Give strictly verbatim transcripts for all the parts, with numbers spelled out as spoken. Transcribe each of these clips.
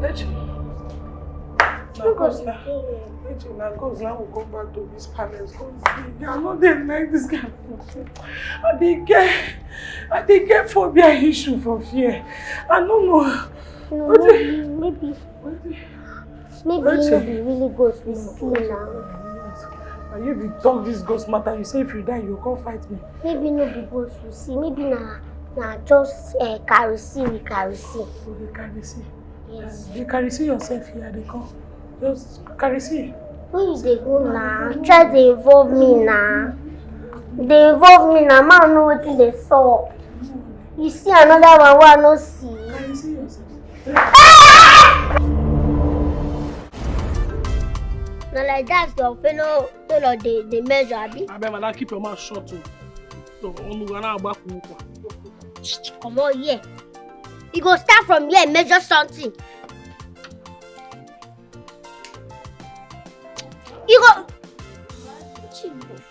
Echi, na cause na, Echi, na cause na we come back to this palace. Come see, I no dey like this kind of thing. I dey get, I dey get phobia issue for fear. I no know. No, maybe, maybe, maybe no be really ghost we see now. And you be talk this ghost matter. You say if you die, you come fight me. Maybe no be ghost we see. Maybe na, na just uh, karisi we karisi. Okay, karisi. Yes. You karisi yourself here, they come. Just karisi. Where you dey go now? Try dey involve me now. Dey involve me now. Man, know wetin dey sup. You see another one wey I no see. Karisi yourself. Na like that your fellow tailor dey dey measure, abi? Abeg, madam, keep your mouth shut o. So, unu ga na-agbakwa ụkwa. Comot here. You go start from here, measure something. You go. Jesus.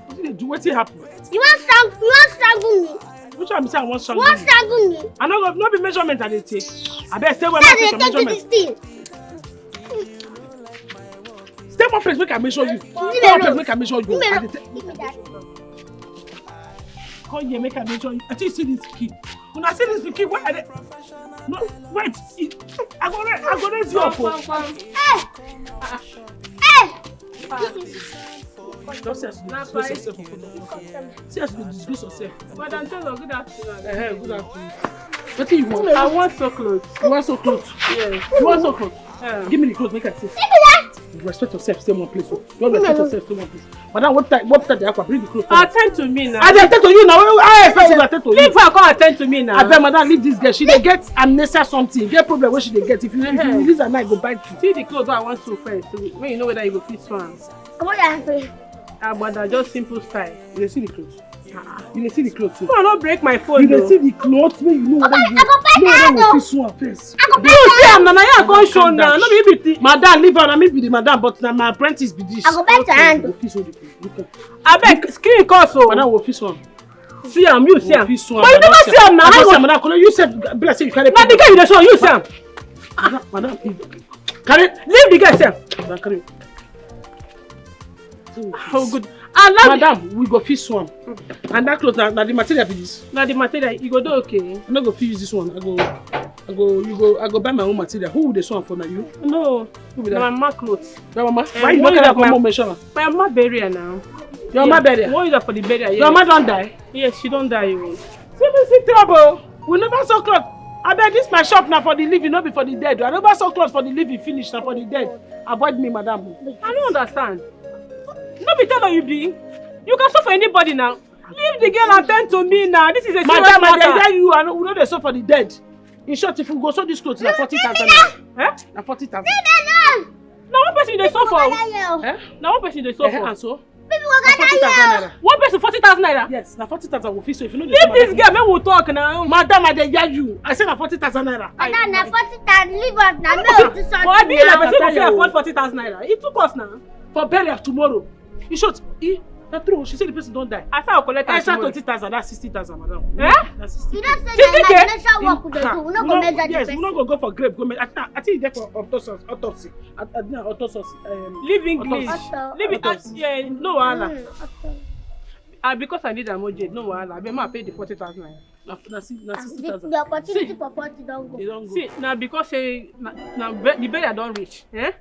Wetin dey do? Wetin happen? You wan strangle? You wan strangle me? Which one be say I wan strangle you? You wan strangle me? I no go, no be measurement I dey take. Abeg, stay where I take measurement. This thing. Stay one place, make I measure you. Stay one place, make I measure you. Give me that. Come here, make I measure you. I think you see this kid. Una see this pikin wey I dey. No, wait. I go raise, I go raise you up. Hey! Hey! Just say as you disgrace yourself. See as you disgrace yourself. Madam Taylor, good afternoon. Eh, good afternoon. Wetin you want? I want so clothes. You want so clothes? Yes. You want so clothes? Yeah. Give me the clothes, make I see. Give me that. Respect yourself, stay one place. Oh. Don't respect yourself, stay one place. Madam, what time? What time? They bring the clothes. Attend to me now. I dey attend to you now. I expect you to attend to me. Leave her, come attend to me now. I beg, madam, leave this girl. She dey get amnesia something. Get problem when she dey get. If you, if you release her now, I go bite you. See the clothes I want to first. So when you know whether you go fit one. Come on, Auntie. Ah, but just simple style. You dey see the clothes. You dey see the clothes. Come on, not break my phone. You dey see the clothes. Make you know whether you know whether you fit one first. I go buy. You see am na, na you I come show now. No be be. Madam, leave her. Na me be the madam, but na my apprentice be this. I go buy your hand. Abeg, screen call so. Madam, we fit one. See am, you see am. But you never see am now. I see am, madam. You said, bless you, carry. Na the girl you dey show, you see am. Madam, madam, carry. Leave the girl, see am. Madam, carry. Oh, good. Madam, we go fit one. And that clothes, na, na the material be this. Na the material, you go do okay. I no go fit use this one. I go, I go, you go, I go buy my own material. Who will dey sew am for na you? No. Who be that? Na my mama clothes. Your mama? Eh, why you no carry am come home, mention am? My mama burial now. Your mama burial? One use am for the burial, yes. Your mama don die? Yes, she don die. Oh. See me see trouble. We never sew cloth. Abeg, this my shop na for the living, no be for the dead. I never sew cloth for the living finish, na for the dead. Avoid me, madam. I don't understand. No be tailor you be. You can sew for anybody now. Leave the girl and tend to me now. This is a serious matter. Madam, I dey tell you, I know, we no dey sew for the dead. In short, if we go sew this clothes, na forty thousand naira. Eh? Na forty thousand. Na one person you dey sew for. Eh? Na one person you dey sew for. Eh, and so? People go gather here. One person forty thousand naira. Yes, na forty thousand we fit sew. If you no dey sew, leave this girl, make we talk now. Madam, I dey hear you. I say na forty thousand naira. Madam, na forty thousand. Leave us now. Make we do something. But I be like person go fit afford forty thousand naira. E too cost now. For burial tomorrow. In short, e, na true. She say the person don die. I say I collect am tomorrow. Twenty thousand, that's sixty thousand, madam. Eh? Na sixty K. You don't say na imagination work we dey do. We no go measure the person. Yes, we no go go for grave. Go me. I, I think you dey for autopsy. Autopsy. I, I, na autopsy. Um, leave English. Autopsy. Leave it. Autopsy. Yeah, no wahala. Mm, okay. Ah, because I need am urgent, no wahala. Abeg, ma pay the forty thousand naira. Na, na si-, na sixty thousand. The, the opportunity for forty don go. E don go. See, na because say na, na be-, the burial don reach, eh?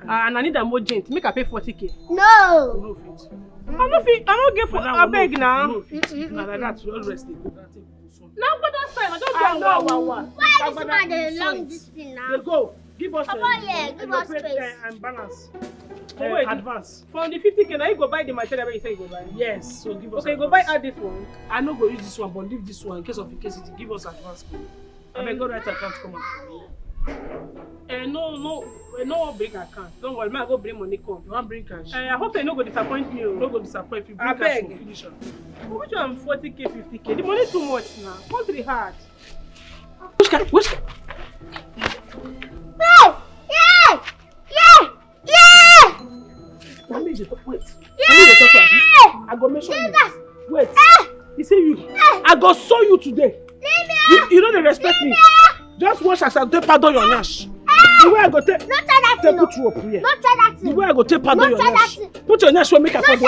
Ah, and I need am urgent. Make I pay forty K. No. You no fit. I no fit. I no get for, madam, we no abeg fit, na. We no fit. Mm-mm. If na like that, we all rest dey go. That thing go soon. Na Agbada style. I don do am wa wa wa. Why this man dey long this thing now? Dey go. Give us, papa, um, yeah, give us space. And balance. But wait, advance. From the fifty K, now you go buy the material wey you say you go buy. Yes, so give us advance. Okay, you go buy add this one. I no go use this one, but leave this one in case of, in case it give us advance money. Abeg, go write account come out for me. Eh, no, no, eh, no bring account. Don't worry, ma go bring money come. You wan bring cash? Eh, I hope say you no go disappoint me o. No go disappoint you. Bring cash for finish am. Abeg. Which one forty K, fifty K? The money too much now. Country hard. Which kind? Which kind? Hey! Yeah! Yeah! Yeah! Na me dey talk. Wait. Na me dey talk to you. I go make sure you. Wait. You see you. I go show you today. You, you no dey respect me. Just watch as I take pardon your nyash. The way I go take, take put you up here. The way I go take pardon your nyash. Put your nyash wey make I pardon.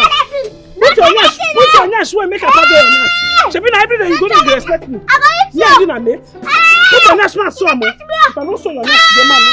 Put your nyash. Put your nyash wey make I pardon your nyash. Shebi na every day you go dey respect me. Me and you na mate. Put your nyash, man, so am o. If I no show your nyash, the man no.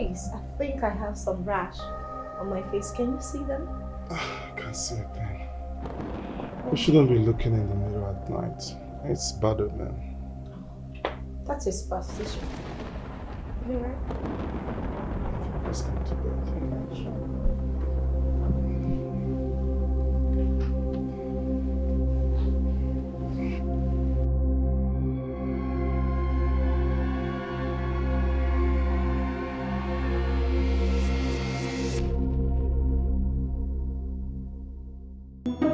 Please, I think I have some rash on my face. Can you see them? I can't see a thing. You shouldn't be looking in the mirror at night. It's bad omen. That is superstition. You right? Let's go to bed.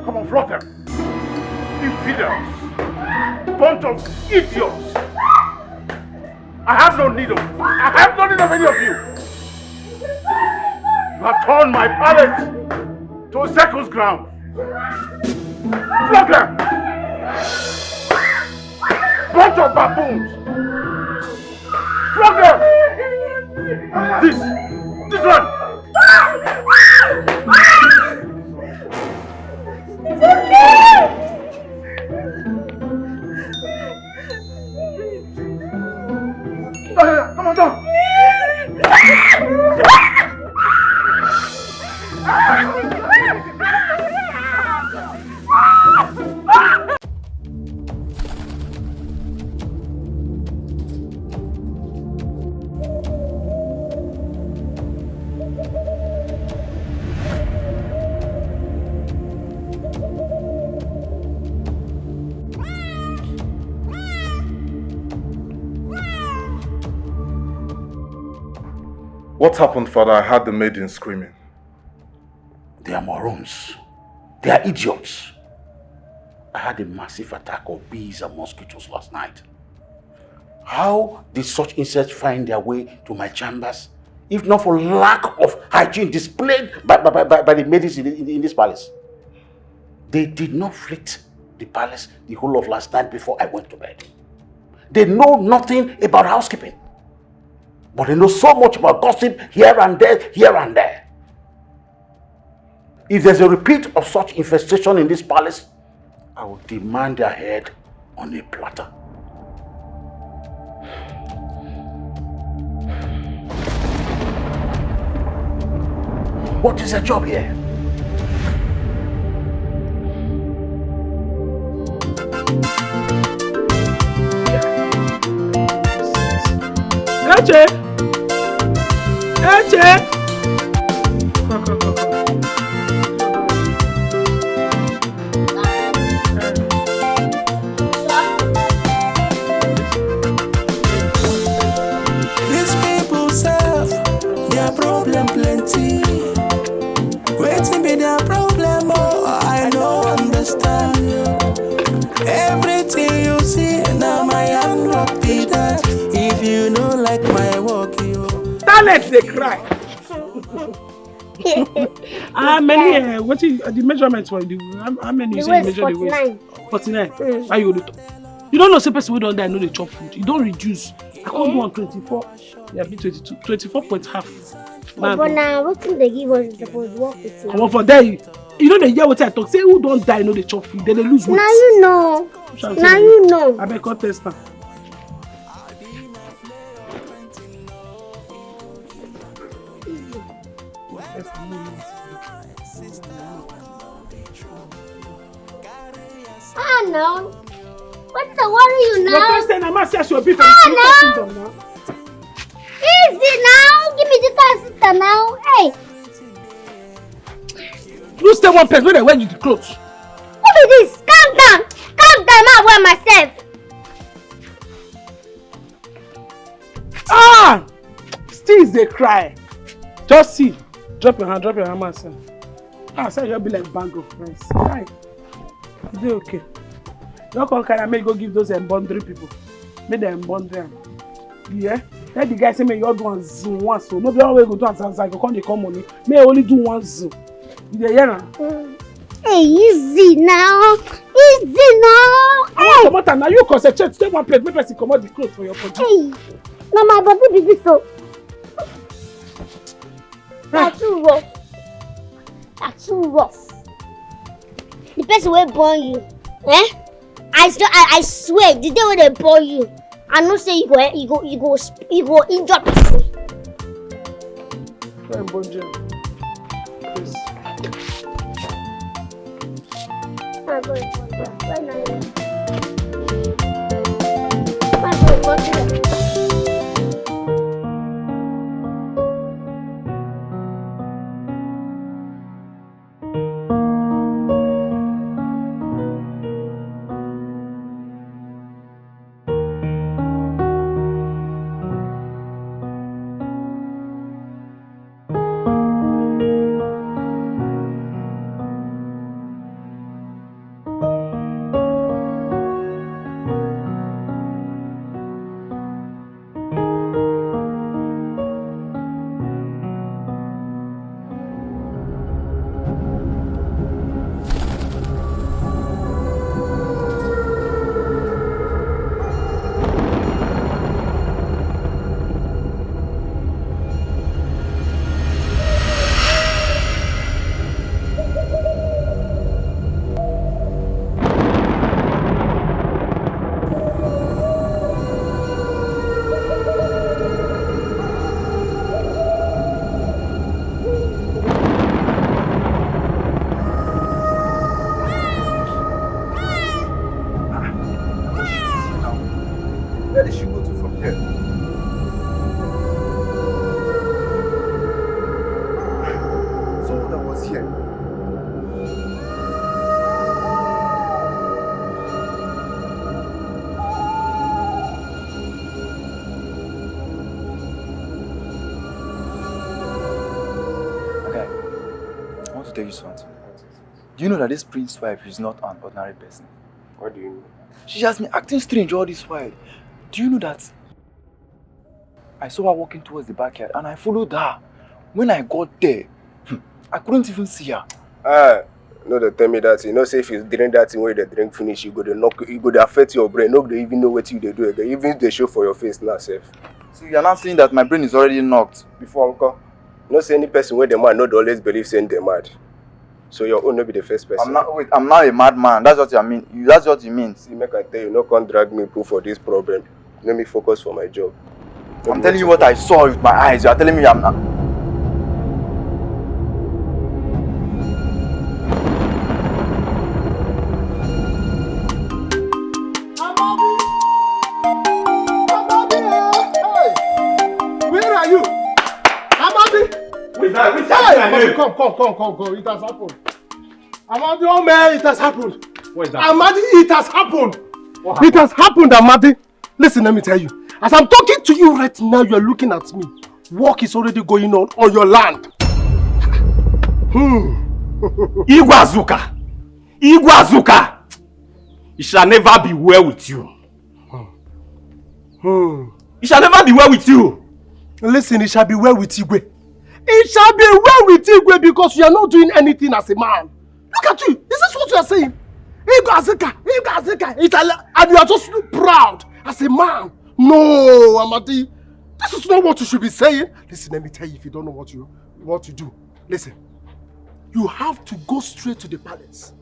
Come on, flog them. Infidels. Bunch of idiots. I have no need of I have no need of any of you. You have turned my palace to a circus ground. Flog them. Bunch of baboons. Flog them. This, this one. It's okay. Come on, come on. What happened, Father? I heard the maiden screaming. They are morons. They are idiots. I had a massive attack of bees and mosquitoes last night. How did such insects find their way to my chambers, if not for lack of hygiene displayed by, by, by, by the maidens in, in, in this palace? They did not flit the palace the whole of last night before I went to bed. They know nothing about housekeeping, but they know so much about gossip here and there, here and there. If there's a repeat of such infestation in this palace, I will demand their head on a platter. What is their job here? Eche! Eche! Come, come, come, come. These people self, their problem plenty. Wetin be their problem? Oh, I no understand. Everything you see, now my hand work be that. If you no like my work, you. Talent dey cry. How many? Uh, what is the measurement for the? How, how many you say you measure the waist? Forty-nine. Forty-nine. Mm. Why you dey talk? You don't know say person wey don die no dey chop food. You don reduce. I come do am twenty-four. Yeah, be twenty-two. Twenty-four point half. But na wetin dey give us suppose work with you. Comot for there. You, you no dey hear wetin I talk. Say who don die no dey chop food. Dem dey lose weight. Na you know. Na you know. Abeg come test am. Ah, no. What to worry you now? Your friend say na man say I should be for the kingdom now. Easy now. Give me the car, sister now. Hey. You stay one place when I wear you the clothes. Who be this? Calm down. Calm down. I wear myself. Ah! Still dey cry. Just see. Drop your hand, drop your hand, man. Ah, say you be like bag of rice. Hi. You dey okay? You come carry am, make you go give those um, boundary people. Make dem boundary am. Yeah? Let the guy say make you all do am zoom once. So no be all wey go do am zam zam go come dey come money. Make you only do one zoom. You dey hear am? Mm. Hey, easy now. Easy now. I wan comot am. Na you concentrate. Stay one place. Make person comot the clothes for your body. Hey, na my body be this o. Na too rough. Na too rough. The person wey born you, eh? I, s- I, I swear, the day wey dem born you, I know say you go, you go, you go, sp- you go injure person. Go and bundle am. Please. Where did she go to from here? So that was here. Okay, I want to tell you something. Do you know that this prince's wife is not an ordinary person? What do you mean? She has been acting strange all this while. Do you know that I saw her walking towards the backyard and I followed her? When I got there, hmm, I couldn't even see her. Ah, no, they tell me that. You know, say if you drink that thing where they drink finish, you go to knock, you go to affect your brain. No, they even know what you they do again. Even if they show for your face now, safe. So you are not saying that my brain is already knocked before I come? No, say any person where the man not always believe saying they mad. So your own no be the first person. I'm not, wait, I'm not a madman. That's what you mean. You, that's what you mean. See, make I tell you, no come drag me put for this problem. Let me focus for my job. I'm telling you what I saw with my eyes. You are telling me I'm not. Where are you? Amadi! With that, with that, hey, come, come, come, come, come. It has happened. Amadi, oh man, it has happened. What is that? Amadi, it has happened. What happened? It has happened, Amadi. Listen, let me tell you. As I'm talking to you right now, you are looking at me. Work is already going on on your land. Hmm. Igwe Azuka! Igwe Azuka! It shall never be well with you. Hmm. It shall never be well with you. Listen, it shall be well with Igwe. It shall be well with Igwe because you are not doing anything as a man. Look at you. Is this what you are saying? Igwe Azuka, Igwe Azuka, Itala, and you are just proud as a man. No, Amadi, this is not what you should be saying. Listen, let me tell you, if you don't know what you, what to do, listen. You have to go straight to the palace.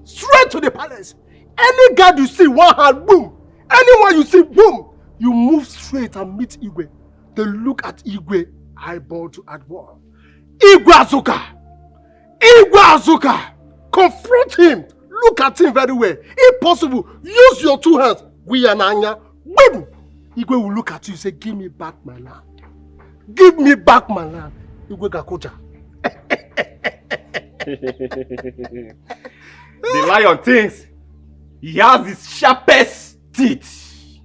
Straight to the palace. Any guard you see, one hand, boom. Anyone you see, boom. You move straight and meet Igwe. They look at Igwe, eyeball to eyeball. Igwe Azuka! Igwe Azuka! Confront him! Look at him very well. If possible, use your two hands. Gwiyananya. Boom! Igwe will look at you and say, "Give me back my land. Give me back my land." Igwe Gakoja. The lion thinks he has his sharpest teeth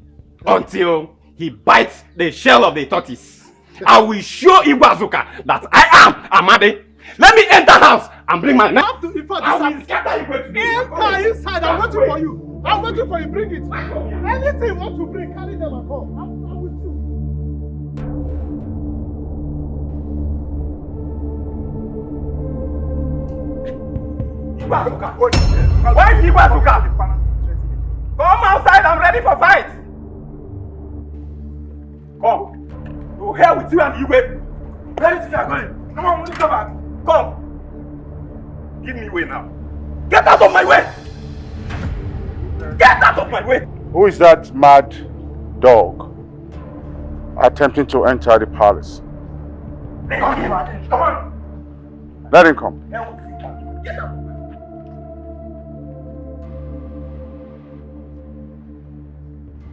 until he bites the shell of the tortoise. I will show Igwe Azuka that I am Amadi. Let me enter house and bring my knife. In fact, I will scatter Igwe today. Enter inside. I'm waiting for you. I'm waiting for you. Bring it. Anything you want to bring, carry them and come. I'm, I'm with you. Igwe Azuka. Where is Igwe Azuka? Come outside. I'm ready for fight. Come. To hell with you and Igwe. Where is you going? Come on, come back. Come. Give me way now. Get out of my way. Get out of my way. Who is that mad dog attempting to enter the palace? Come on. Let him come.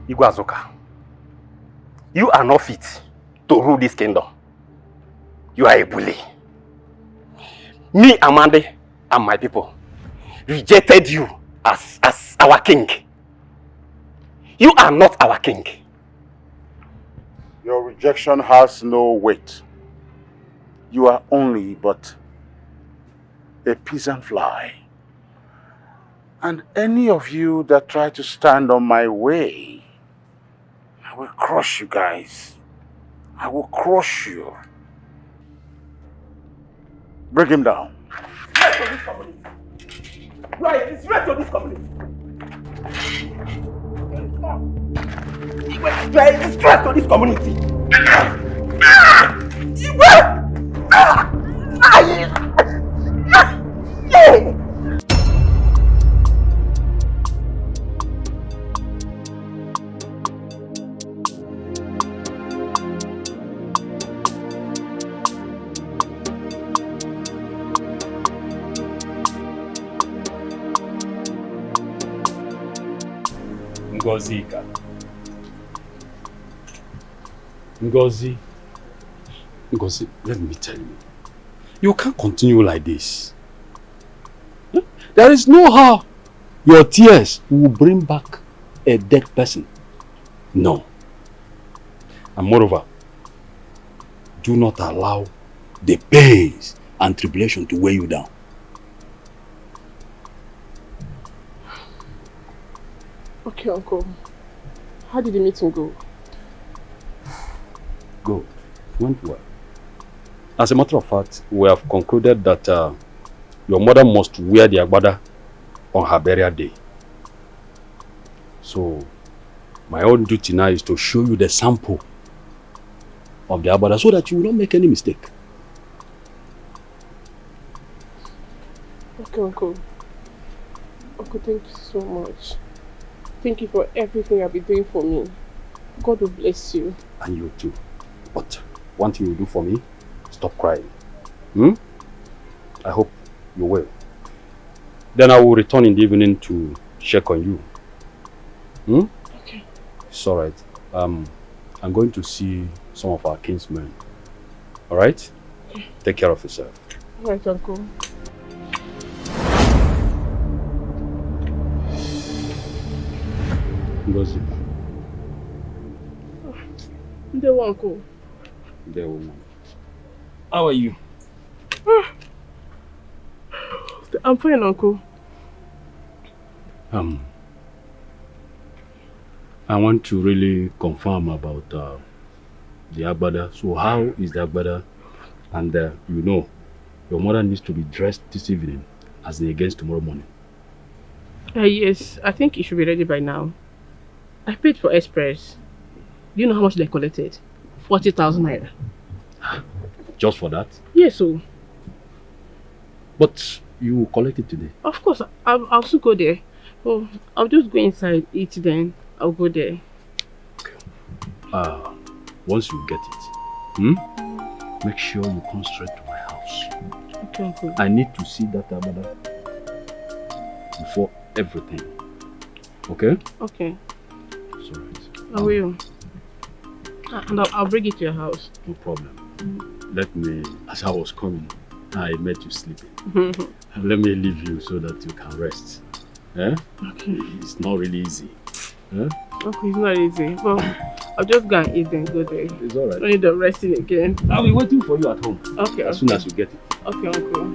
Igwe Azuka, you are not fit to rule this kingdom. You are a bully. Me, Amande, and my people rejected you as, as our king. You are not our king. Your rejection has no weight. You are only but a peasant fly. And any of you that try to stand on my way, I will crush you guys. I will crush you. Bring him down. You are a disgrace to this community. You are a disgrace to this community. Ah! Ah! You are. Ah! Ah! Ah! Yeah! Ngozika. Ngozi. Ngozi, let me tell you. You can't continue like this. There is no how your tears will bring back a dead person. No. And moreover, do not allow the pains and tribulation to weigh you down. Okay, uncle. How did the meeting go? Good. It went well. As a matter of fact, we have concluded that uh, your mother must wear the agbada on her burial day. So, my own duty now is to show you the sample of the agbada so that you will not make any mistake. Okay, uncle. Uncle, thank you so much. Thank you for everything you've been doing for me. God will bless you. And you too. But one thing you do for me, stop crying. Hmm? I hope you will. Then I will return in the evening to check on you. Hmm? Okay. It's all right. Um, I'm going to see some of our kinsmen. All right? Take care of yourself. All right, uncle. Ngozi. Ndewo, uncle. Ndewo. How are you? I'm fine, uncle. Um, I want to really confirm about uh, the agbada. So how is the agbada? And uh, you know, your mother needs to be dressed this evening as against tomorrow morning. Uh, yes, I think it should be ready by now. I paid for express. Do you know how much they collected? Forty thousand naira. Just for that? Yes, so. But you will collect it today? Of course, I'll, I'll still go there. Oh, I'll just go inside, eat, then I'll go there. Uh, once you get it, hmm? Make sure you come straight to my house. Okay, uncle. I need to see that agbada before everything. Okay? Okay. It's all right. I will. Uh, and I'll, I'll bring it to your house. No problem. Let me, as I was coming, I met you sleeping. Let me leave you so that you can rest. Eh? Okay. It's not really easy. Eh? Okay, it's not easy. But I'll just go and eat and go there. It's all right. I need the resting again. I'll be waiting for you at home. Okay. As soon as you get it. Okay, uncle.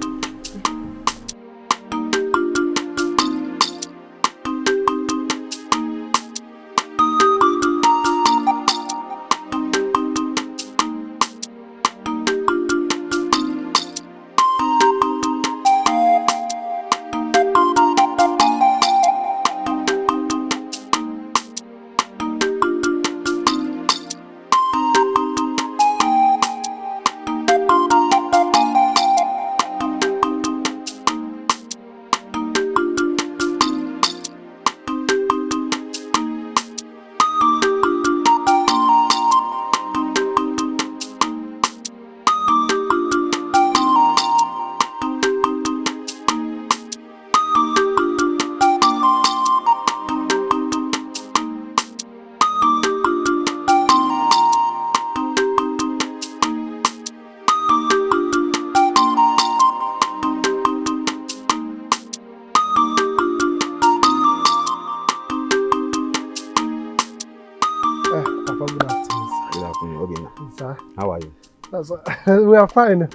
How are you? That's, we are fine. As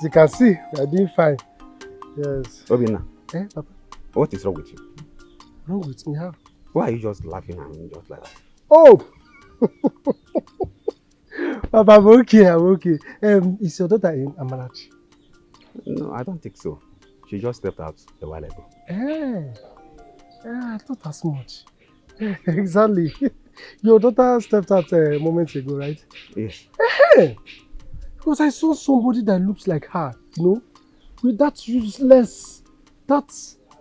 you can see, we are doing fine. Yes. Obinna, Eh, Papa? What is wrong with you? Wrong with me? How? Why are you just laughing and just like that? Oh! Papa, I'm okay, I'm okay. Um, is your daughter in Amarachi? No, I don't think so. She just stepped out a while ago. Eh, eh, I thought as much. Exactly. Your daughter stepped out a moment ago, right? Yes. Hey! Because I saw somebody that looks like her, you know, with that useless, that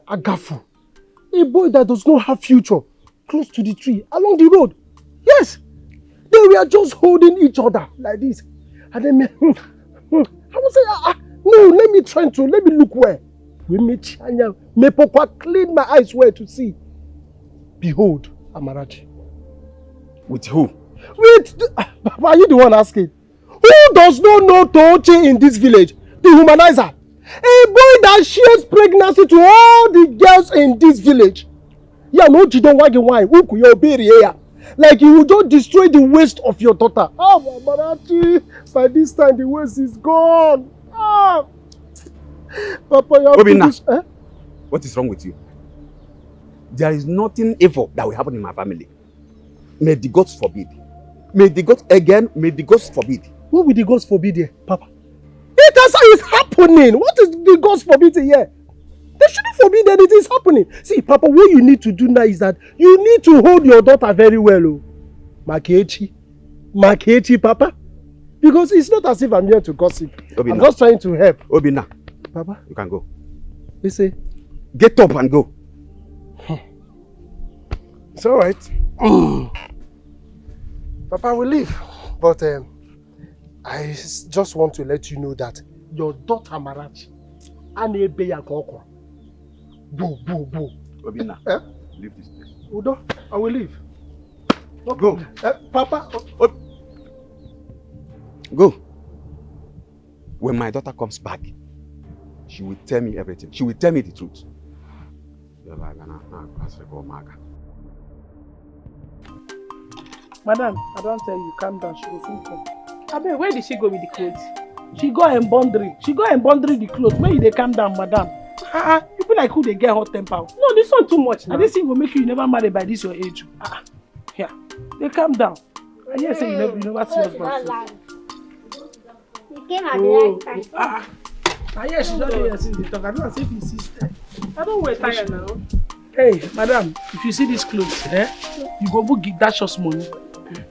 agafu. A boy that does not have future close to the tree, along the road. Yes! They were just holding each other like this. And then me, I was saying, ah, ah, no, let me try to, let me look well. We me chanya, me pokwa clean my eyes well to see. Behold, Amarachi. With who? Wait, th- are you the one asking? Who does not know Tochi in this village? The humanizer. A boy that shares pregnancy to all the girls in this village. Yeah, no, you don't want wine. Who could you be here? Like you will just destroy the waist of your daughter. Oh, Amarachi, by this time the waist is gone. Ah, Papa, you have Obinna. This, eh? What is wrong with you? There is nothing evil that will happen in my family. May the gods forbid. May the gods again, may the gods forbid. What will the gods forbid here, Papa? It has, is happening. What is the gods forbid here? They shouldn't forbid anything is happening. See, Papa, what you need to do now is that you need to hold your daughter very well, oh. Makechi. Makechi, Papa. Because it's not as if I'm here to gossip. I'm Obinna. Just trying to help. Obinna, Papa, you can go. You say, Get up and go. It's all right. Papa, we leave. But um, I s- just want to let you know that your daughter Marachi, Anebe Yakoko. Boo, boo, boo. Obinna, Eh? Leave this place. Udo, I will leave. Go. Uh, Papa, Go. When my daughter comes back, she will tell me everything. She will tell me the truth. Madam, I don't tell you, calm down. She will soon come. Abeg, where did she go with the clothes? She go and bundle. She go and bundle the clothes. When you dey calm down, madam. Ah, ah, you be like who dey get hot temper. No, this one too much now. This thing go make you never marry by this your age. Ah, yeah. Dey calm down. I hear say you never, you never see us. You came at the Oh, right time. Ah, ah. I hear she don dey here since the talk. I don't see if you see. I don't wear tire now. Hey, madam, if you see this clothes, eh, you go book dash us money.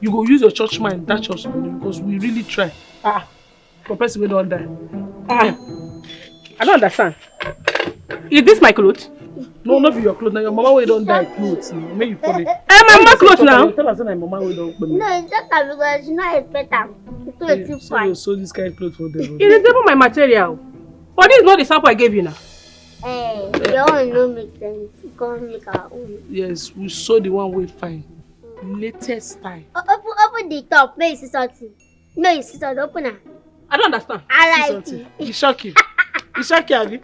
You go use your church mind dash us money because we really try. Ah, for person wey don die. Ah, I don't understand. Is this my clothes? No, not be your clothes. Now your mama wey don die clothes. Make you follow. Eh, my mama clothes now. Tell her say na your mama wey don kpeme. No, it's just that because you know it's better. It's too Hey, too so you fine. sew this kind clothes for them. It is even my material. But this is not the sample I gave you now. Eh, your own no make sense. You can't make our own. Yes, we sew the one wey fine. Latest style. O- Open, open the top. Make you see something. Make you see something. Open am. I don't understand. I See like something. it. E shock you. E shock you, abi?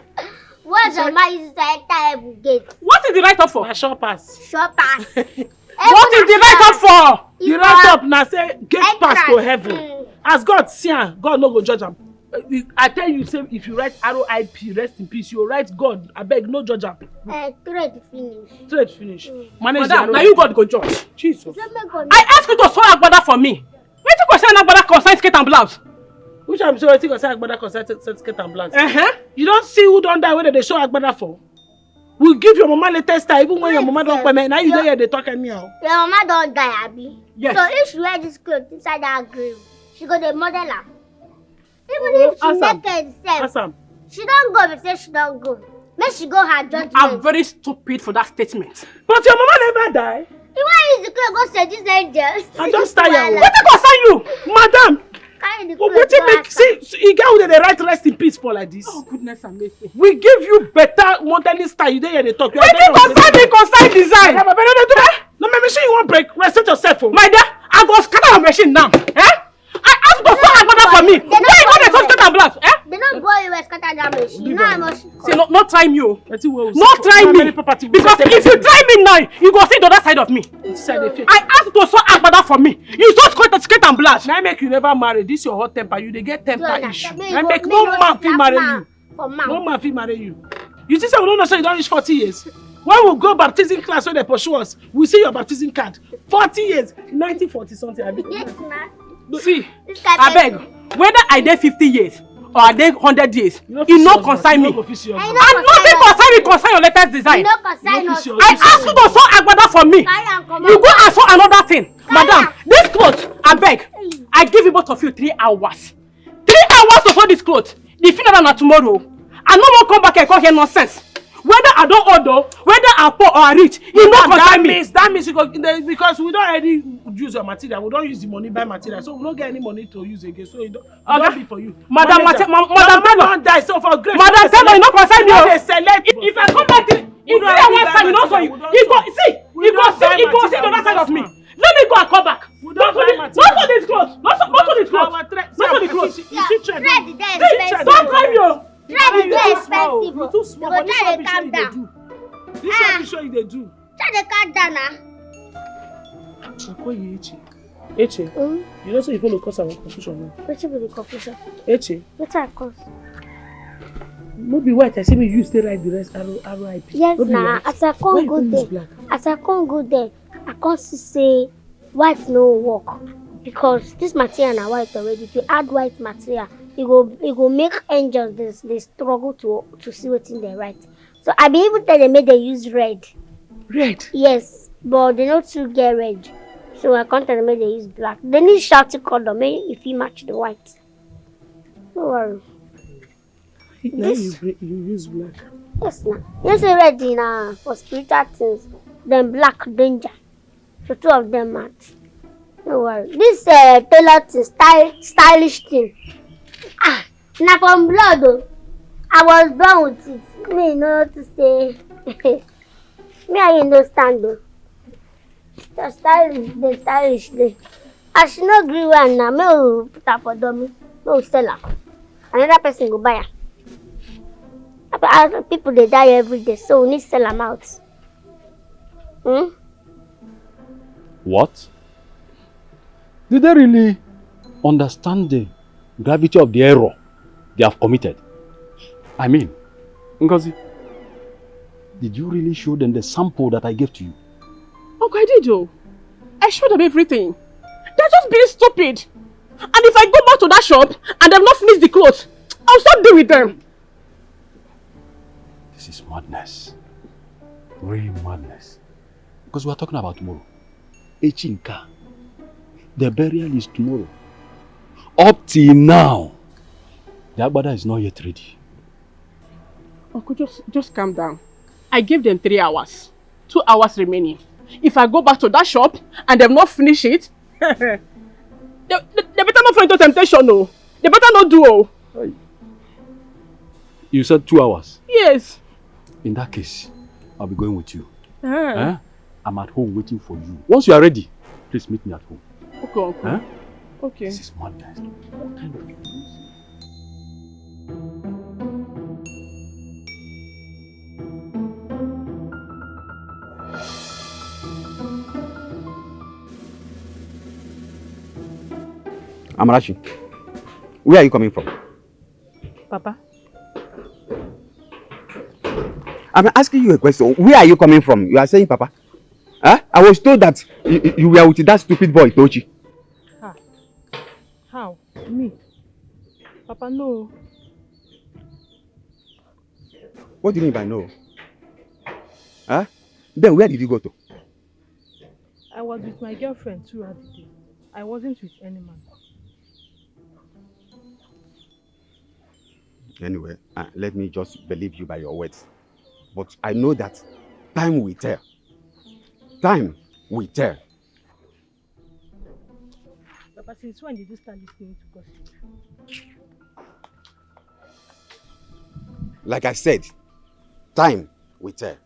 What's your man used to enter every gate? What is the right of for? Na sure pass. Sure pass. What is the right of for? The right up na say gate pass to heaven. Mm. As God see am, God no go judge am. Uh, I tell you say if you write R I P, rest in peace, you write God, abeg no judge am. Eh, trade finish. Straight finish. Manage Madam, the now you God go judge. Jesus. Say make God I ask you to sew agbada for me. Wetin concern agbada concern skirt and blouse? Which I'm sure wetin concern agbada concern skirt and blouse. Uh-huh. You don see who don die wey dem dey sew agbada for? We give your mama latest style even when your mama don kpeme. Now you dey here dey talk anyhow. Your mama don die, abi? Yes. So if she wear this cloth inside that grave, she go dey model am. Even if she Ask am. Naked sef, Ask am. She don go, be say she don go. Make she go her judgment. I'm very stupid for that statement. But your mama never die. You wan use the cloth go seduce angels? I just tire o. Wetin concern you? Madam, Carry the but cloth wetin go make ask am. See, see, e get who dey dey write rest in peace for like this? Oh, goodness and mercy. We give you better modelling style. You dey here dey talk. You are Wetin very concern me concern design? Madam, abeg, no, no, no, no, my machine you wan break. Respect yourself o. My dear, I go scatter your machine now. Eh? I ask go sew agbada for me. Why you go dey sew skirt and blouse? Eh? They no Go U S scatter damage. You know how much. See, no, no try me o. Wetin wey we No see? Try How me. Many property we Because sell? If you try me now, you go see the other side of me. Inside the face. I ask you to sew agbada for me. You just cut the skirt and blouse. Na make you never marry. This your hot temper. You dey get temper issue. Na make no man fit marry you. No man fit marry you. You think say we no know say you don reach forty years? When we go baptism class wey dey pursue us, we see your baptism card. Forty years, nineteen forty something. Abi? Yes, ma. See, This kind abeg, person. Whether I dey fifty years or I dey hundred years, You no e fit no see us, concern you me. No go fit see us. I And nothing concern me concern your latest design. You no concern us. I ask you to sew agbada for me. Carry am comot. You go and sew another thing. Carry Madam, am. This cloth, abeg, I give you both of you three hours. Three hours to sew this cloth. The funeral na tomorrow. I no wan come back and come hear nonsense. Whether I don old o, whether I poor or I rich, e no Madam, concern that me. Means, that means you go, because we don already use your material. We don use the money buy material, so we no get any money to use again. So e don, e Oga, don be for you. Madam, Manager, ma-, Madam Taylor. Don die, so for grace, Madam Taylor, e no concern me o. If, if I come back, if you don't three hours time, you no for you. You go see, you go see, you go see the other side of me. Let me go and come back. We don't buy material. Not for this clothes. Not for, not for this clothes. Our thread, not for the clothes. You see, you see thread. Thread dey expensive. Don't try me o. Thread dey expensive. You too small. You go try to calm down. This one you show you dey do. Try to calm down now. Okoye Eche. Eche. Mm? You know say you follow cause our confusion now. Wetin be the confusion? Eche. Wetin I cause? No be white I say make you stay write the rest R O, R I P. Yes na, as I come go there, as I come go there, I come see say white no work because this material na white already. If you add white material, e go, e go make angels dey, dey struggle to, to see wetin dem write. So I bin even tell dem make dem use red. Red? Yes, but dem no too get red. So I come tell dem make dem use black. Dem need shouting colour make e fit match the white. No worry. Na you, you use black. Yes na. You say red na for spiritual things. Then black danger. So two of them match. No worry. This uh, tailor thing, style, stylish thing. Ah, na from blood o. I was born with it. Me no to say. Me I understand o. The stylish, the stylish dey. As she no gree wear am now, make we put am for dummy. Make we sell am. Another person go buy am. People dey die every day, so we need sell am out. Hmm? What? Did they really understand the gravity of the error they have committed? I mean, Ngozi, did you really show them the sample that I gave to you? Uncle, I did o. I showed them everything. They're just being stupid. And if I go back to that shop and they've not finished the clothes, I'll stop deal with them. This is madness. Real madness. Because we are talking about tomorrow. Echi nka. The burial is tomorrow. Up till now, the agbada is not yet ready. Uncle, just, just calm down. I gave them three hours. Two hours remaining. If I go back to that shop and they've not finished it, they, they, they better not fall into temptation o. They better not do o. Hey. You said two hours? Yes. In that case, I'll be going with you. Ah. Eh? I'm at home waiting for you. Once you are ready, please meet me at home. Okay, uncle. Eh? Okay. This is madness. What kind of Amarachi, where are you coming from? Papa. I'm asking you a question. Where are you coming from? You are saying, Papa? Huh? I was told that you, you were with that stupid boy, Tochi. Ah. How? Me? Papa, no. What do you mean by no? Huh? Then where did you go to? I was with my girlfriend throughout the day. I wasn't with any man. Anyway, uh, let me just believe you by your words. But I know that time will tell. Time will tell. Papa, since when did you start listening to gossip? Like I said, time will tell.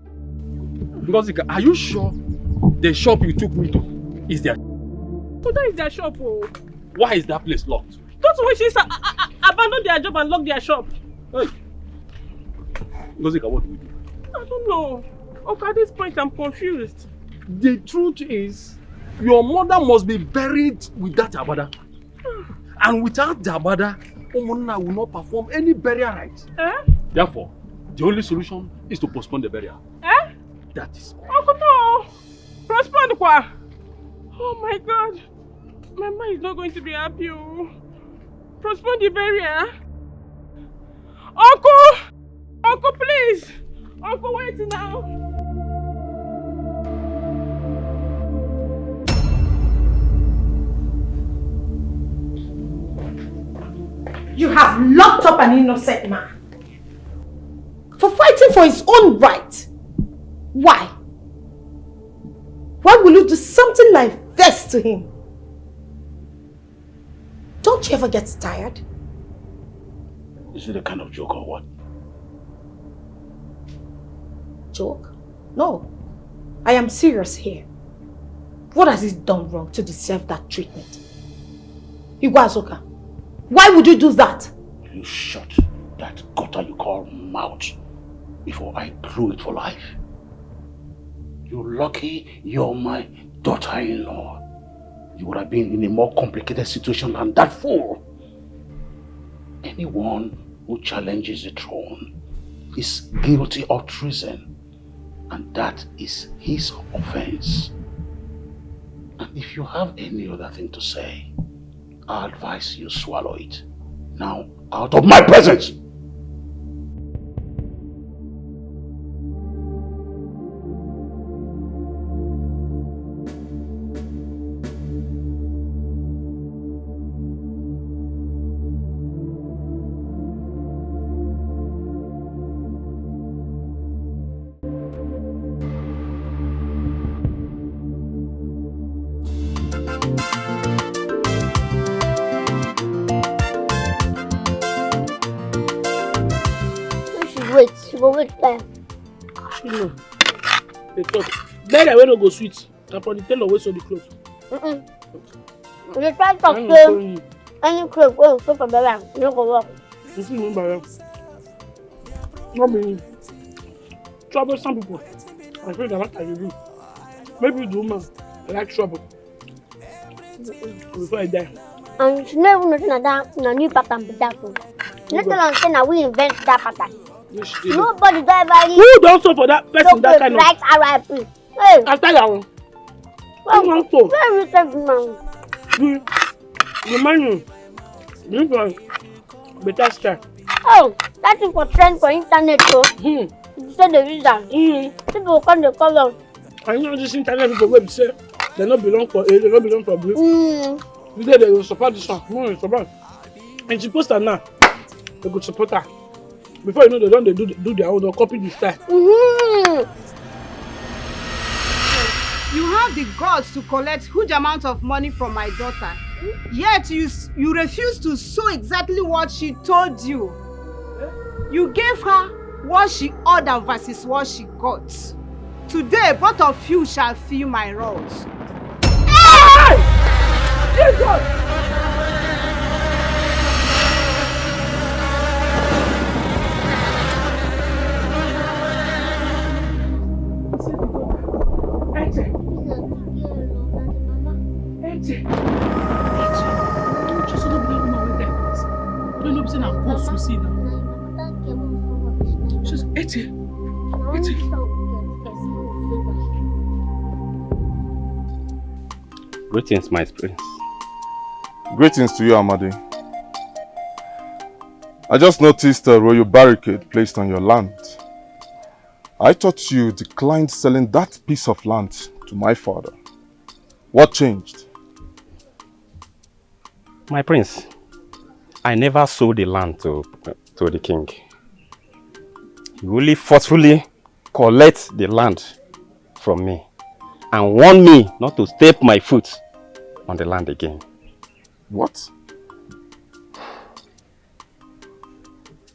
Ngozika, are you sure the shop you took me to is their... So that is their shop o. Why is that place locked? Don't you wish it's a, a, a, Abandon their job and lock their shop. Hey. Ngozika, what do we do? I don't know. Okay, at this point, I'm confused. The truth is, your mother must be buried with that Abada. And without the Abada, Umunna will not perform any burial rites. Eh? Therefore, the only solution is to postpone the burial. Eh? That is all. Uncle, no. Postpone kwa. Oh my God. My mind is not going to be happy. Oh. Postpone the burial. Uncle! Uncle, please! Uncle, wait now! You have locked up an innocent man for fighting for his own right. Why? Why will you do something like this to him? Don't you ever get tired? Is it a kind of joke or what? Joke? No. I am serious here. What has he done wrong to deserve that treatment? Igwe Azuka, why would you do that? You shut that gutter you call mouth before I glue it for life. You're lucky you're my daughter-in-law. You would have been in a more complicated situation than that fool. Anyone who challenges the throne is guilty of treason, and that is his offense. And if you have any other thing to say, I advise you swallow it. Now, out of my presence! Wait, she go wait time. She know. They talk. Bed wey no go sweet. Na for the tailor wey sew the cloth. Mm-mm. You dey try talk say any cloth wey you sew for belle, you no go work. You see me by them. No be troublesome people. I feel that I dey do. Maybe the woman like trouble. Before I die. And she no even know say na that na new pattern be that o. No tell am say na we invent that pattern. Nobody don ever read. Who don sew for that person that kind of? Write R I P. Hey. After that one. Who wan sew? Where you take man? The the man you. This one. Better style. Oh, that thing for trend for internet o. Hmm. You say the reason. Hmm. People come dey call am. I know this internet people wey be say they no belong for area, they no belong for group. Mm. You say they go support this one, no, they support. And she post am now, they go support her. Before you know, they don dey do do their own, they copy the style. Mm-hmm. You have the guts to collect huge amount of money from my daughter, yet you s- you refuse to sew exactly what she told you. You gave her what she ordered versus what she got. Today, both of you shall feel my wrath. Hey! Jesus! Eche! Eche! Eche! Just look that woman with that. You don't know say na ghost you see now. Just Eche! Eche! Greetings, my prince. Greetings to you, Amadi. I just noticed a royal barricade placed on your land. I thought you declined selling that piece of land to my father. What changed? My prince, I never sold the land to, to the king. He only forcefully collect the land from me and warn me not to step my foot on the land again. What?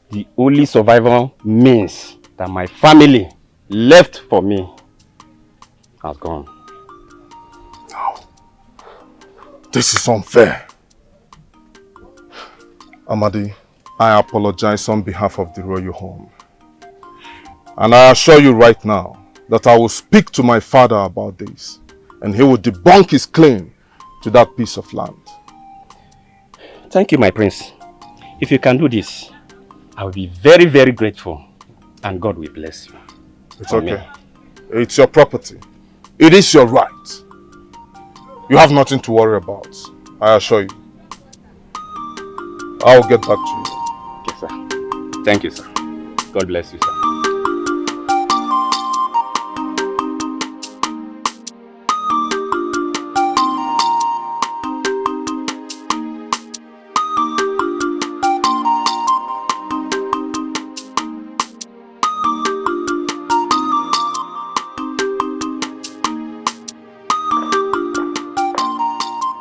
The only survival means that my family left for me has gone. No. This is unfair. Amadi, I apologize on behalf of the royal home. And I assure you right now that I will speak to my father about this, and he will debunk his claim to that piece of land. Thank you, my prince. If you can do this, I will be very, very grateful, and God will bless you. It's okay. It's your property. It is your right. You have nothing to worry about, I assure you. I'll get back to you. Okay, sir. Thank you, sir. God bless you, sir.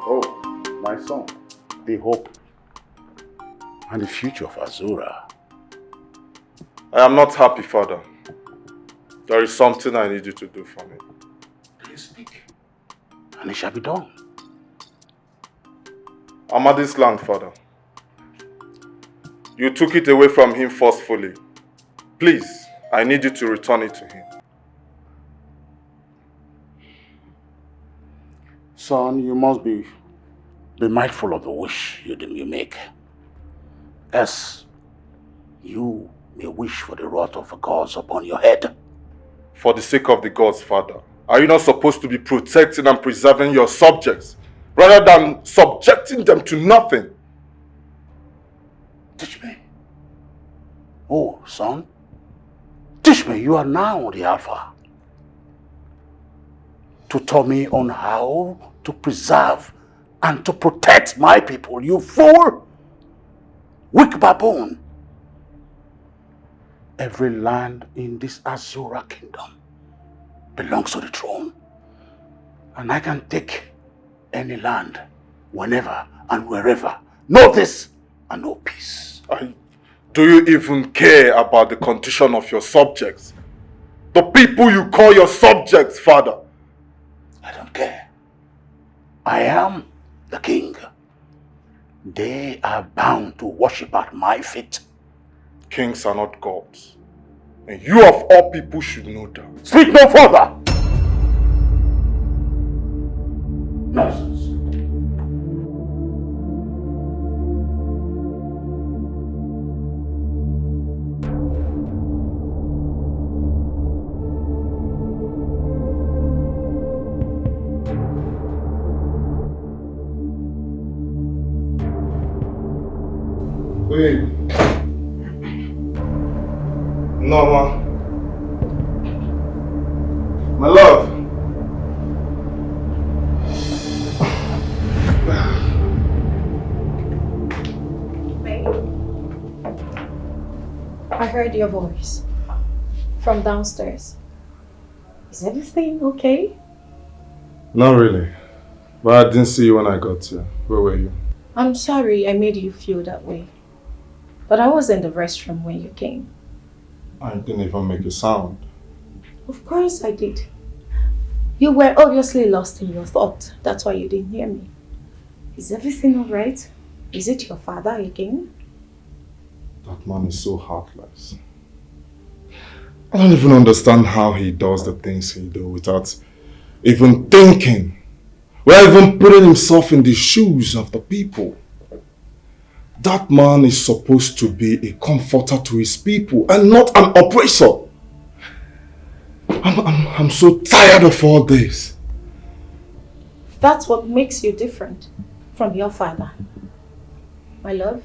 Oh, my son, the hope and the future of Azura. I am not happy, Father. There is something I need you to do for me. Please speak, and it shall be done. Amadi's land, Father. You took it away from him forcefully. Please, I need you to return it to him. Son, you must be, be mindful of the wish you, you make. Else, you may wish for the wrath of the gods upon your head. For the sake of the gods, Father, are you not supposed to be protecting and preserving your subjects rather than subjecting them to nothing? Teach me. Oh, son, teach me. You are now the Alpha. To tell me on how to preserve and to protect my people, you fool! Weak baboon! Every land in this Azura kingdom belongs to the throne. And I can take any land, whenever and wherever. Know this and know peace. I, do you even care about the condition of your subjects? The people you call your subjects, Father? I don't care. I am the king. They are bound to worship at my feet. Kings are not gods. And you of all people should know that. Speak no further! Nonsense. Babe. Norma. My love. Babe, I heard your voice from downstairs. Is everything okay? Not really. But I didn't see you when I got here. Where were you? I'm sorry I made you feel that way. But I was in the restroom when you came. I didn't even make a sound. Of course I did. You were obviously lost in your thought. That's why you didn't hear me. Is everything all right? Is it your father again? That man is so heartless. I don't even understand how he does the things he do without even thinking, without even putting himself in the shoes of the people. That man is supposed to be a comforter to his people and not an oppressor. I'm, I'm, I'm so tired of all this. That's what makes you different from your father, my love.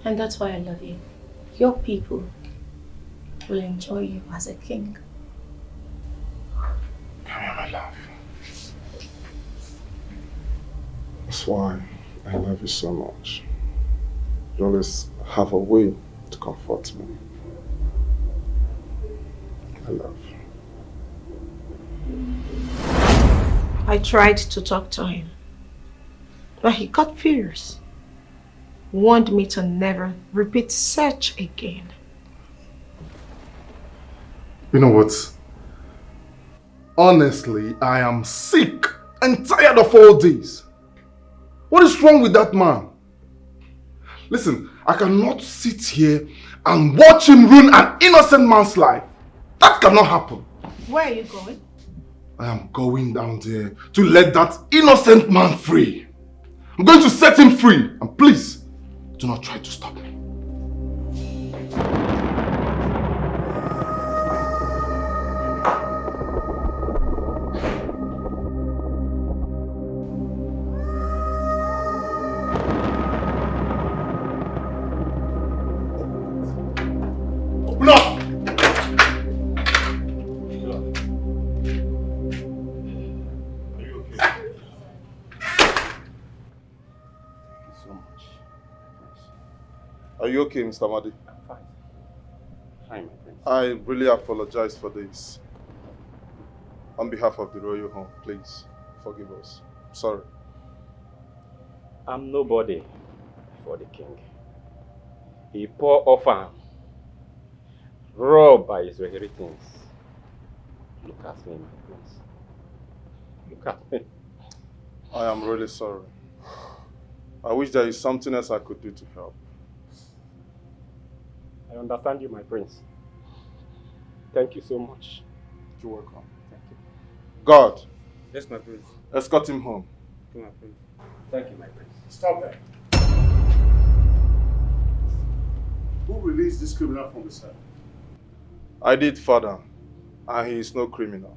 And that's why I love you. Your people will enjoy you as a king. Come here, my love. That's why I love you so much. You always have a way to comfort me. I love you. I tried to talk to him, but he got furious, warned me to never repeat such again. You know what? Honestly, I am sick and tired of all this. What is wrong with that man? Listen, I cannot sit here and watch him ruin an innocent man's life. That cannot happen. Where are you going? I am going down there to let that innocent man free. I'm going to set him free. And please, do not try to stop me. Open up! Are you okay, Mister Madi? I'm fine. Fine, my prince. I really apologize for this. On behalf of the royal home, please forgive us. Sorry. I'm nobody for the king. He poor orphan, robbed by his inheritance. Look at me, my prince. Look at me. I am really sorry. I wish there is something else I could do to help. I understand you, my prince. Thank you so much. You're welcome. Thank you. God. Yes, my prince. Escort him home. Okay, my prince. Thank you, my prince. Stop there. Who released this criminal from the cell? I did, Father, and he is no criminal.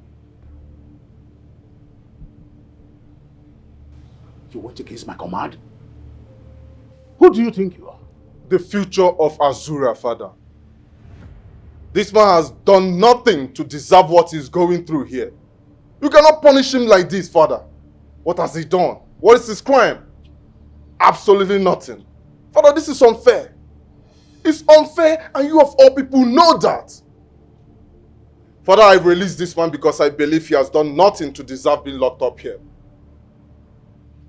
You went against my command? Who do you think you are? The future of Azura, Father. This man has done nothing to deserve what he's going through here. You cannot punish him like this, Father. What has he done? What is his crime? Absolutely nothing. Father, this is unfair. It's unfair, and you of all people know that. Father, I release this man because I believe he has done nothing to deserve being locked up here.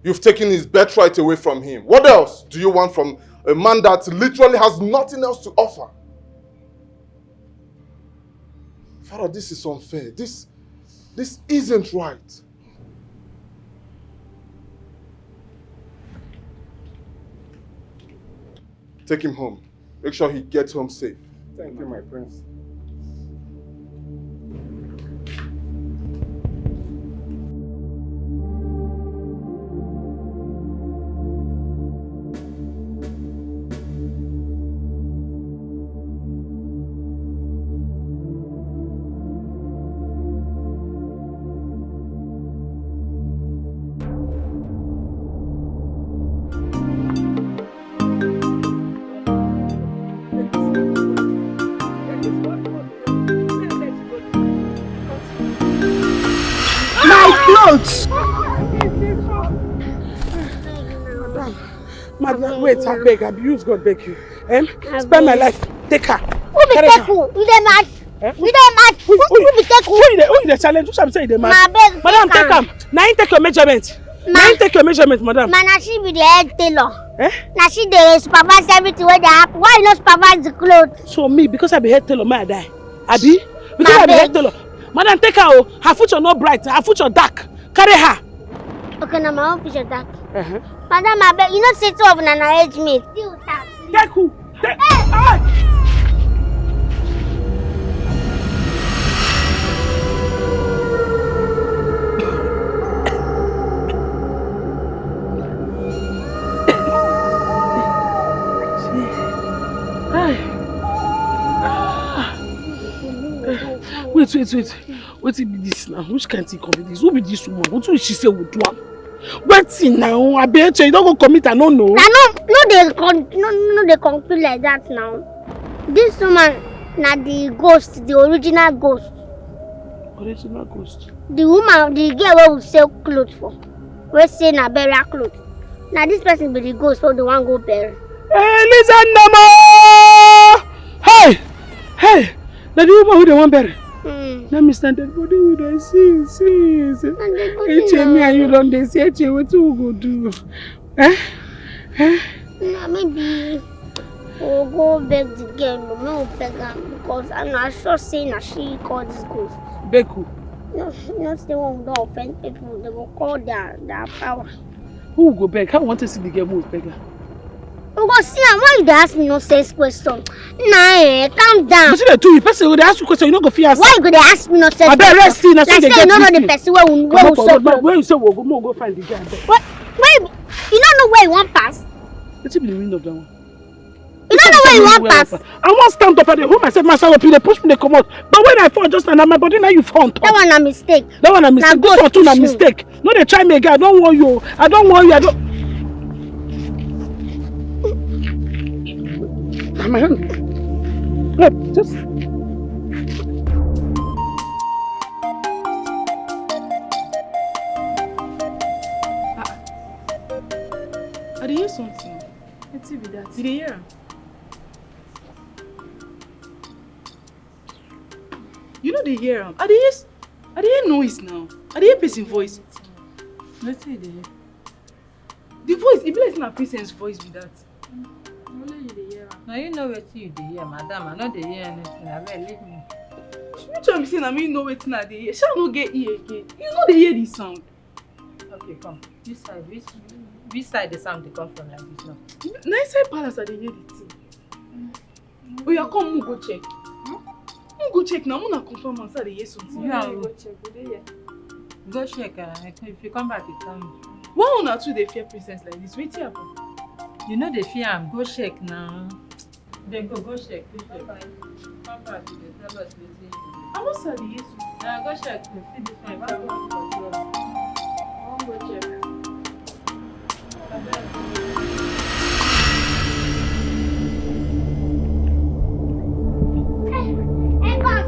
You've taken his birthright away from him. What else do you want from a man that literally has nothing else to offer? Father, this is unfair. This, this isn't right. Take him home. Make sure he gets home safe. Thank you, my prince. My clothes! Madam, wait, I beg, I use God beg you. Em? Spare my life. Take her. Who be take who? You dey mad? Eh? You dey mad? Who, who, who be take who? Who you dey, who you dey challenge? Who shall say you dey mad? My beg, madam, take am. Na him take your measurement. Na him take your measurement, madam. Ma, na she be the head tailor. Eh? Na she dey supervise everything wey dey happen. Why you no supervise the clothes? So me, because I be head tailor, may I die? Abi? Because I be head tailor. Madam, take her o. Her future no bright. Her future dark. Carry her. Okay, na my own future dark. Uh-huh. Madam, I beg, you know say two of una na age mate. Still dark. Take who? Take. Hey! Wait, wait, wait. Wetin be this now? Which kind thing come be this? Who be this woman? Wetin she say we do am? Wetin now? Abi Eche, you don go commit, I no know. Na no, no dey con, no, no dey conclude like that now. This woman na the ghost, the original ghost. Original ghost. The woman, the girl wey we sell clothes for, wey say na burial clothes. Na this person be the ghost wey dey wan go bury. Hey, listen, Mama! Hey! Hey! Na the woman wey dey wan bury. Mm. Na me stand dead body wey dey see, see, see. Eche, me and you don dey see, Eche, wetin we go do? Eh? Eh? Na maybe we go beg the girl, no, make we beg am, because I know, I sure say na she call this ghost. Beg who? No, not the one who don offend people, they go call their, their power. Who we go beg? How we wan take see the girl, make we beg her? Because see am, why you dey ask me nonsense question? Nah, eh, calm down. Wetin dey do you? Person go dey ask you question, you no go fit answer. Why you go dey ask me nonsense Abeg, question? Rest, see, na so Like you say dey you get no know this the thing. Person wey we wey we Comot for road, support. Where you say we go, make we go find the guy abeg. Wait, wait, you no know where you wan pass? Wetin be the meaning of that one? You no know where you wan pass? I wan stand up, I dey hold myself, myself up, you dey push me, dey comot. But when I fall just now, na my body na you fall on top. That one na mistake. That one na mistake. This one too na mistake. No dey try me again. I don't want you. I don't want you. I don't. Na my hand. Look, just. I dey hear something. Wetin be that? You dey hear am? You no dey hear am? I dey hear s- I dey hear noise now. I dey hear person voice. Wetin you dey hear? The voice, e be like say na Princess voice be that. Only you dey hear am. Na you know wetin you dey hear, madam. I no dey hear anything. Abeg, leave me. Which one be say na me know wetin I dey hear? Shey I no get ear again? You no dey hear the sound? Okay, come. Which side, which, which side the sound dey come from like this now? Na inside palace I dey hear the thing. Oya, come, make we go check. Hmm? Make we go check now, make una confirm am say I dey hear something. You and who? Go check, we dey here. Go check, uh, if you come back, you tell me. Why una two dey fear Princess like this? Wetin happen? You no dey fear am, go check now. Dey go, go check, go check. Come back, you dey tell us wetin you do. I no sabi Yesu. Na go check to see this one, come back for there. I wan go check. Abeg. Help us!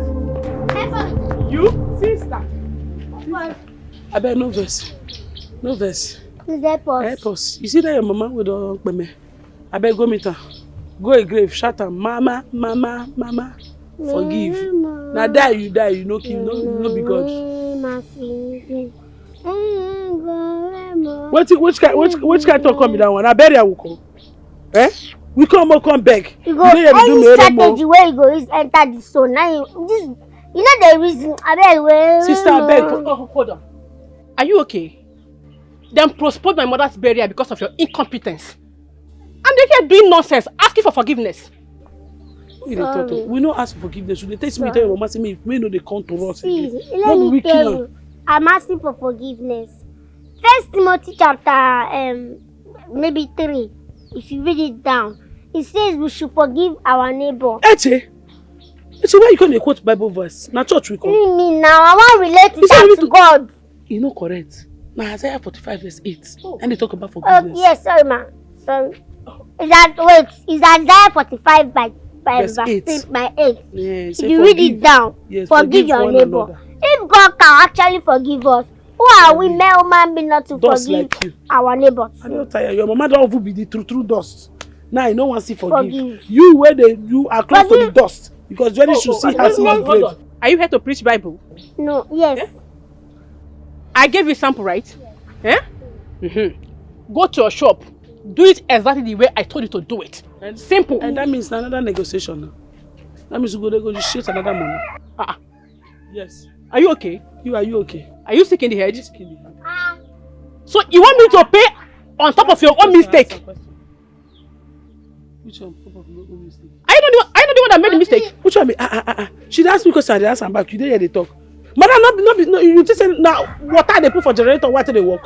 Help us! You? Sister! Help us! Abeg, no vex. No vex. Please help us. Help us. You see that your mama wey don kpeme? Abeg, go meet am. Go a grave, shout am, "Mama, mama, mama, forgive." Mama. Na die you die, you no kill, no, no be God. Mama, forgive. Wetin, which kind, which, which kind talk come be that one? Na burial we come. Eh? We come, we come beg. You go, you no hear me do any mere strategy mo. Wey you go use enter the soul. Now you, this, you know the reason. Abeg, wait. Sister, abeg, oh, hold on. Are you okay? Dem postponed my mother's burial because of your incompetence. And they here doing nonsense, asking for forgiveness. Who you dey talk to? Sorry. We no ask for forgiveness. You dey tell me, tell your mama say me, me no dey come to us again. See, let me tell you, I'm asking for forgiveness. First Timothy chapter, um, maybe three. If you read it down, it says we should forgive our neighbor. Eche, Eche, why you come dey quote Bible verse? Na church we come. Leave me now. I wan relate that to God. E no correct. Na Isaiah forty-five verse eight. Oh. And they talk about forgiveness. Oh, yes, sorry, ma. Sorry. Is that, wait, is Isaiah forty-five by, by verse eight. By eight. Yes, if you read it down, yes, forgive your neighbor. If God can actually forgive us, who are we mere human being not to forgive our neighbors? I no tire. Your mama don even be the true, true dust. Now you no wan see forgive. Forgive. You where they, you are close to the dust because when you should see her in the grave. Are you here to preach Bible? No, yes. Eh? I gave you sample, right? Eh? Mm-hmm. Go to your shop. Do it exactly the way I told you to do it. Simple. And that means another negotiation now. That means you go negotiate another money. Ah, ah. Yes. Are you okay? You, are you okay? Are you sick in the head? Sick in the head. So you want me to pay on top of your own mistake? Which one? Papa, no, no mistake. Are you not the one, are you not the one that made the mistake? Which one? Ah, ah, ah, ah. She dey ask me question, I dey ask am back. You dey here dey talk. Madam, no be, no be, no, you think say na water dey put for generator, water dey work.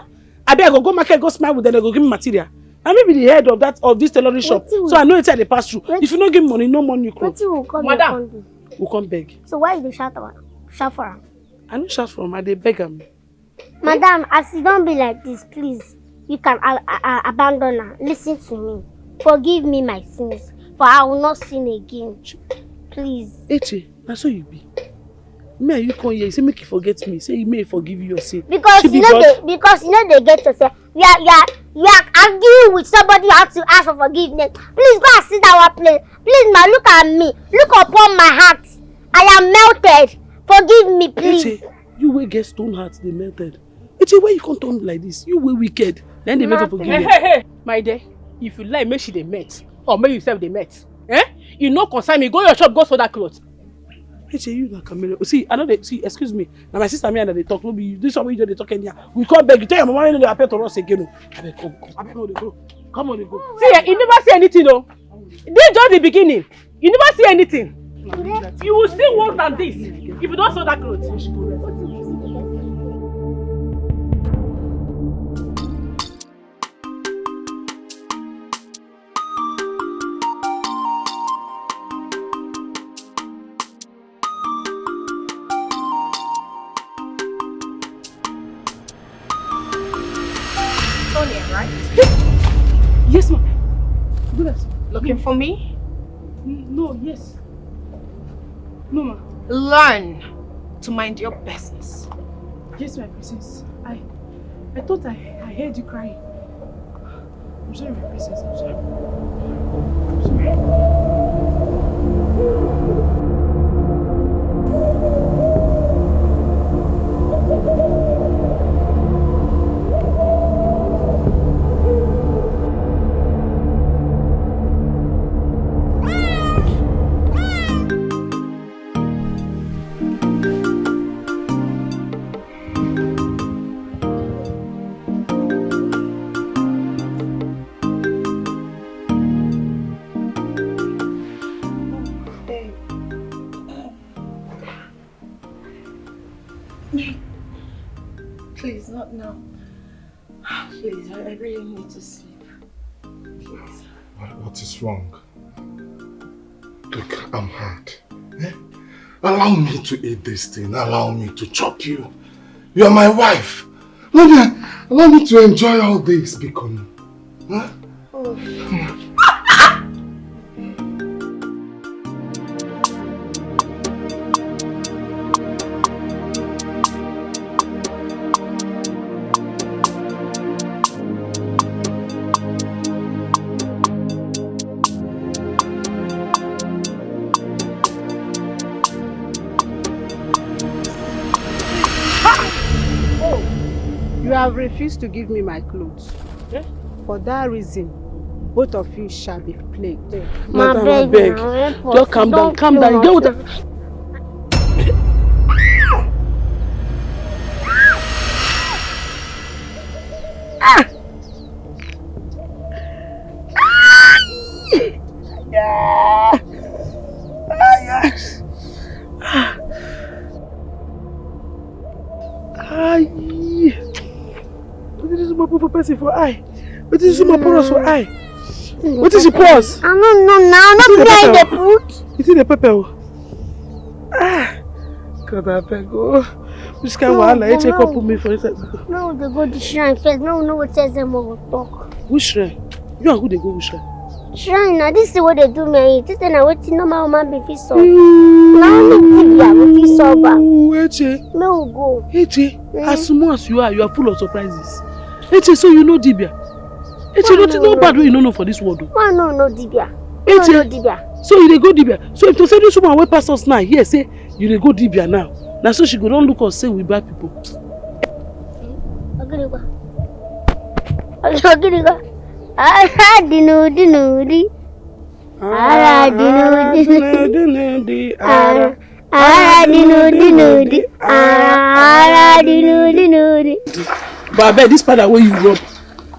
Abi I go go market, go smile with them, they go give me material. Na me be the head of that, of this tailoring shop. So I know wetin I dey pass through. If you no give me money, no money you come. Wetin we come here come do? Madam. We come beg. So why you dey shout am? Shout for am? I no shout for am, I dey beg am. Madam, as e don be like this, please, you can a- a- a- abandon am. Listen to me. Forgive me my sins, for I will not sin again. Please. Eche, na so you be. Me and you come here, you say make you forget me, say you may forgive you your sin. Because you no dey, because you no dey get yourself. You are, you are, you are arguing with somebody how to ask for forgiveness. Please go and sit down one place. Please, ma, look at me. Look upon my heart. I am melted. Forgive me, please. Eche, you wey get stone heart dey melted. Eche, why you come turn like this? You wey wicked. Then they make for forgive you. Hey, hey, hey, my dear, if you like, make she dey melt, or make you sef dey melt. Eh? You no concern me. Go your shop, go sew that cloth. Eche, you na camera. See, I know they see. Excuse me. Now my sister, me and they talk. No be this one wey you dey talk anyhow. We come beg you. Tell your mama you no dey appear to us again. Oh. Abeg, come, come. Abeg, no dey go. Come on, you go. See, eh, you never see anything, though. This is just the beginning. You never see anything. You will see worse than this if you don't sew that clothes. Sonia, right? Yes, ma'am. Good afternoon. Looking for me? N- No, yes. No, ma. Learn to mind your business. Yes, my princess. I, I thought I, I heard you crying. I'm sorry, my princess. I'm sorry. I'm sorry. Babe. Please, not now. Please, I, I really need to sleep. Please. What, what is wrong? Look, I'm hard. Eh? Allow me to eat this thing. Allow me to chop you. You are my wife. Let me, allow me to enjoy all this, Bikon. Huh? You have refused to give me my clothes. Eh? For that reason, both of you shall be plagued. Madam, abeg, just calm down, calm down. You get what? Ah! Ah! Yeah. Ah, yeah. Ayi. Wetin this woman put for person for eye? Wetin this woman put us for eye? Wetin she pour us? I don't know now. Not the pepper. You see the pepper? Ah, God, I beg. Oh, which kind of wahala? H A come put me for inside. No, they go the shrine first. No, no, what says them will talk. Which shrine? You and who dey go which shrine? Shrine na this thing wey dey do me. This thing na wetin normal woman being fit solve. Na only dibia go fit solve am. Ooh, Eche. Make we go. Eche, as small as you are, you are full of surprises. Eche, so you know dibia? Eche, nothing no bad wey you no know for this world o. Why no know dibia? Eche, so you dey go dibia? So if to say this woman wey pass us now hear say you dey go dibia now, na so she go don look us say we bad people. Ogirigwa. Ogirigwa. Ara dinu dinu di. Ara dinu dinu di. Ara. Ara dinu dinu di. Ara. Ara dinu dinu di. But abeg, this powder wey you rub,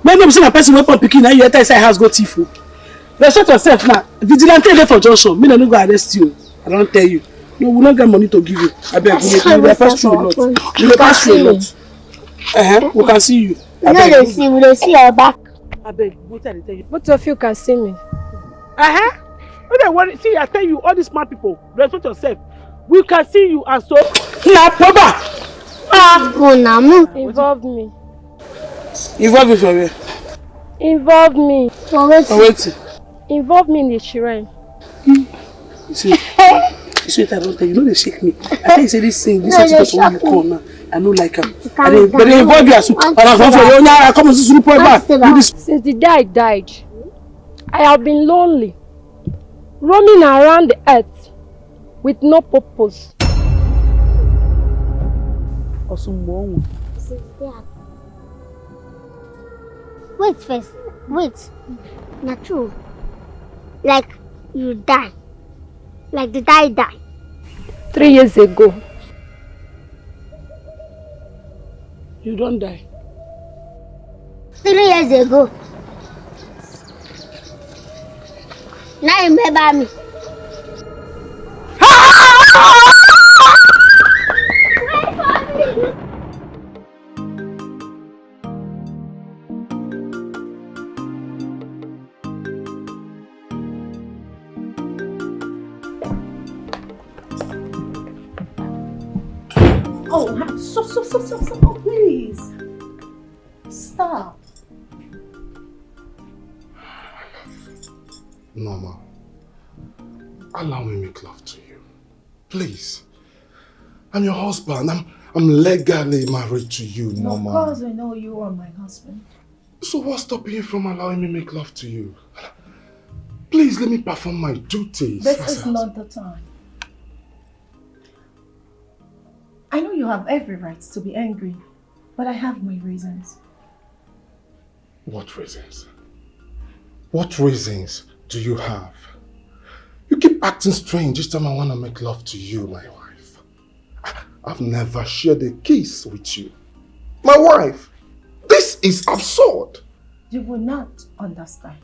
make no be say na person wey born pikin na you enter inside house go thief o. Respect yourself now. Vigilante dey for junction. Make dem no go arrest you. I don tell you. No, we no get money to give you. Abeg, we dey, we dey pass through a lot. We dey pass through a lot. Uh-huh. We can see you. You know they see, we dey see your back. Abeg, wetin I dey tell you? Both of you can see me. Uh-huh. No dey worry. See, I tell you, all these smart people, respect yourself. We can see you, and so. Na Papa. Ah, go na move. Involve me. Involve me for where? Involve me. For wetin? For wetin? Involve me in the shrine. You see, you see what I don tell you? No dey shake me. I tell you say this thing, this thing wey you call now, I no like am. I dey, but dey involve you as well. And I come for you now. I come as a super man. Do this. Since the day I died, I have been lonely, roaming around the earth with no purpose. Osungbo onwe. Wait first. Wait. Na true. Like you die. Like the die die. Three years ago. You don die. Three years ago. Now remember me. Oh, I'm so, so, so, so, so, oh, please. Stop. Norma, allow me make love to you. Please. I'm your husband. I'm I'm legally married to you, Norma. Of course I know you are my husband. So what's stopping you from allowing me make love to you? Please let me perform my duties. This is not the time. I know you have every right to be angry, but I have my reasons. What reasons? What reasons do you have? You keep acting strange each time I want to make love to you, my wife. I've never shared a kiss with you. My wife, this is absurd. You will not understand.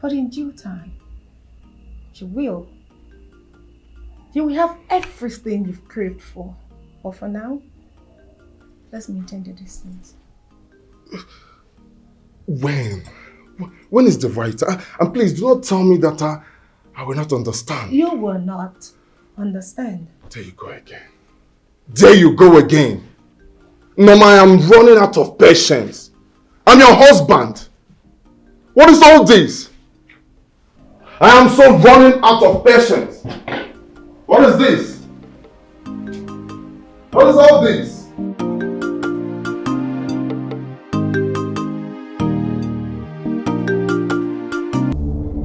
But in due time, you will. You will have everything you've craved for. But for now, let's maintain the distance. When? When is the right time? And please do not tell me that I, I will not understand. You will not understand. There you go again. There you go again. Norma, I am running out of patience. I'm your husband. What is all this? I am so running out of patience. What is this? What is all this?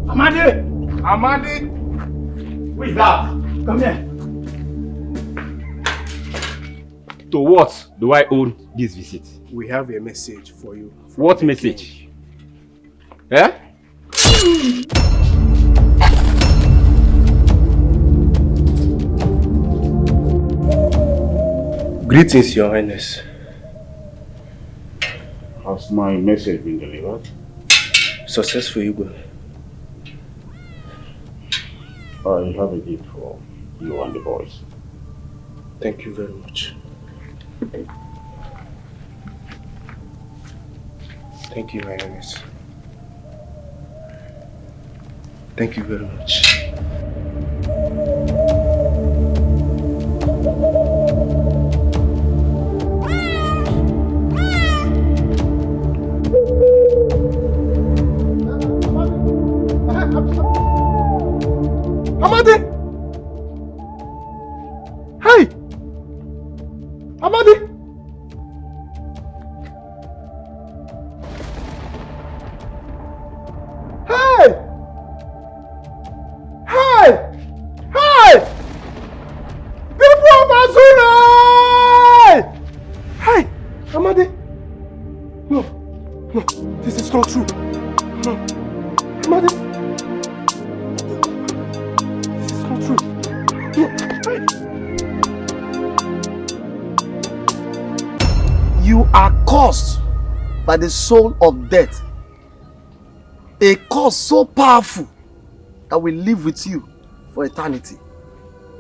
Amadi! Amadi! Who is that? Come here. To what do I own this visit? We have a message for you. What message? Eh? Greetings, Your Highness. Has my message been delivered? Successful, Igwe. I have a gift for you and the boys. Thank you very much. Thank you, my Highness. Thank you very much. Amadi! Hey! Amadi! Hey! Hey! Hey! People of Azure! Hey! Amadi! No. No. This is not true. No. Amadi! This is not true. No. Hey! You are cursed by the soul of death. A curse so powerful that will live with you for eternity.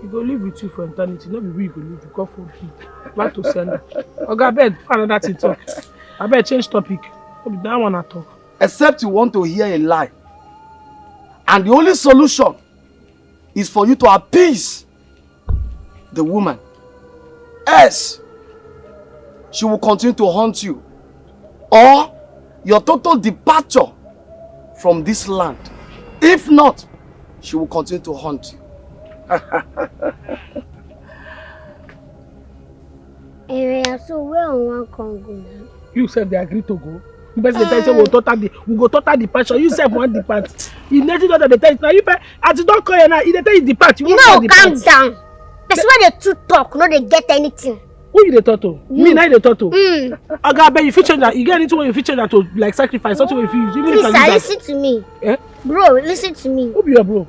E go live with you for eternity, no be we go live, God forbid. Back to sender. Oga, abeg, find another thing talk. Abeg, change topic. No be that one I talk. Except you want to hear a lie. And the only solution is for you to appease the woman. Else, she will continue to haunt you, or your total departure from this land. If not, she will continue to haunt you. Area, so where I wan come go now? You sef dey agree to go. Person dey tell you say we go total the we go total the passion. You sef wan depart. You nothing don dey tell you now. You pe as you don call here now, e dey tell you depart. You wan No, depart. calm down. Person wey dey too talk no dey get anything. Who you dey talk to? Me na you dey talk to. Mm. Oga, abeg, you fit change that. You get anything wey you fit change that to, like, sacrifice, something wey you fit use. Even if Please, na sir, use that. Listen to me. Eh? Bro, listen to me. Who be your bro?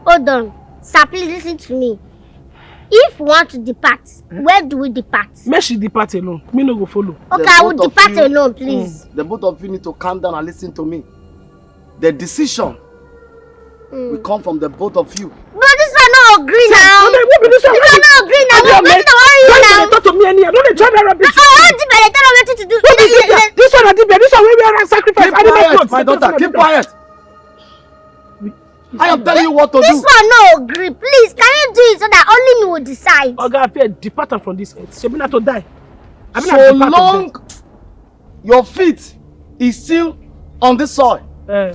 Hold on. Sir, please listen to me. If we want to depart, where do we depart? Make she depart alone. Me no go follow. Okay, The I will both of depart you- alone, please. The both of you need to calm down and listen to me. The decision We come from the both of you. But this one no agree now. What be this one? This one no agree now. What be the worry you now? Don't talk to me anyhow. Don't dey try that rubbish. I want to be the tell wetin to do. What be this one? This one, this one wey we are sacrifice. Keep quiet, my daughter. Keep quiet. I am telling you what to This do. One no agree. Please, can you do it so that only me will decide? Oga Afia, depart am from this earth. Shebi na to die. Abi na So depart from long your feet is still on this soil, Eh.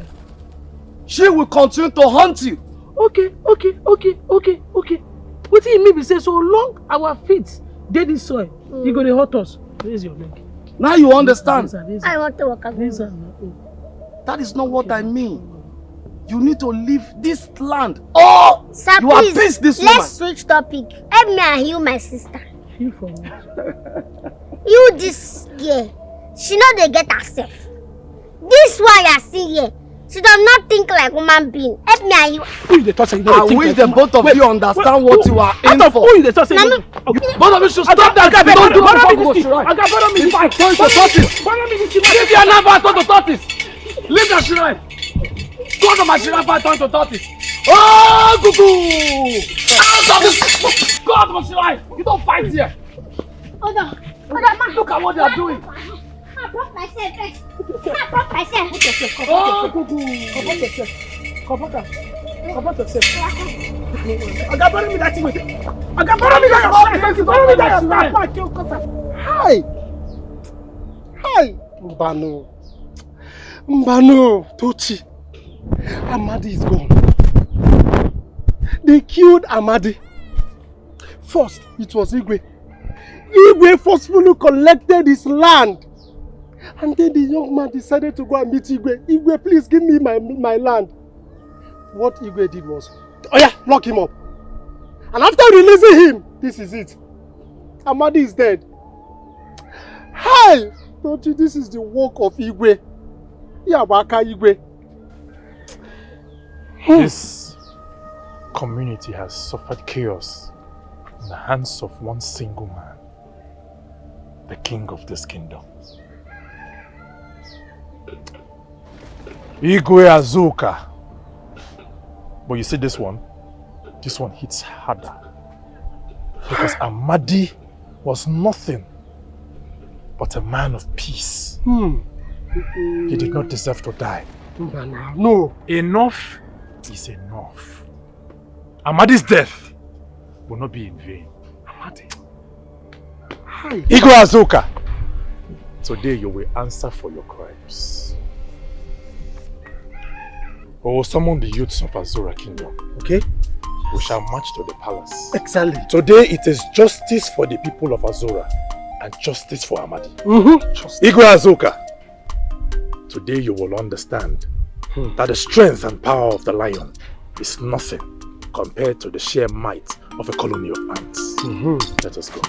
she will continue to haunt you. Okay, okay, okay, okay, okay. Wetin e mean be say so long our feet dey this soil, e go dey hurt us. Raise your leg. Now you understand. Raise am, raise I am. want to walk away. Raise am na. Oh. That is not what I mean. You need to leave this land. Oh, Sir, you are please, pissed this let's woman. Switch topic. Help me and heal my sister. Feel for what? You this girl, she no dey get herself. This one you are seeing here, she does not think like human being. Help me and you. Who you dey talk say you no I dey think wish like the woman? both of Wait, you understand wait, what you are in out of for. Who you dey talk say you Mama, no dey- Okay. Both of you should stop that. Oga, Don't do borrow what me you this thing. should right. Oga, borrow me this If thing. I turn to tortoise, Borrow me this thing. if you are not about to tortoise, leave the shrine. Go to my shrine, I turn to tortoise. Oh, cuckoo! Out of this. Go out of my shrine. You don't fight here. Hold on, hold on, ma. Look at what they are doing. I pop myself first. I pop myself. Oh, cuckoo! Comot yourself. Comot am. Comot yourself. Oga, borrow me that thing. Oga, borrow me that your shrine. Borrow me that your shrine. Hi. Hi. Mbano. Mbano, Tochi. Amadi is gone. They killed Amadi. First, it was Igwe. Igwe forcefully collected his land. And then the young man decided to go and meet Igwe. Igwe, please give me my, my land. What Igwe did was, oh yeah, lock him up. And after releasing him, this is it. Amadi is dead. Hi! Tochi, this is the work of Igwe. Yabaka Igwe. This community has suffered chaos in the hands of one single man, the king of this kingdom. Igwe Azuka. But you see this one? This one hits harder. Because Amadi was nothing but a man of peace. Hmm. He did not deserve to die. Mbano, no. Enough is enough. Amadi's death will not be in vain. Amadi. Hi. Igwe Azuka, today you will answer for your crimes. We will summon the youths of Azura Kingdom. Okay. We shall march to the palace. Exactly. Today it is justice for the people of Azura and justice for Amadi. Mm-hmm. Igwe Azuka, today you will understand Hmm. that the strength and power of the lion is nothing compared to the sheer might of a colony of ants. Mm-hmm. Let us go.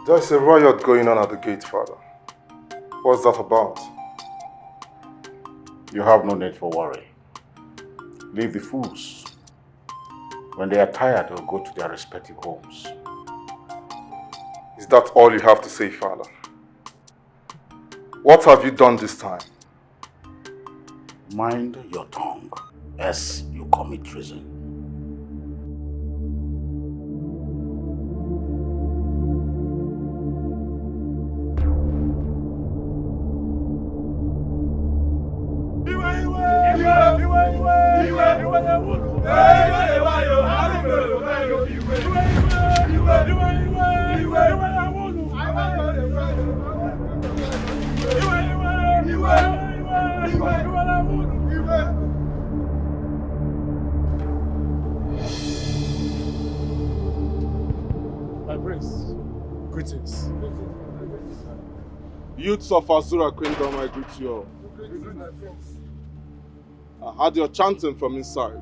There's a riot going on at the gate, Father. What's that about? You have no need for worry. Leave the fools. When they are tired, they'll go to their respective homes. Is that all you have to say, Father? What have you done this time? Mind your tongue, else you commit treason. My prince, greetings. Youths of Azura Kingdom, I greet you all. I heard your chanting from inside.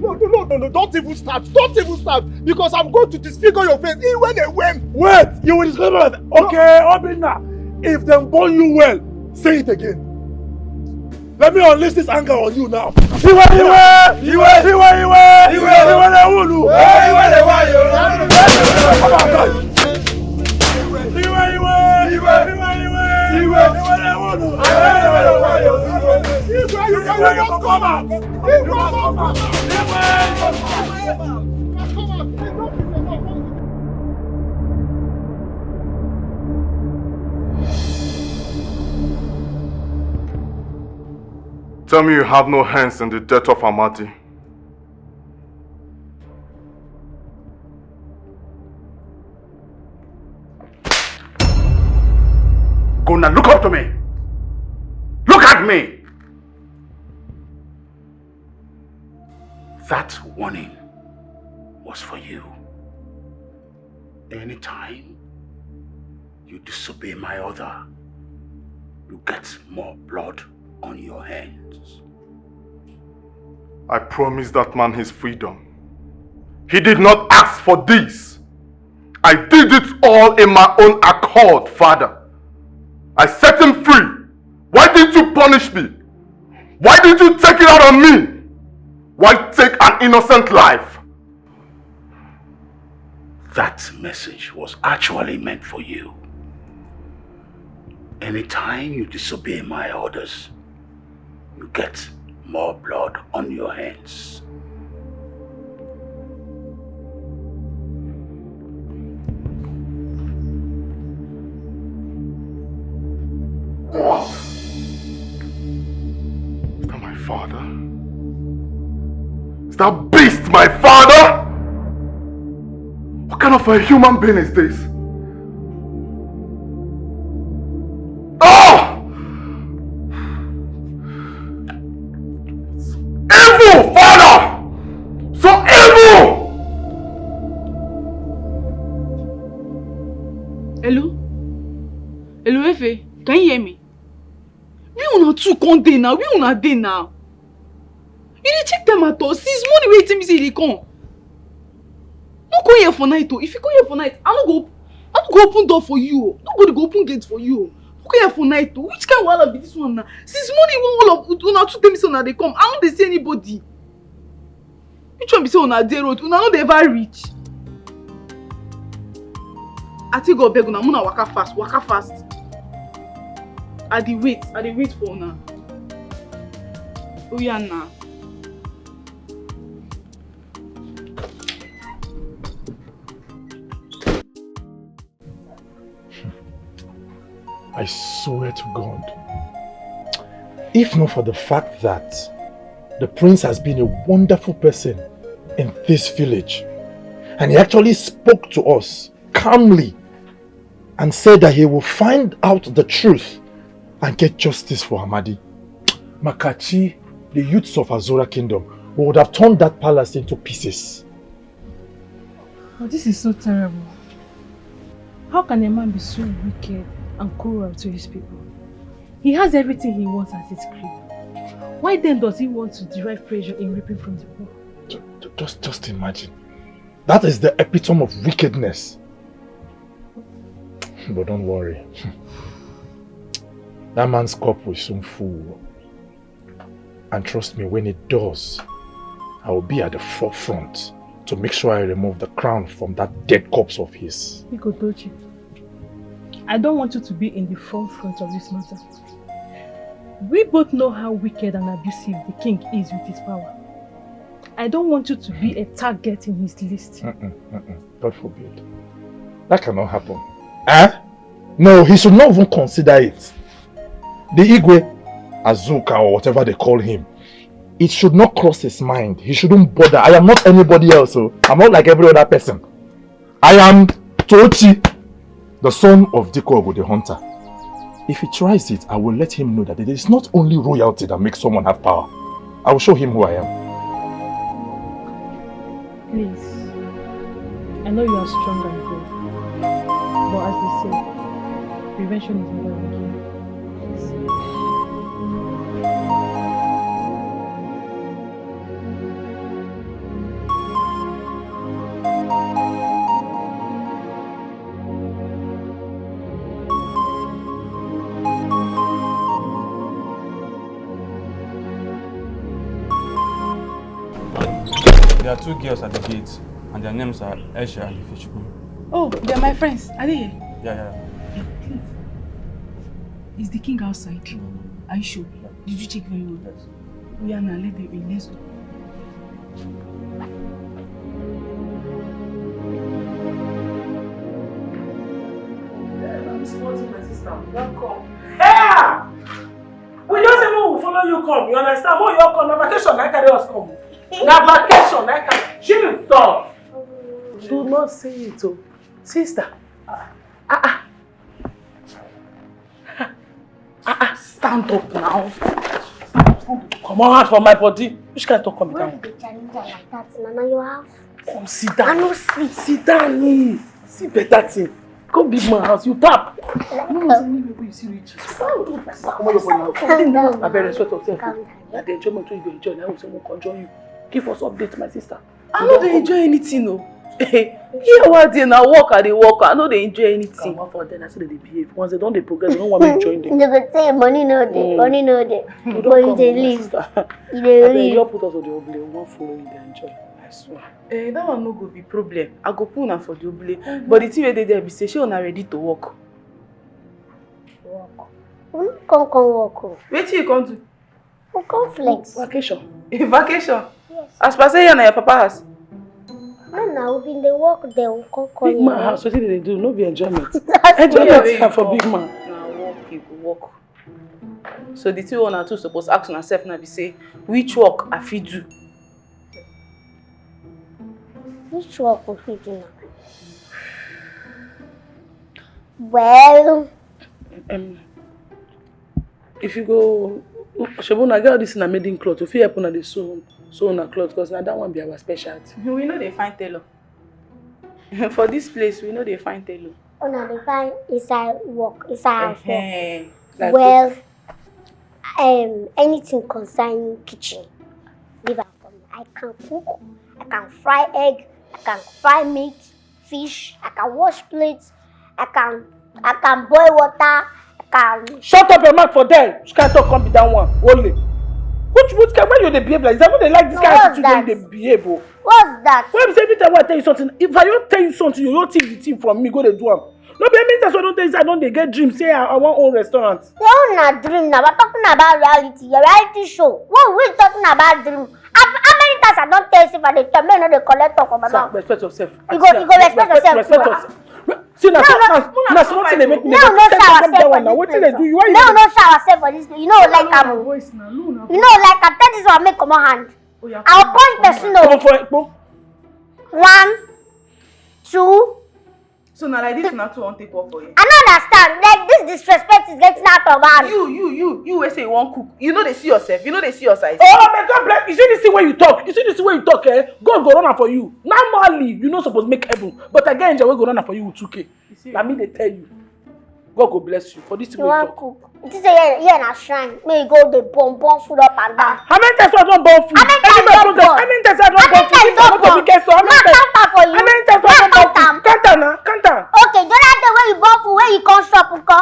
No, no, no, no, no, don't even start. Don't even start. Because I'm going to disfigure your face. Iwe dey wem. Wait, you will disfigure my face. Okay, Obinna, if dem born you well, say it again. Let me unleash this anger on you now. Iwe, iwe, iwe, iwe, iwe, iwe, iwe, le wulu. Iwe, iwe, iwe, iwe, iwe, iwe, iwe, iwe, iwe, le wulu. Iwe, you cannot come out. Iwe, come out. Iwe, come out. Enough is enough. Tell me you have no hands in the death of Amadi. Go now, look up to me. Look at me. That warning was for you. Anytime you disobey my order, you get more blood on your hands. I promised that man his freedom. He did not ask for this. I did it all in my own accord, Father. I set him free. Why didn't you punish me? Why didn't you take it out on me? Why take an innocent life? That message was actually meant for you. Anytime you disobey my orders, you get more blood on your hands. What? Is that my father? Is that beast my father? What kind of a human being is this? Oh! Evil father! So evil! Hello? Hello, Efe? Can you hear me? We una two come dey now. We una dey now. You dey check time at all? Since morning wey you tell me say you dey come. No come here for night o. If you come here for night, I no go, I no go open door for you o. Nobody go open gate for you o. No come here for night o. Which kind of wahala be this one now? Since morning, one all of una two tell me say una dey come. I no dey see anybody. Which one be say una dey road? Una no dey ever reach. I take God beg una, una waka fast, waka fast. I dey wait, I dey wait for una. Oya na. I swear to God, if not for the fact that the prince has been a wonderful person in this village, and he actually spoke to us calmly and said that he will find out the truth and get justice for Amadi. Makachi, the youths of Azura Kingdom, we would have turned that palace into pieces. Oh, this is so terrible. How can a man be so wicked and cruel to his people? He has everything he wants at his crib. Why then does he want to derive pleasure in reaping from the poor? Ju- ju- Just, just imagine. That is the epitome of wickedness. But don't worry. That man's cup will soon full. And trust me, when it does, I will be at the forefront to make sure I remove the crown from that dead corpse of his. Biko Tochi, I don't want you to be in the forefront of this matter. We both know how wicked and abusive the king is with his power. I don't want you to be a target in his list. Mm-mm, mm-mm. God forbid. That cannot happen. Eh? No, he should not even consider it. The Igwe, Azuka, or whatever they call him, it should not cross his mind. He shouldn't bother. I am not anybody else. Oh. I'm not like every other person. I am Tochi, the son of Diko Ogo the hunter. If he tries it, I will let him know that it is not only royalty that makes someone have power. I will show him who I am. Please, I know you are strong and brave, but as they say, prevention is better than cure. There are two girls at the gate, and their names are Aisha and Ifechukwu. Oh, they're my friends. Are they here? Yeah, yeah. Is the king outside? Are you sure? Did you check very well? Yes. Oh, yeah, now let them in. Let's go. Welcome. Hey! We just say we will follow you come. You understand? When you come, na vacation na carry us come. Na vacation na carry. She be talk. Do not say it, oh, sister. Ah ah. Ah ah. Stand up now. Come on out from my body. Which kind of talk come be that one? Why you dey challenge her like that, Nana? You have Come sit down. I no see. Sit down, eh. See better thing. Come big man house, you tap. No, no, say me wey you see reach. Stand up. Come on, come on. Calm down. I better respect yourself. Calm down. Na the enjoyment wey you go enjoy, na we say we come join you. Give us update, my sister. I no dey enjoy anything o. Here wey I dey na work I dey work, I no dey enjoy anything. Come on for there, na so they dey behave. Once they don dey progress, they no want me join them. You go say money no dey, Mm. money no dey. You But don you come, dey my live, sister. you dey Abeg, you live. all put us for the oblay, we wan follow you dey enjoy. I swear. Eh, that one no go be problem. I go put una for the oblay. But the thing wey dey there be say, shey una ready to work? We no come come work o. Wetin you come do? We come flex. Vacation. A vacation? Yes. As per say here na your papa house. No, na we been dey work there, we come come Big man here. House, wetin they dey do? No be enjoyment. That's Enjoyment Where you time for come? Big man. Na work you go work. So the two una two suppose ask una sef na be say, which work I fit do? Which work we fit do now? Well, Um, if you go, shebu na get all this na maiden cloth. If you help una dey sew, sew una cloth, cause na that one be our specialty. We no dey find tailor. For this place, we no dey find tailor. una dey find inside work, inside house work. Ehen. Like Well, um, anything concerning kitchen, leave am for me. I can cook, I can fry egg, I can fry meat, fish, I can wash plates, I can, I can boil water, I can. Shut up your mouth for there. Which kind of talk come be that one? Only. Which which kind when you dey behave like this? I no dey like this No, kind of what's situation when that? you dey behave. Oh. What's that? When be say every time when I tell you something, if I don't tell you something, you don't take the thing from me, go dey do am. No be every time I don't tell you, say I don't dey get dream, say I, I want own restaurant. Your own na dream now. We're talking about reality. Your reality show. What we talking about dream? How, how many times I don't tell you if I dey tell me no dey collect talk for my Sir, mouth? Respect yourself. You go, you go respect yourself Respect too. Yourself. See, na No, so, no, na, no, na small thing dey make me. No, no, Take shower am self down for now. this Wetin place. dey do you? Why you No, dey no, shower self for this place. You know, like am. Voice na, no, no. You know, like am. Tell this one make comot hand. Oya, I'll come punch on, person come o. Come for ekpo. One, two, So na like this una two wan take work for here? I no understand. Like, this disrespect is getting out of hand. You, you, you, you wey say you wan cook. You no dey see yourself. You no dey see your size. Oh, may God bless. You see this thing wey you talk? You see this thing wey you talk, eh? God go run am for you. Normally, you no suppose make heaven. But I get angel wey go run am for you with two K. You see? Na me dey tell you. God go bless you for this thing wey you talk. You wan cook? You think say here, here na shrine? Make you go dey burn, burn food up and down. How many times I don burn food? How many times I don burn? How many times I don burn food? How many times I don burn? How many times I don burn food? Count am for you. Count am na, count am. Okay, the other day wey you burn food, wey you come shop, nko?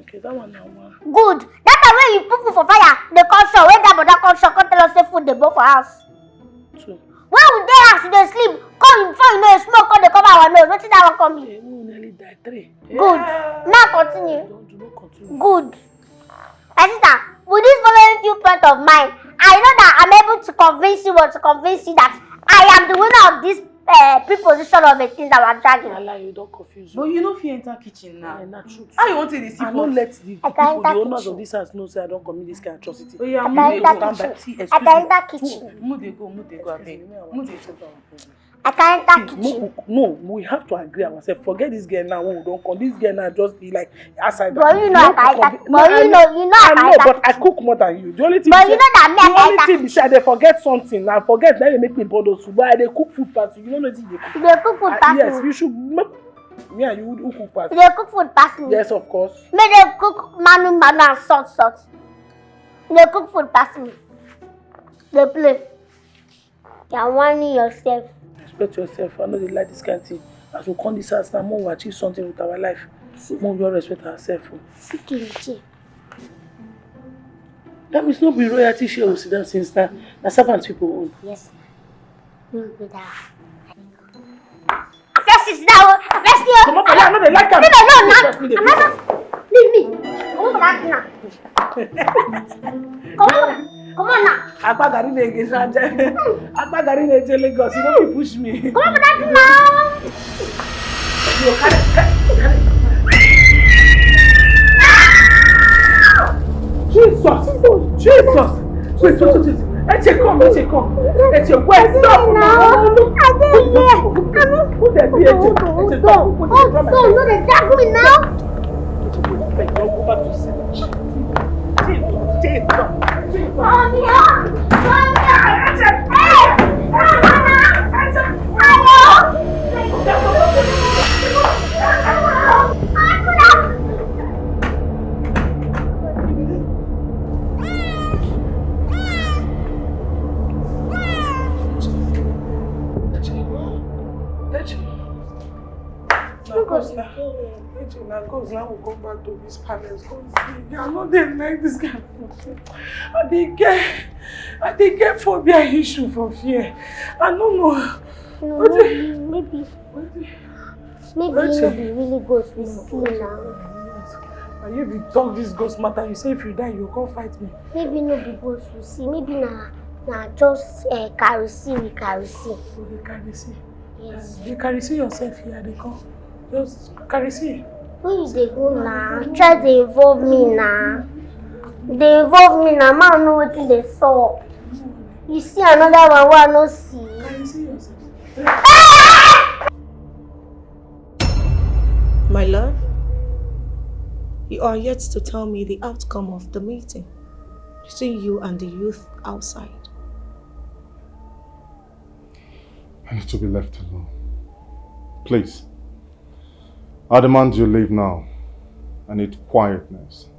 Okay, that one na one. Good. That time wey you put food for fire, dey come shop, wey that brother come shop, come tell us say food dey burn for house. Two. When we dey house, we dey sleep. Come, before you know, smoke come dey cover our nose. Wetin that one come be? Hey, we nearly die. Three. Good. Now continue. Don't do, no continue. Good. My sister, with this following few point of mine, I know that I'm able to convince you or to convince you that I am the winner of this uh, preposition of a thing that we're dragging. Lie, you don confuse me. But you no fit enter kitchen now. Eh, na truth. How you want to dey see pot? I no let the people, the owners of this house know say I don commit this kind of atrocity. Oh, yeah, I can enter kitchen. I can enter kitchen. Move dey go, move dey go, abeg. Move dey go. I can enter kitchen. No, no, we have to agree ourselves. Forget this girl now. We don't come. This girl now just be like outside. But you know I can enter. But you know, you know I can enter. But I cook more than you. The only thing, but you know that me, I can enter. The only thing be say I dey forget something. I forget that you make me bother food. But I dey cook food pass you. You know nothing you dey cook. You dey cook food pass me. Yes, you should make me and you who cook pass. You dey cook food pass me. Yes, of course. Me dey cook manu manu and salt salt. You dey cook food pass me. Dey play. You are warning yourself. Respect yourself. I no dey like this kind thing. As we come this house now, make we achieve something with our life. Make we just respect ourselves. Oh. Sit in the chair. That means no be royalty share we sit down since now. Na servant people own. Yes, ma. No be that. I first sit down. I first sit down. Come on, I no dey like am. Leave me alone now. Leave me. Come on, come on now. Come on now. Akpagari na-eje Abuja. Akpagari na-eje Lagos. You no fit push me. Come on now. You carry, carry, carry. Jesus! Jesus! Wait, wait, wait, wait. Eche, come, Eche, come. Eche, wait, stop now. Look, look, look. Who dey be Eche? Eche, stop. Hold on, no dey drag me now. Eche, don't go back to sin. Jesus, Jesus, Jesus. Come here. Come here. Eche. Hey! Eche. Eche. Hello? Na cause na, na cause na we come back to this palace. Come see, I no dey like this kind of thing. I dey get, I dey get phobia issue for fear. I no know. No, maybe, maybe. Maybe e no be really ghost we see now. Na you be talk this ghost matter. You say if you die, you come fight me. Maybe no be ghost we see. Maybe na, na just uh, karisi we karisi. You dey karisi. Yes. You dey karisi yourself here. Dey come. Just karisi. Where you dey go now? Try dey involve me now. Dey involve me now. Man, know wetin dey sup. You see another one wey I no see. Karisi yourself. My love, you are yet to tell me the outcome of the meeting between you and the youth outside. I need to be left alone. Please. I demand you leave now. I need quietness.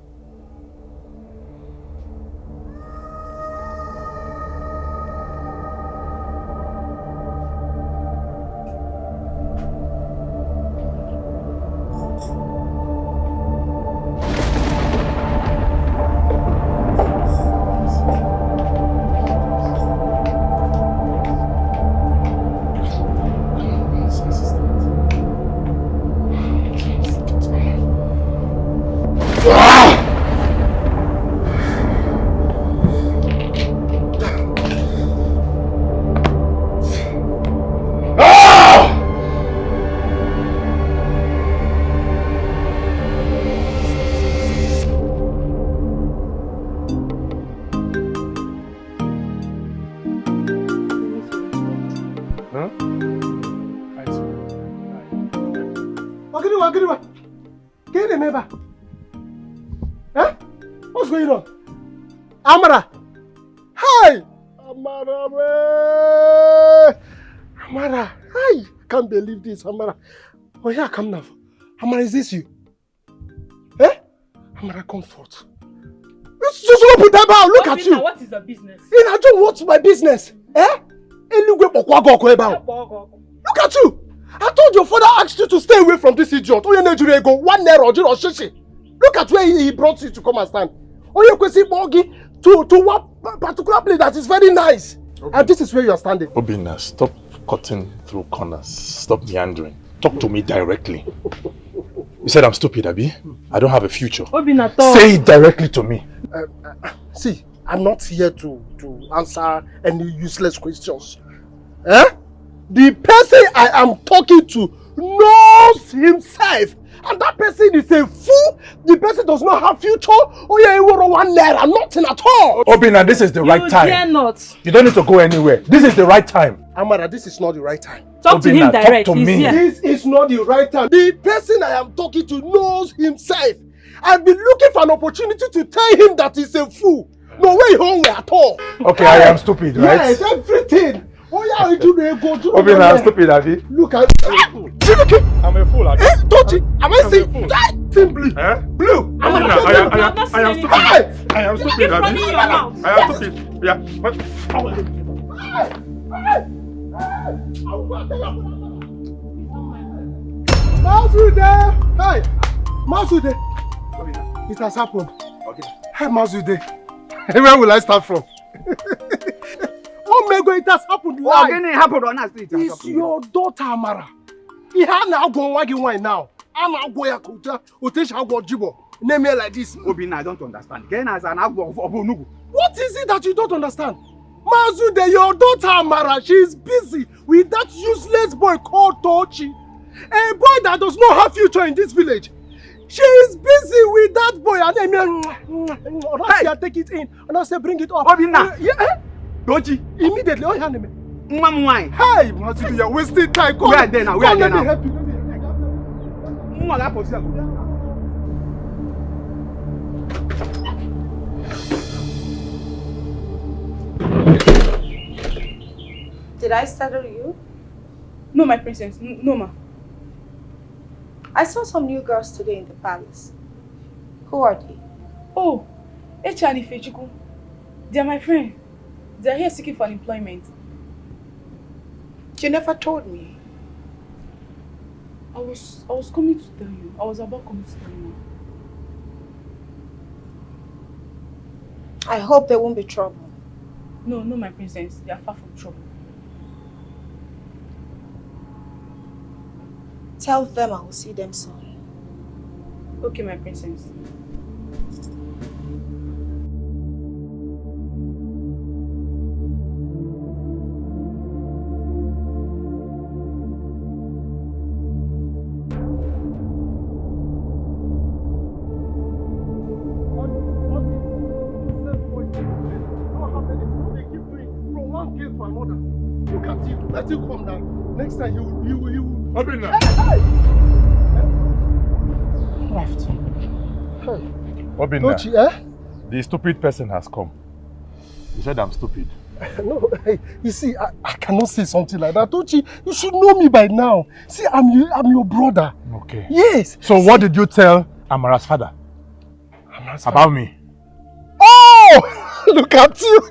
Ever? Eh? What's going on? Amara! Hi! Amara! Wey! Amara! Hi! Can't believe this, Amara. Oh yeah, come now. Amara, is this you? Eh? Amara, comfort. Susurupu Debao, look at you. What is your business? In Ajo, what's my business? Eh? Eluigwe kpọkwa gị ọkụ ebe ahụ. Look at you. I told your father asked you to stay away from this idiot. Onye na-ejiri ego, one naira, ojiro shishi. Look at where he, he brought you to come and stand. Onye kwesịrị ịkpọ gị to, to one particular place that is very nice. And this is where you are standing. Obinna, stop cutting through corners. Stop meandering. Talk to me directly. You said I'm stupid, abi? I don't have a future. Obinna, talk. Say it directly to me. Uh, uh, see, I'm not here to, to answer any useless questions. Eh? The person I am talking to knows himself. And that person is a fool. The person does not have future. Oh yeah, he wore one naira, nothing at all. Obinna, this is the right time. You dare not. You don't need to go anywhere. This is the right time. Amara, this is not the right time. Talk to him direct. He's here. This is not the right time. The person I am talking to knows himself. I've been looking for an opportunity to tell him that he's a fool. No way home at all. Okay, I am stupid, right? Yes, everything. Oh yeah, you do the go do. Obinna, I'm stupid, abi? Look at you. I'm a fool, abi? Eh, don't you? Am I saying that thing blue? Eh? Blue. Obinna, I am, I am, I am stupid. I am stupid, abi? I am stupid. Yeah. But Mazude! Hey! Mazude! It has happened. Okay. Hey, Mazude. Where will I start from? Oh my God, it has happened live. What happened on that street? It's your daughter, Amara. Ihe a na-agwọ nwa gị nwaanyị now. A na-agwọ ya ka otu a, otu esi agwọ jibo. Name me like this. Obinna, I don't understand. Again, as an agwọ of Obunugu. What is it that you don't understand? Mazude, your daughter Amara, she is busy with that useless boy called Tochi. A boy that does not have future in this village. She is busy with that boy. And then, hey! Take it in. And I say, bring it up. Obinna. Uh, yeah, eh? Tochi. Immediately. Oh, hand me. Nwa m nwaanyị. Hey, Mazude, you're wasting time. Come. Where are they now? Where are they now? Let me help you. Let me help you. Nwa ga-apụzi ya. Did I startle you? No, my princess. N- no, ma. I saw some new girls today in the palace. Who are they? Oh, Eche and Ifechukwu. They are my friend. They are here seeking for employment. You never told me. I was I was coming to tell you. I was about coming to tell you. I hope there won't be trouble. No, no, my princess. They are far from trouble. Tell them I will see them soon. Okay, my princess. From one girl to another. Look at you. Let you come down. Next time you will, you will, you will. Obinna. Hey, hey. Left. Hey. Obinna. Tochi, eh? The stupid person has come. You said I'm stupid. No, hey, you see, I, I cannot say something like that. Tochi, you should know me by now. See, I'm your, I'm your brother. Okay. Yes. So what did you tell Amara's father? Amara's father? About me? Oh! Look at you.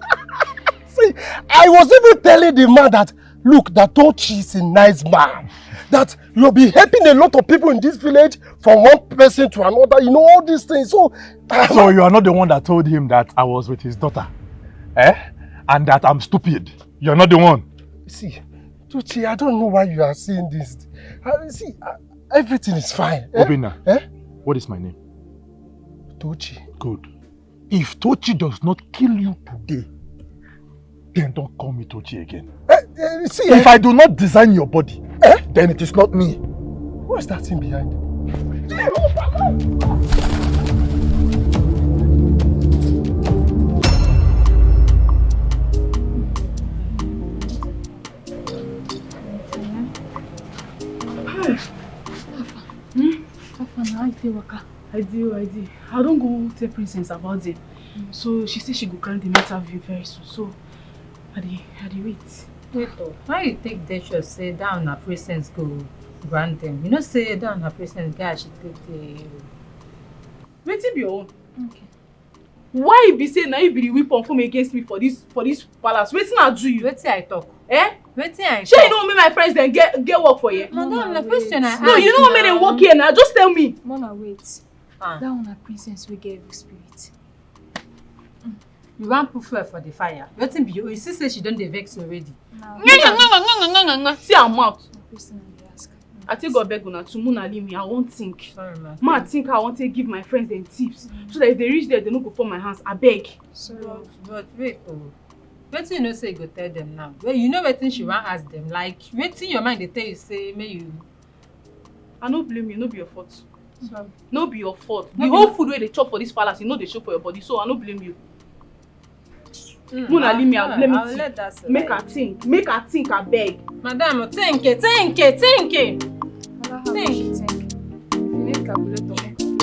See, I was even telling the man that, look, that Tochi is a nice man. That you'll be helping a lot of people in this village from one person to another. You know all these things. So, so you are not the one that told him that I was with his daughter? Eh? And that I'm stupid. You're not the one. See, Tochi, I don't know why you are saying this. Uh, see, uh, everything is fine. Eh? Obinna, eh? What is my name? Tochi. Good. If Tochi does not kill you today, then don't call me Tochi again. Eh, eh, see, if eh? I do not design your body, eh? Then it is not me. What's that thing behind? Hey. Hmm? How far now? How you take waka? I do, I do. I don't go tell Princess about them. So she said she go grant the matter view very soon. So I dey, I dey wait. Wait o, why you take dey sure say that una Princess go grant them? You know say that una Princess get as she take dey. Wetin be your own? Okay. Why e be say na you be the weapon come against me for this, for this palace? Wetin I do you? Wetin I talk? Eh? Wetin I talk? Shey you no wan make my friends dem get, get work for here? Madam, na question I ask. No, you no wan make dem work here na. Just tell me. Mona, wait. Ah. That one na Princess wey get evil spirit. You wan put fuel for the fire. Wetin be you? You see say she don dey vex already. See her mouth. I take God beg una to Mona leave me. I wan think. Sorry, ma. Ma think I wan take give my friends dem tips so that if they reach there, they no go fall my hands. I beg. Sorry. But, but wait o. Wetin you know say you go tell them now? Well, you know wetin she wan ask them. Like wetin your mind dey tell you say make you. I no blame you. No be your fault. Sorry. No be your fault. The whole food wey dey chop for this palace, e no dey show for your body, so I no blame you. Mm, Mona, leave me out. Let me think. Make her think. Make her think, I beg. Madam, think, think, think. Think. If you need calculator, make am.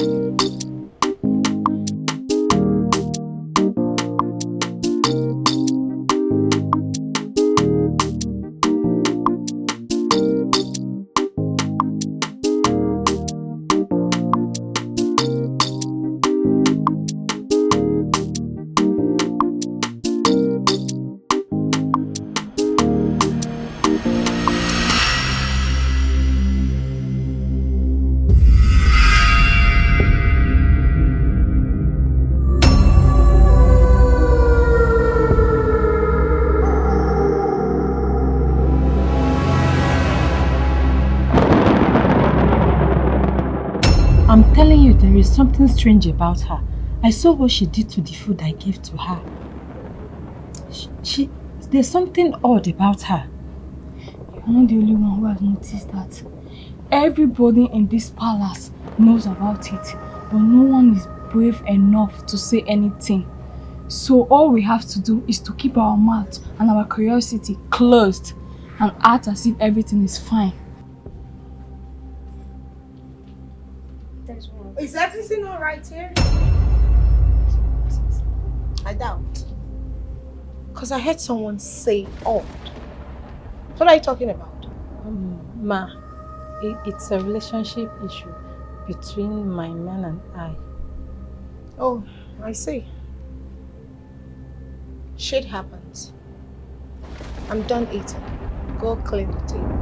I'm telling you, there is something strange about her. I saw what she did to the food I gave to her. She, she there's something odd about her. You're not the only one who has noticed that. Everybody in this palace knows about it, but no one is brave enough to say anything. So all we have to do is to keep our mouth and our curiosity closed and act as if everything is fine. Is everything all right here? I doubt. Because I heard someone say odd. What are you talking about? Um, Ma, it, it's a relationship issue between my man and I. Oh, I see. Shit happens. I'm done eating. Go clean the table.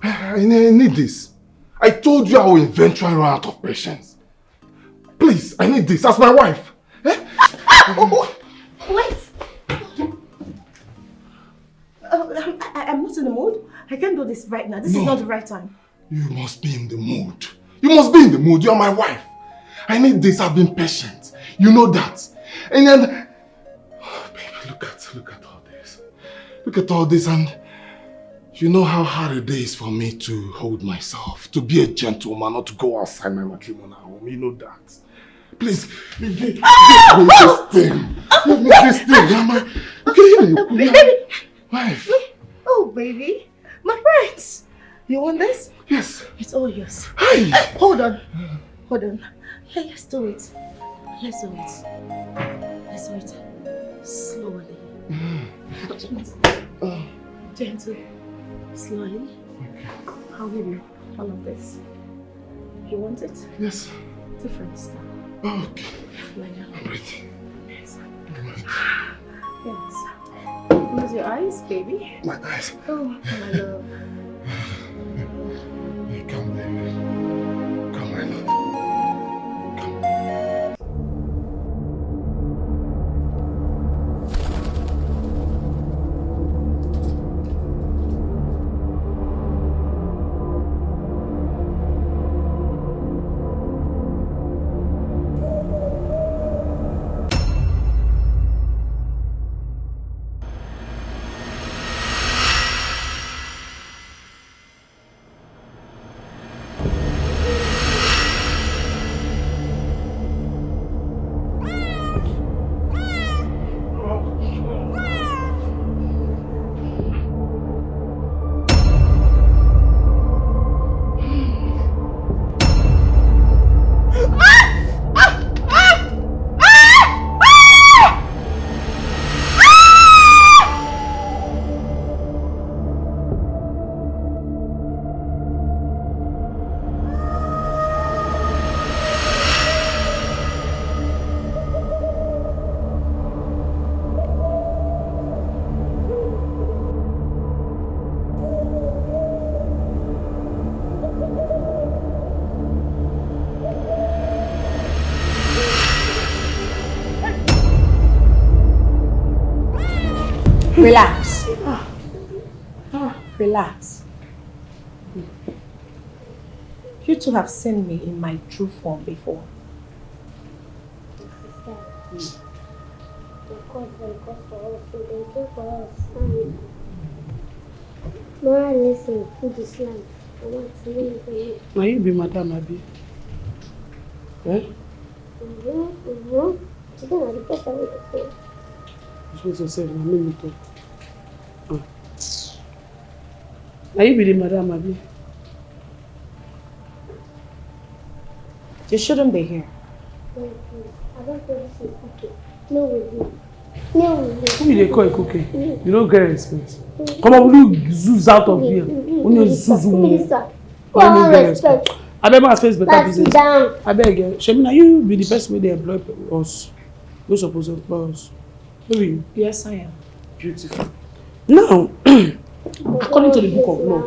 I, I need this. I told you I will eventually run out of patience. Please, I need this as my wife. Eh? Wait. Uh, I'm, I, I'm not in the mood. I can't do this right now. This no. is not the right time. You must be in the mood. You must be in the mood. You are my wife. I need this. I've been patient. You know that. And then, oh, baby, look at, look at all this. Look at all this and you know how hard it is for me to hold myself, to be a gentleman, not to go outside my matrimonial home. You know that. Please, give me this thing. Give me this thing. Am I okay? Baby. Wife. Oh, baby. My friends. You want this? Yes. It's all yours. Hey. Hold on. Hold on. Yeah, let's do it. Let's do it. Let's do it. Slowly. Gentle. Gentle. Slowly. I'll give you all of this. You want it? Yes. Different stuff. Okay. Like that. I'm ready. Yes. I'm ready. Yes. Close your eyes, baby. My eyes. Oh, my love. Come, baby. Come, my love. Come. Relax. Ah, ah, relax. You two have seen me in my true form before. Sister, the court dem come for us, so dem came for us. Mm. Mama, listen, food is life. I want to leave you. Now you be madam, abi? Eh? Mm-hmm, mm-hmm. Today na the first time we dey talk. Respect yourself, na me me talk. Ah. Now you be the madam, abi? You shouldn't be here. Thank you. I don't think this is okay. No way. No way. Who you dey call Ikuke? You no get respect. Come on, you zoos out of here. When you zoos, Minister, when you come get respect. Respect. Abeg, ma face better Sit business. Down. Abeg, eh, Shemina, you be the person wey dey employ us. Who suppose employ us? No be you. Yes, I am. Beautiful. Now, according to the book of law,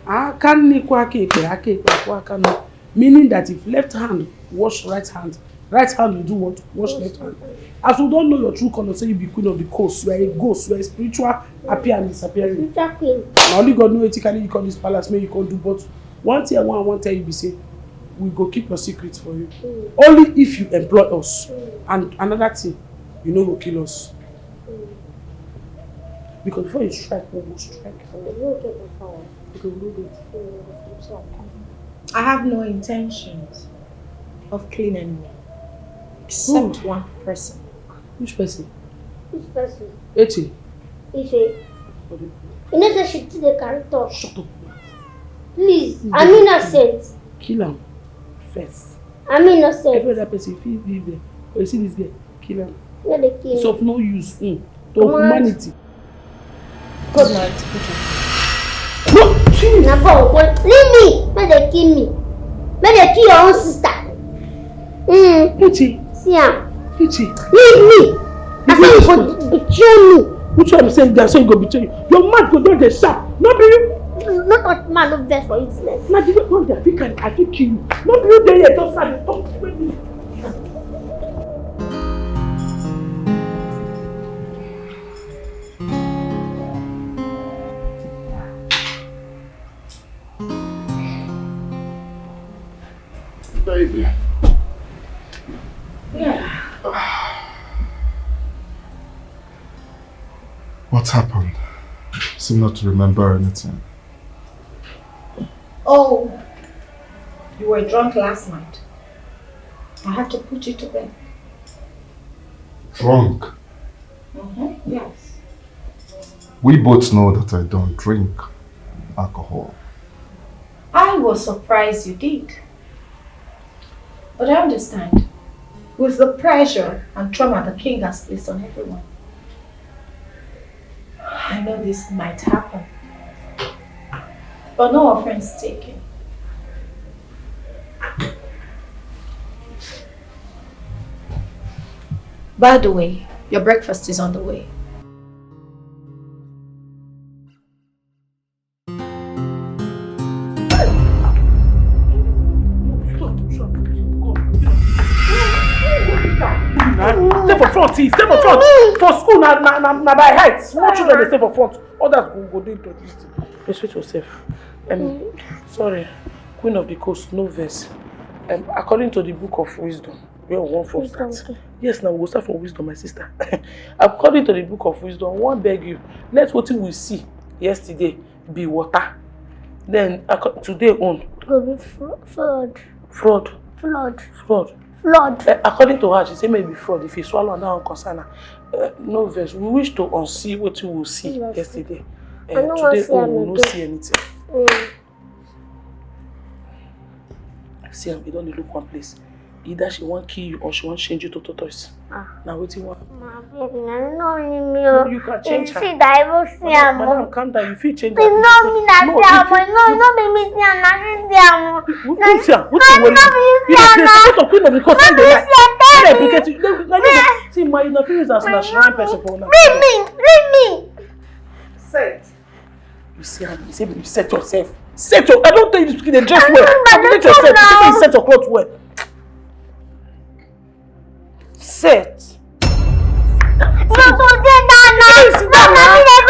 aka nne kwọọ aka ekpe, aka ekpe akwọọ aka nne, meaning that if left hand wash right hand, right hand will do what? Wash left hand. As we don't know your true color, say you be queen of the coast, you are a ghost, you are a spiritual appear and disappearing. Future queen. Na only God know wetin carry you come this palace, make you come do, but one thing I wan, I wan tell you be say, we go keep your secret for you. Only if you employ us. And another thing, you no go kill us. Because before you strike, we go strike. You no get the power. We go rule it. Mm. I have no intentions of killing anyone except one person. Which person? Which person? Eche. Ife. You know say she too dey carry talk. Shut up. Please, I'm innocent. Kill am first. I'm innocent. Every other person fit leave there. But you see this girl, kill am. No dey kill It's me. Of no use. Mm. To Come on. Humanity. Good night. No, please. Na God go leave me. Make dem kill me. Make dem kill your own sister. Mm. Eche. See am. Eche. Leave me. I say you go betray me. Which one say that so you go betray you? Your mouth go don dey sharp. No be you. No touch man, no vex for you this night. Na the way wey I fit carry, I fit kill you. No be you dey here just sad dey talk to me. Baby. Yeah. What happened? Seem not to remember anything. Oh, you were drunk last night. I had to put you to bed. Drunk? Mm-hmm. Yes. We both know that I don't drink alcohol. I was surprised you did. But I understand. With the pressure and trauma the king has placed on everyone, I know this might happen. But no offense taken. By the way, your breakfast is on the way. Stay for front, see, stay for front. For school, na na na, na by height. Small children dey stay for front. Others go go dey there. This thing. Respect yourself. Um, sorry, Queen of the Coast, no vex. Um, according to the Book of Wisdom, where we wan first start? Yes, now we go start from wisdom, my sister. According to the Book of Wisdom, we wan beg you, let wetin we see yesterday be water. Then acco- today own Go be fr- fraud. Fraud, Flood. Fraud. Flood. Eh, according to her, she say maybe fraud. If you swallow, that one concern her. Uh, no vex. We wish to unsee wetin we see yesterday. Uh, today own, we no see anything. Mm. See am, you don dey look one place. Either she wan kill you or she wan change you to tortoise. Ah. Na wetin wan happen? My baby, na no only me o. You can change her. See that I even see am o. Madam, calm down. You fit change It's her. not me that No, see am you o. No, no be me see am. Na she see am o. Who who see am? Who dey worry? No be you You see dey am play na. sort of queen of the coast. No Why be you you dey see am. lie? Tell Why you me. dey implicate you? Leave leave me. See, ma, you na fit use as na shrine person for una. Leave me. Leave me. Set. You see am? You say you set yourself. Set your. I don tell you this pikin dey dress well. Calculate yourself. You say you set your cloth well. Set. No, to say that now. No, na me dey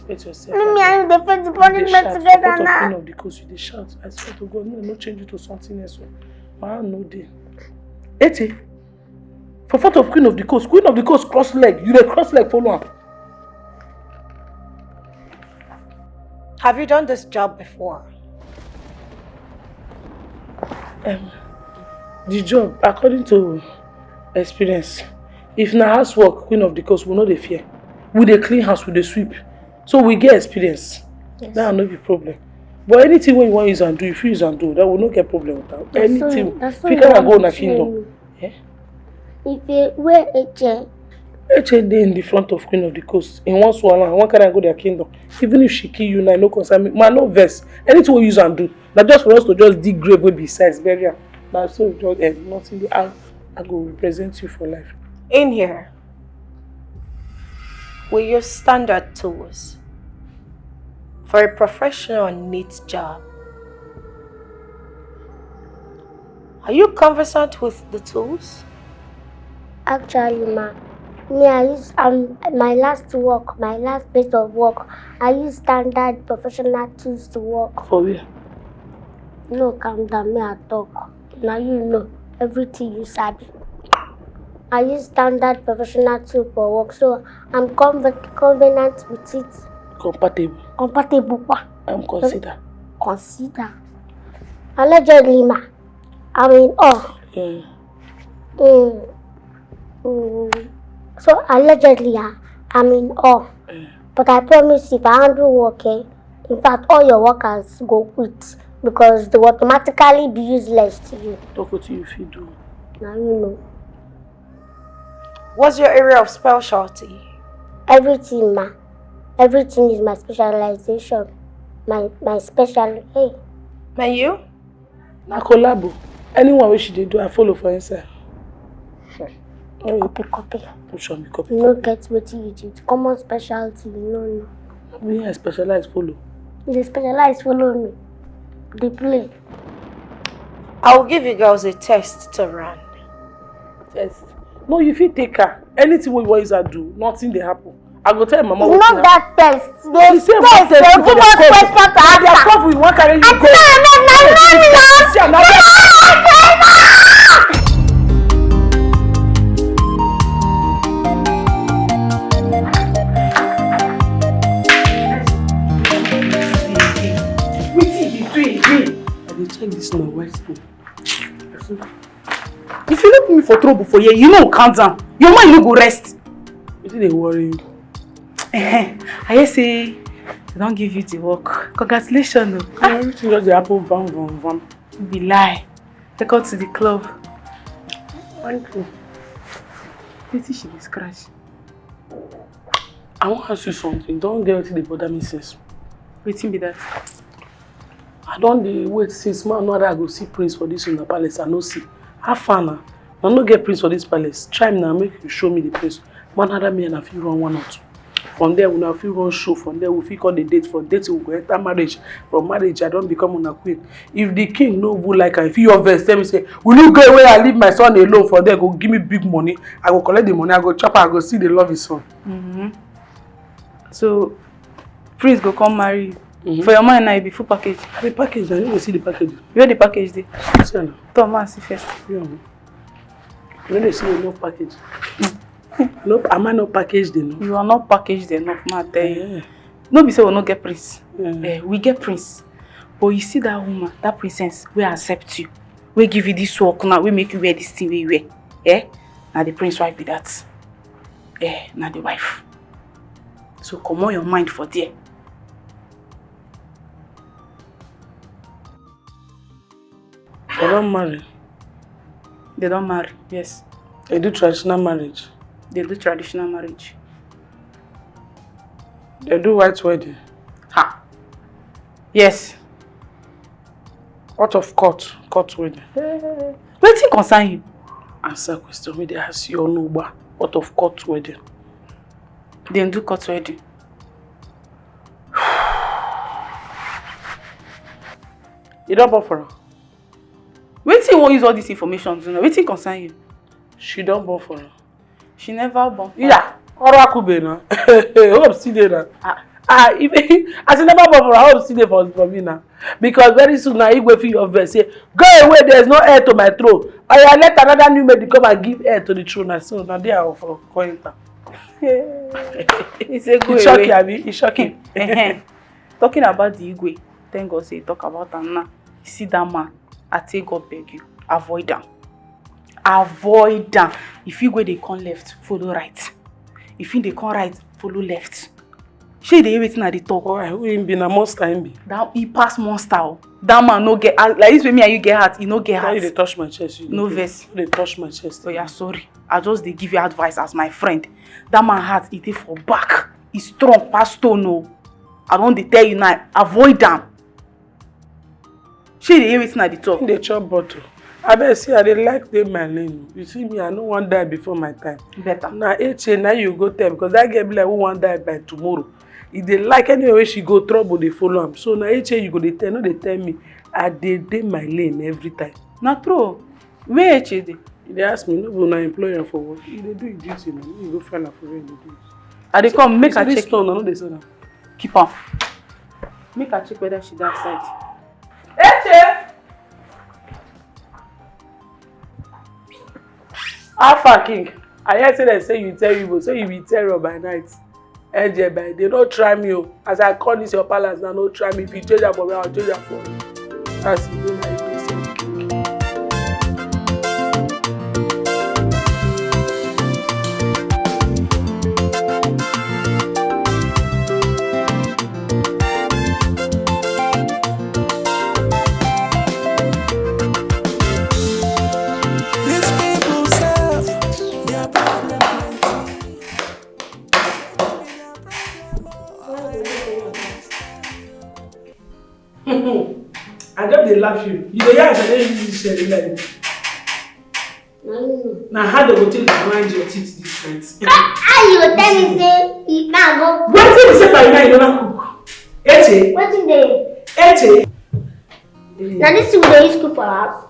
Wait yourself. Me and you dey face the punishment together now. Queen of the coast, you dey shout. I swear to God, no, no change you to something else. Oh. Man, no dey. Eti, for front of Queen of the coast, Queen of the coast cross leg. You dey cross leg follow am. Have you done this job before? Um, the job, according to experience, if na house work, Queen of the coast, we no dey fear. We dey clean house, we dey sweep. So we get experience. Yes. That no be problem. But anything wey you wan use and do, if you use and do, that we no get problem with that. Anything. If you can go on a kingdom. Eh? If you wear a chair. A chair dey in the front of Queen of the coast. In one swallow, one carry go their kingdom. Even if she kill you now, no concern me. Man, no vex. Anything we use and do. Now just for us to just dig grave wey be size burial. Now so just eh, nothing dey I, I go represent you for life. In here, we use standard tools for a professional neat job. Are you conversant with the tools? Actually, ma, me I use um my last work, my last place of work, I use standard professional tools to work. For where? No, calm down, me I talk. Now you know everything you sabi. I use standard professional tool for work, so I'm conv- covenant with it. Compatible. Compatible, pa. I'm consider. Consider. Allegedly, ma. I mean, oh. Yeah. Mm. Mm. So allegedly, ah, I mean, oh. Yeah. But I promise if I handle work, eh, in fact, all your workers go quit because they will automatically be useless to you. Talk what you feel do. Now you know. What's your area of specialty? Everything, ma. Everything is my specialization. My my special. Hey. And you? Na collabo. Anyone wey she dey do, I follow for inside. Copy, copy. Which one be copy? You no get wetin you do. Common specialty, you no know. Me, I specialize follow. You dey specialize follow me. Dey play. I will give you girls a test to run. Test. No, you fit take her. Anything wey you wan use her do, nothing dey happen. I go tell mama. It's not that test. The test, the woman question to answer. Their cough, we wan carry you go. I tell her, no, no, no, no. See another. Wetin you do again? I dey check this my wife's phone. If you no put me for trouble for here, you no calm down. Your mind no go rest. Wetin dey worry you? Eh, I hear say they don give you the work. Congratulations o. Ah, everything just dey happen vam vam vam. No be lie. Take out to the club. One thing. Wetin she dey scratch? I wan ask you something. Don get wetin dey bother me since. Wetin be that? I don dey wait since man know that I go see prince for this una palace. I no see. How far na? I no get prince for this palace. Try na make you show me the prince. Man, other me and I fit run one or two. From there, una fit run show. From there, we fit call the date. From date, we go enter marriage. From marriage, I don become una queen. If the king no even like am, if he your vex, tell me say, will you go where I leave my son alone? From there, go give me big money. I go collect the money. I go chop. I go see the love his son. Mm-hmm. So, prince go come marry you. Mm-hmm. For your mind now, e be full package. I be package. I no go see the package. Where the package dey? See am now. Tom, ma see first. Yeah. You no dey see enough package. No, am I not packaged enough? You are not packaged enough, ma tell you. Yeah. No be say we no get prince. Yeah. Eh, we get prince. But you see that woman, that princess, wey accept you, wey give you this work now, wey make you wear this thing wey you wear. Eh? Na the prince wife be that. Eh, na the wife. So comot your mind for there. They don marry. They don marry, yes. They do traditional marriage. They do traditional marriage. They do white wedding. Ha. Yes. What of court? Court wedding. Wetin concern you? Answer question wey dey ask you, Onugba. What of court wedding? Dem do court wedding. You don born for am? Wetin you wan use all this information do now? Wetin concern you? She don born for am. She never born. Yeah, ọrụ akụbe na. Hope still dey na. Ah. Ah, if as you never born for, I hope still dey for for me now. Because very soon now, Igwe fit your verse say, "Go away, there is no heir to my throne." I let another new maid come and give heir to the throne. I so now they are for going down. He say go It's shocking, away. Abi? It's shocking. Ehen. Talking about the Igwe, thank God say he talk about am now. You see that man, I take God beg you, avoid am. Avoid am. If Igwe dey come left, follow right. If he dey come right, follow left. Shey you dey hear wetin I dey talk? Why? Who him be? Na monster him be. That he pass monster o. That man no get, ah, like this way me and you get heart, he no get Why you heart. Dey touch my chest? You No dey vex. You dey touch my chest. Oh yeah, sorry. I just dey give you advice as my friend. That man heart, e dey for back. E strong pass stone o. I don dey tell you now, avoid am. Shey you dey hear wetin I dey talk? He dey chop bottle. Abeg see, I dey like dey my lane. You see me, I no wan die before my time. Better. Na Eche na you go tell, because that girl be like who wan die by tomorrow. E dey like anywhere wey she go, trouble dey follow am. So na Eche you go dey tell, no dey tell me. I dey dey my lane every time. Na true o. Where Eche dey? You dey ask me, no be una employ am for work. You dey do your duty now. You go find am for where you dey do it. I dey come, make I check. This stone, I no dey sell am. Keep am. Make I check whether she dey outside. Eche! Alpha King, I hear say dem say you tell Igbo, say you be terror by night. Eje by day, no try me o. As I call this your palace now, no try me. If you change am for me, I'll change am for you. That's it. I just dey laugh you. You dey hear as I dey use this share like. Na how dem go take dey grind your teeth this night? How you go tell me say e now go? Wetin be say by now you never cook? Eche. Wetin dey? Eche. Na this thing we dey use cook for house.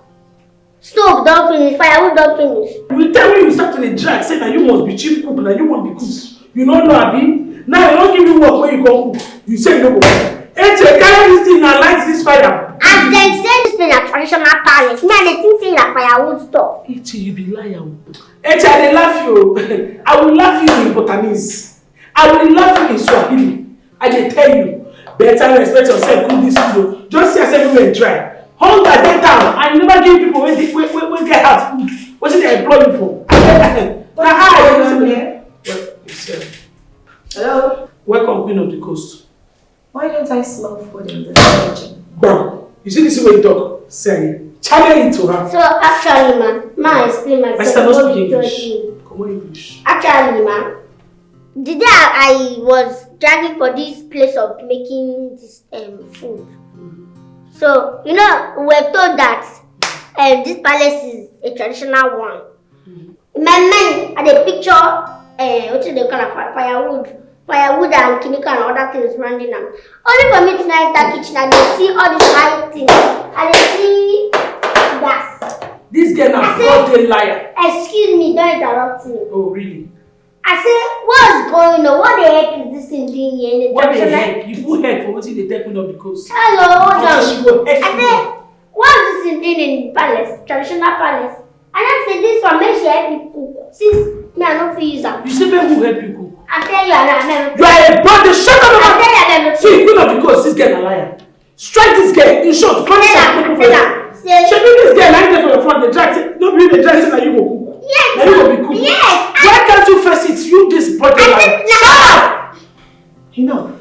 Stove don finish, firewood don finish. You tell me you start to dey drag, say na you must be chief cook, na you must be cook. You no know, abi? Now I don give you work wey you come cook. You say you no go cook. Eche, carry this thing now, light this fire. As dem say this place na traditional palace, me I dey think say na firewood stuff. Eche, you be liar o. Eche, I dey laugh you o. I will laugh you in Bhutanese. I will laugh you in Swahili. I dey tell you, better respect yourself, cook this food o. Just see as everywhere dry. Hunger dey down and you never give people wey dey, wey, wey, wey get house food. Wetin dem employ you for? Na how I dey listen. Well, yourself. Hello. Welcome, Queen of the Coast. Why don't I smell food in this kitchen? Bam! You see this way you talk? Say, channel it to her. So actually, ma, ma explain myself. My sister, don't speak English. Come on, English. Actually, ma, the day I, I was dragging for this place of making this um, food. So, you know, we were told that um, this palace is a traditional one. In my mind, I dey picture uh, what do they call it, firewood, firewood and chemical and other things running am. Only for me to now enter kitchen and dey see all this high thing. I dey see gas. This girl na broad day liar. Excuse me, don't interrupt me. Oh, really? I say, what's going on? What the heck is this thing doing here in the What the heck? You put heck for wetin dey take me up the coast. Hello, hold on. She go heck I say, what's this thing doing in the palace, traditional palace? And I say, this one, make she help me cook. Since me, I no fit use am. You say make who help you cook? I tell you, I know, I know. You are a body. Shut up, I tell you, I know. See, you know because this girl na liar. Strike this girl. In short, find some people for you. Shebi this girl na dey for your front dey drag say no be you dey drag say na you go cook. Yes. Na you go be cook. Yes. Why can't you face it? You this body. Shut up. Enough.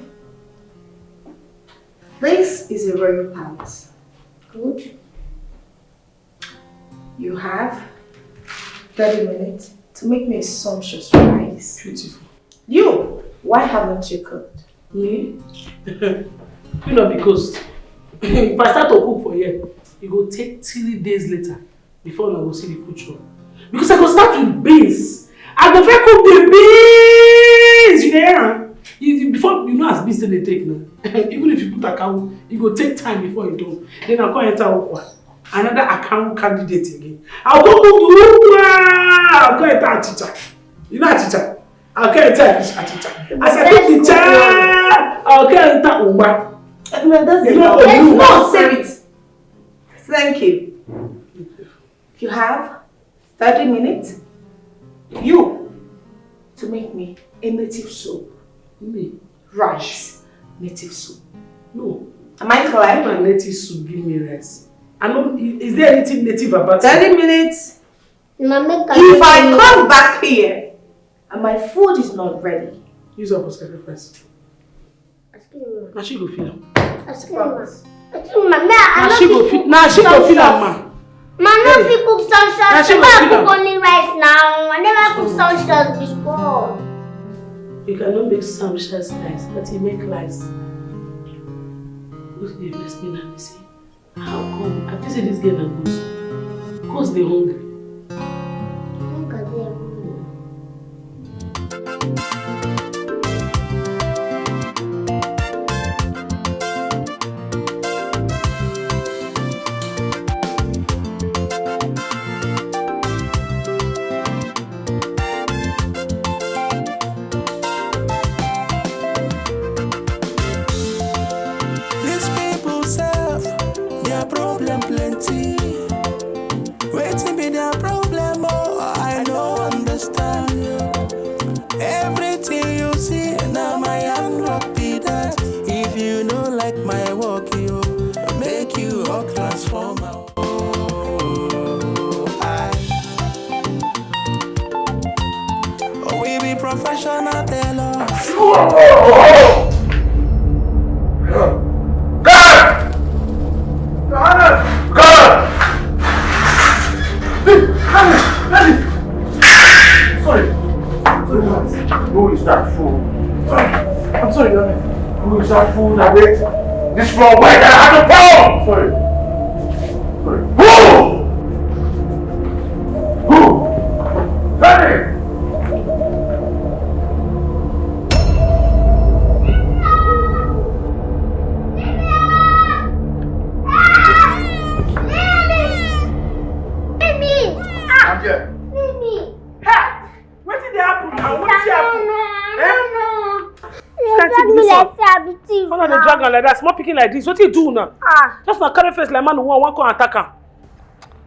This is a royal palace. Good. You have thirty minutes to make me a sumptuous rice. Beautiful. You, why haven't you cooked? Me? You know, because if I start to cook for here, it go take three days later before I go see the food chop. Because I go start with beans. I go first cook the beans. You dey hear am? Before you know as beans dey take now. Even if you put akawu, it go take time before you done. Then I come enter okwa. Another akawu candidate again. I go cook the okwa. I go enter achicha. You know achicha? I'll get inside this achicha. As I put the cha, I'll get enter Uma. No, that's You know, enough. There's no spirit. Thank you. You have thirty minutes. You to make me a native soup. Me? Rice, native soup. No. Am I correct? Give my native soup, give me rice. I know, is there anything native about it? Thirty minutes. Mama, can If I come back here and my food is not ready, use up for sacrifice. Ask him. Na she go feel am. Ask him. Ask him, ma. Me, I Na no she go fit feel. Na she go feel am, ma. Ma, no fit cook some Na she go feel am. Cook only rice now. I never cook some before. You cannot make some rice, but you make rice. Who's the best thing I see? How come? I feel say this girl na ghost. Ghost dey hungry. Hunger dey everywhere. These people self, their problem plenty. Wetin be their problem? Oh, I no understand. Everything you see, na my handwork be that. If you no like my work, you make you work transformer. Oh, I We be professional tailors. God! God! Daddy! Daddy! Sorry. Sorry, guys. Who is that fool? Sorry. I'm sorry, Daddy. Who is that fool that made this floor white and had the phone? Sorry. Who? Who? Tell me! I'm here. Hey! Wetin dey happen now? Wetin happen? Eh? You Can't drag you me this like one. Say I be thief Una dey now. Drag am like that. Small pikin like this. Wetin you do now? Ah. Just na carry face like man who wan come attack am.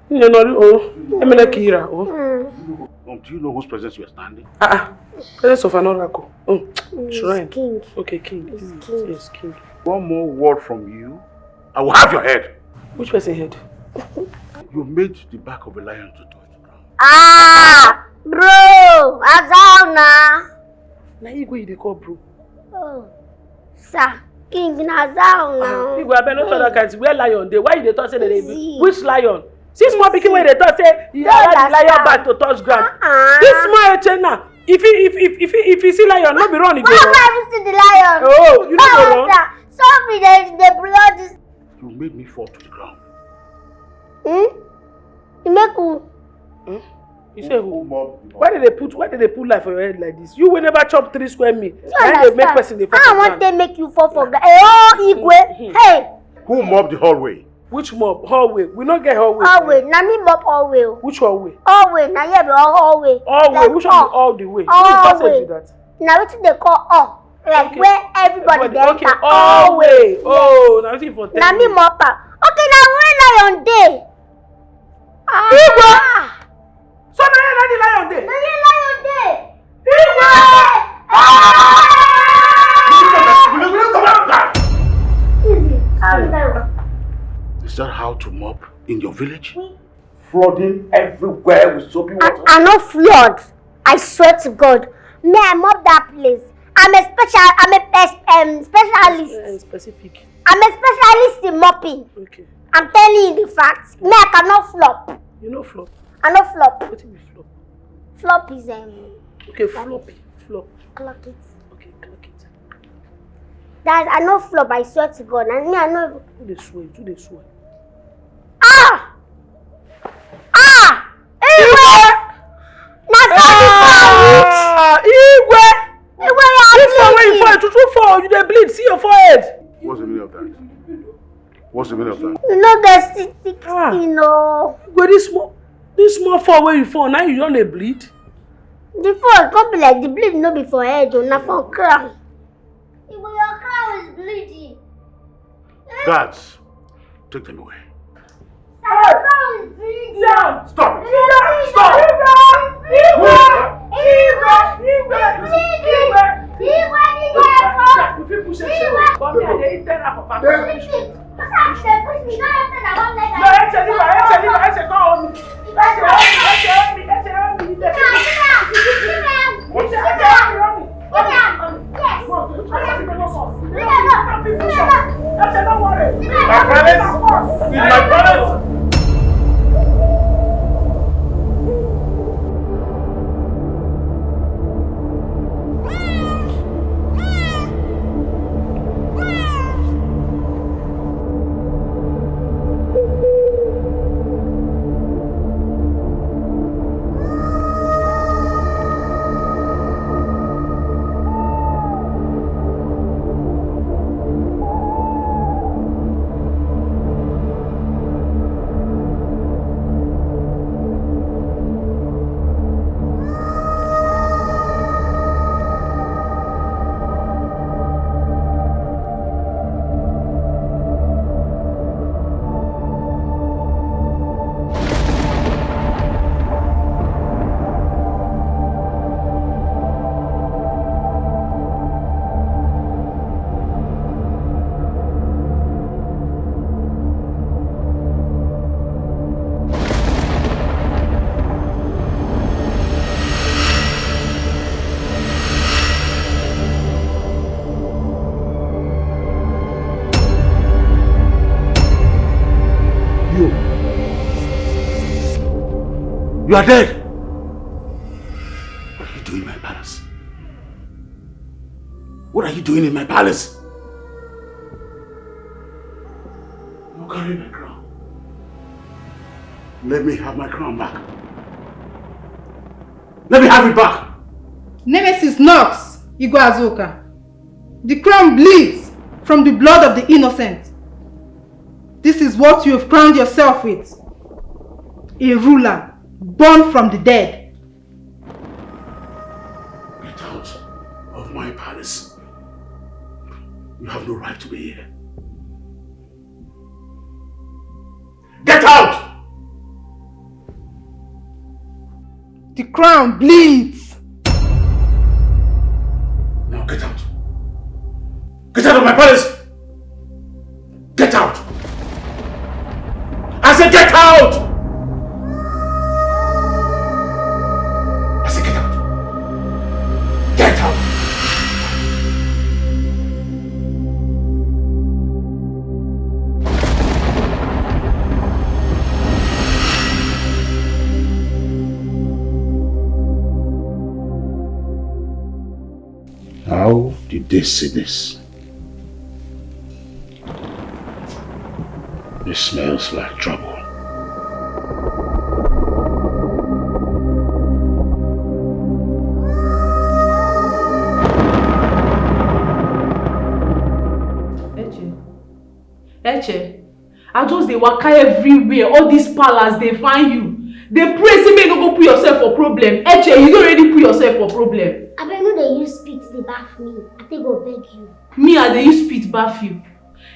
You know, oh, Emele Kira, oh. Mm. Um, do you know whose presence you are standing? Ah, ah. Presence of an oracle. Oh, He's shrine. King. Okay, king. He's king. Yes, king. One more word from you, I will have your head. Which person head? You made the back of a lion to touch the ground. Ah, bro, as how na? Na Igwe you dey call bro. Oh, sir, king na as how na? Ah, Igwe, abeg no talk that kind thing. Where lion dey? Why you dey talk say they dey? Easy. Which lion? See small pikin wey dey talk say he No allow the lion understand. Back to touch ground. Uh-uh. This small eche now, if he, if, if, if, he, if he see lion, no be run he go Why run. Why you see the lion? Oh, you no go No, run? Sir. Sorry, they, they blow this. You made me fall to the ground. Hmm? You make who? Hmm? You say who? Who mobbed the Why did they put, why did they put life for your head like this? You will never chop three square meal. You Why they make understand? Person dey fall I for want ground? They make you fall for ground. Eh, oh, Igwe. Mm-hmm. Hey. Who mopped the hallway? Which mop? Hallway. We no get hallway. Hallway. Na me mop hallway. Which hallway? Hallway. Na here be all hallway. Hallway. Like which one be all the way? All the way. Which passage be that? Na wetin dey call all. Like okay. Where everybody dey okay. Enter. All way. Yes. Oh, na wetin for tell Na me mop am. Okay, na where lion dey? Ah. Igwe! So na here na the lion dey? Na here lion dey. Igwe! Ah! Will you, will you come out back? Easy. Calm down. Is that how to mop in your village? Flooding everywhere with soapy water. I, I no flood. I swear to God. Me, I mop that place. I'm a special, I'm a pes, um, specialist. Uh, specific. I'm a specialist in mopping. Okay. I'm telling you the facts. Me, I cannot flop. You no flop? I no flop. Wetin be flop? Flop is, um, Okay, floppy. Flop. Clock it. Okay, clock it. Guys, I no flop, I swear to God. And me, I no Who dey swear? Who dey swear? Ah! Ah! Igwe! Na so the fall. Ah, Igwe! Igwe, you are This one wey you bleeding. Fall, you too fall, you dey bleed. See your forehead. What's the meaning of that? What's the meaning of that? You no get sixteen, Ah. No. Igwe, this small, this small fall wey you fall, now you don dey bleed. The four come be like the bleed no be for head o, na for crown. Igbo, your crown is bleeding. Guards, take them away. Sir, your crown is bleeding. Stop! Stop! Igwe! Igwe! Igwe! Igwe! Igwe! Igwe! Igwe! If you push it, Igwe! Come here, they eat ten half of us. Push me. Push me. Push me. No, Eche, leave her. Eche, leave her. Eche, come on. Eche, help me. Eche, help me. Eche, help me. Eche, help me. Eche, help me. Yes. Come on, come on. Eche, don't worry. My palace. In my palace. You. You are dead. What are you doing in my palace? What are you doing in my palace? You carry my crown. Let me have my crown back. Let me have it back. Nemesis knocks, Igwe Azuka. The crown bleeds from the blood of the innocent. This is what you have crowned yourself with. A ruler born from the dead. Get out of my palace. You have no right to be here. Get out! The crown bleeds. Now get out. Get out of my palace! Get out! I said get out! I said get out! Get out! How did they see this? This smells like trouble. Eche. Eche. I just dey waka everywhere. All this palace dey find you. Dey pray say make you no go put yourself for problem. Eche, you don already put yourself for problem. Abeg, no dey use spit dey baff me. I take go beg you. Me, I dey use spit baff you.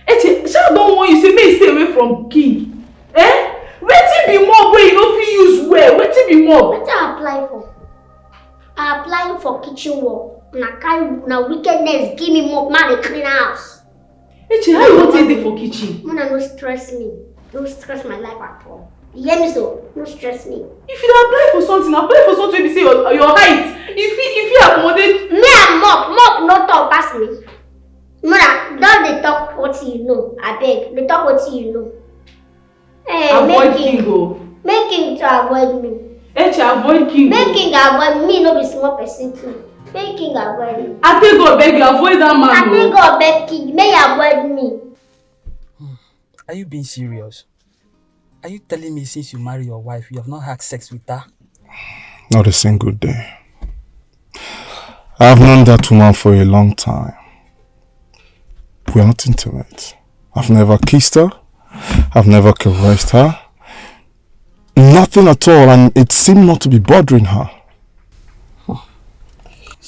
Eche, shey I don warn you say make you stay away from king? Eh? Wetin be mop wey you no fit use well? Wetin be mop? Wetin I apply for? I apply for kitchen work. Na kind, na wickedness give me mop, make I dey clean house. Eche, how you wan take dey for kitchen? Una no stress me. No stress my life at all. You hear me so? No stress me. If you dey apply for something, apply for something wey be say your, your height, e fit, e fit accommodate. Me and mop, mop no tall pass me. Mother, don't dey talk wetin you know. Abeg, dey talk wetin you know. Eh, avoid king o. Make king to avoid me. Eche, avoid king o. Make king avoid me, no be small person too. Make king avoid me. I take God beg you, avoid that man o. I take God beg king, make he avoid me. Are you being serious? Are you telling me since you marry your wife, you have not had sex with her? Not a single day. I've known that woman for a long time. We are not intimate. I've never kissed her. I've never caressed her. Nothing at all, and it seemed not to be bothering her.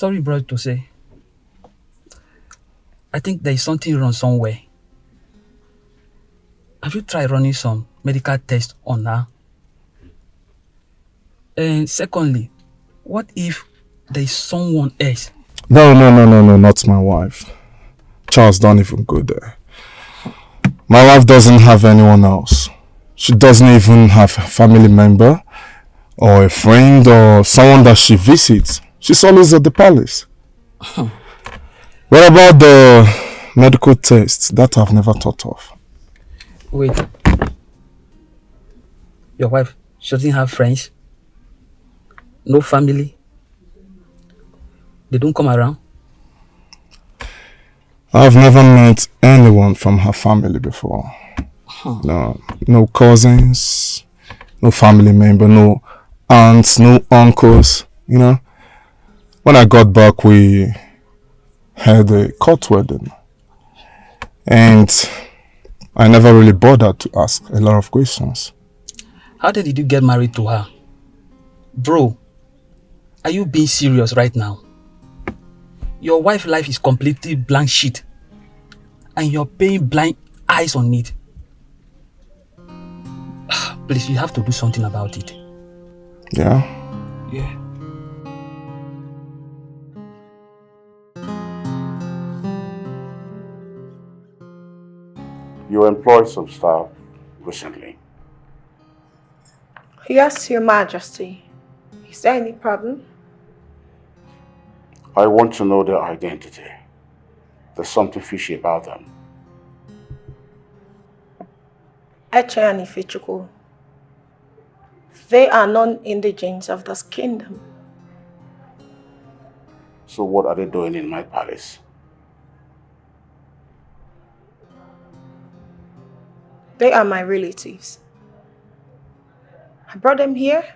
Sorry, brother, to say. I think there is something wrong somewhere. Have you tried running some medical tests on her? And secondly, what if there is someone else? No, no, no, no, no, not my wife. Charles, don't even go there. My wife doesn't have anyone else. She doesn't even have a family member or a friend or someone that she visits. She's always at the palace. What about the medical tests? That I've never thought of. Wait. Your wife, she doesn't have friends? No family? They don't come around? I've never met anyone from her family before. No, no cousins, no family member, no aunts, no uncles, you know. When I got back, we had a court wedding. And I never really bothered to ask a lot of questions. How then did you get married to her? Bro, are you being serious right now? Your wife life is completely blank sheet, and you're paying blind eyes on it. Please, you have to do something about it. Yeah? Yeah. You employed some staff recently. Yes, Your Majesty. Is there any problem? I want to know their identity. There's something fishy about them. Eche and Ifechukwu. They are non-indigents of this kingdom. So what are they doing in my palace? They are my relatives. I brought them here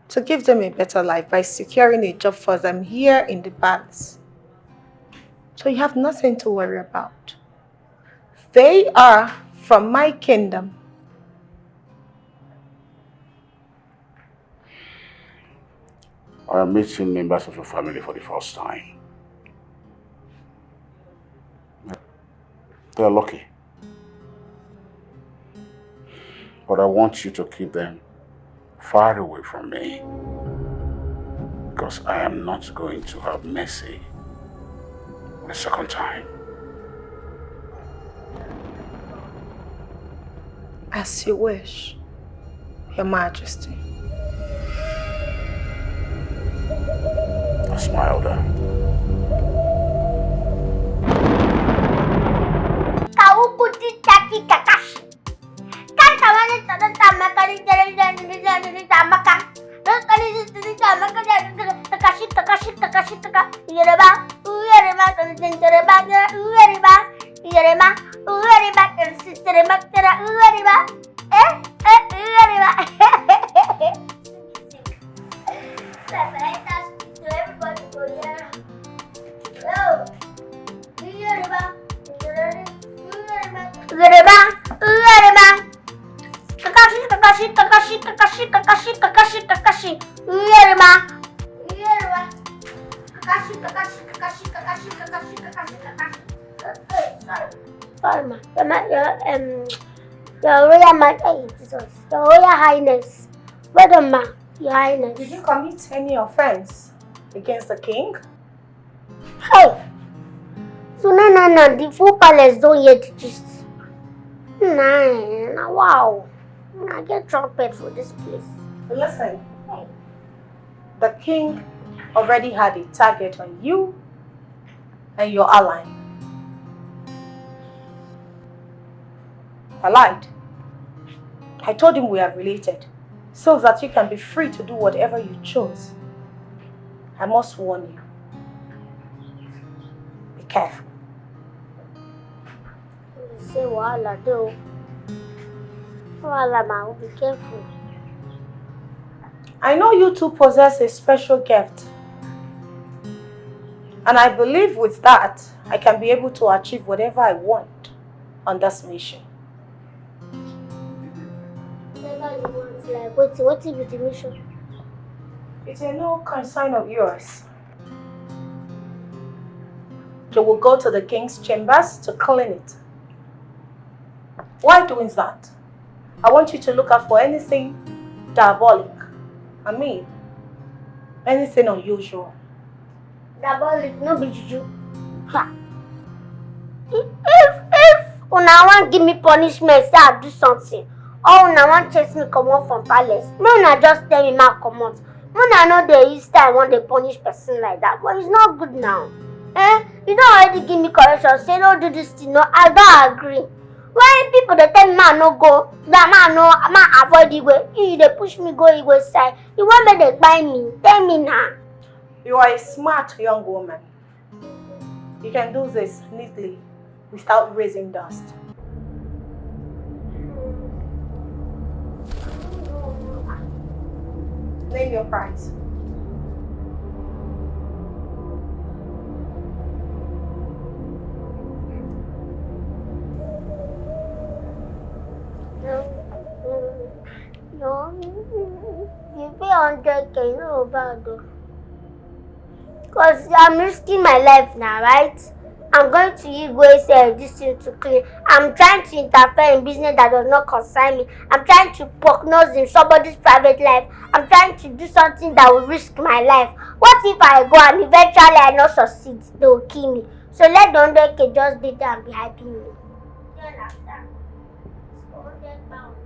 to give them a better life by securing a job for them here in the palace. So you have nothing to worry about. They are from my kingdom. I am meeting members of your family for the first time. They're lucky. But I want you to keep them far away from me. Because I am not going to have mercy the second time. As you wish, Your Majesty. Esmeralda. Kakashi, Kakashi, Kakashi, Kakashi, Kakashi, Kakashi, Kakashi, Kakashi. Uyarima. Uyarima. Kakashi, Kakashi, Kakashi, Kakashi, Kakashi, Kakashi, Kakashi. Hey, sorry. Sorry, ma. Your, ma your, um, your Royal Majesty, hey, Jesus. Your Royal Highness. Well done, ma. Your Highness. Did you commit any offense against the king? Hey! So now, now, now, the full palace don't hear the gist. Nah, now, wow. I get trumpet for this place. Listen, the king already had a target on you and your ally. I lied. I told him we are related so that you can be free to do whatever you chose. I must warn you. Be careful. Say wahala dey o. Wahala ma, be careful. I know you two possess a special gift. And I believe with that, I can be able to achieve whatever I want on this mission. Whatever you want, like, wetin, wetin be the mission? It's a no concern of yours. You will go to the king's chambers to clean it. Why doing that? I want you to look out for anything diabolic. I mean, anything unusual. Diabolic, no be juju. Ha. If, if una wan give me punishment, say I do something, or una wan chase me comot from palace, make una just tell me, make I comot. Una no dey use time wan dey punish person like that, but it's not good now. Eh? You don already give me correction, say no do this thing, no, I don agree. Why people dey tell me make I no go, that make I no, make I avoid Igwe, you dey push me go Igwe side. You wan make dem kpai me? Tell me now. You are a smart young woman. You can do this neatly without raising dust. Name your price. No, you pay hundred K, no bad though. Because I'm risking my life now, right? I'm going to Igwe sef, this thing to clean. I'm trying to interfere in business that does not concern me. I'm trying to poke nose in somebody's private life. I'm trying to do something that will risk my life. What if I go and eventually I not succeed? They will kill me. So let the hundred K just be there and be hyping me. Do you understand? It's hundred pounds.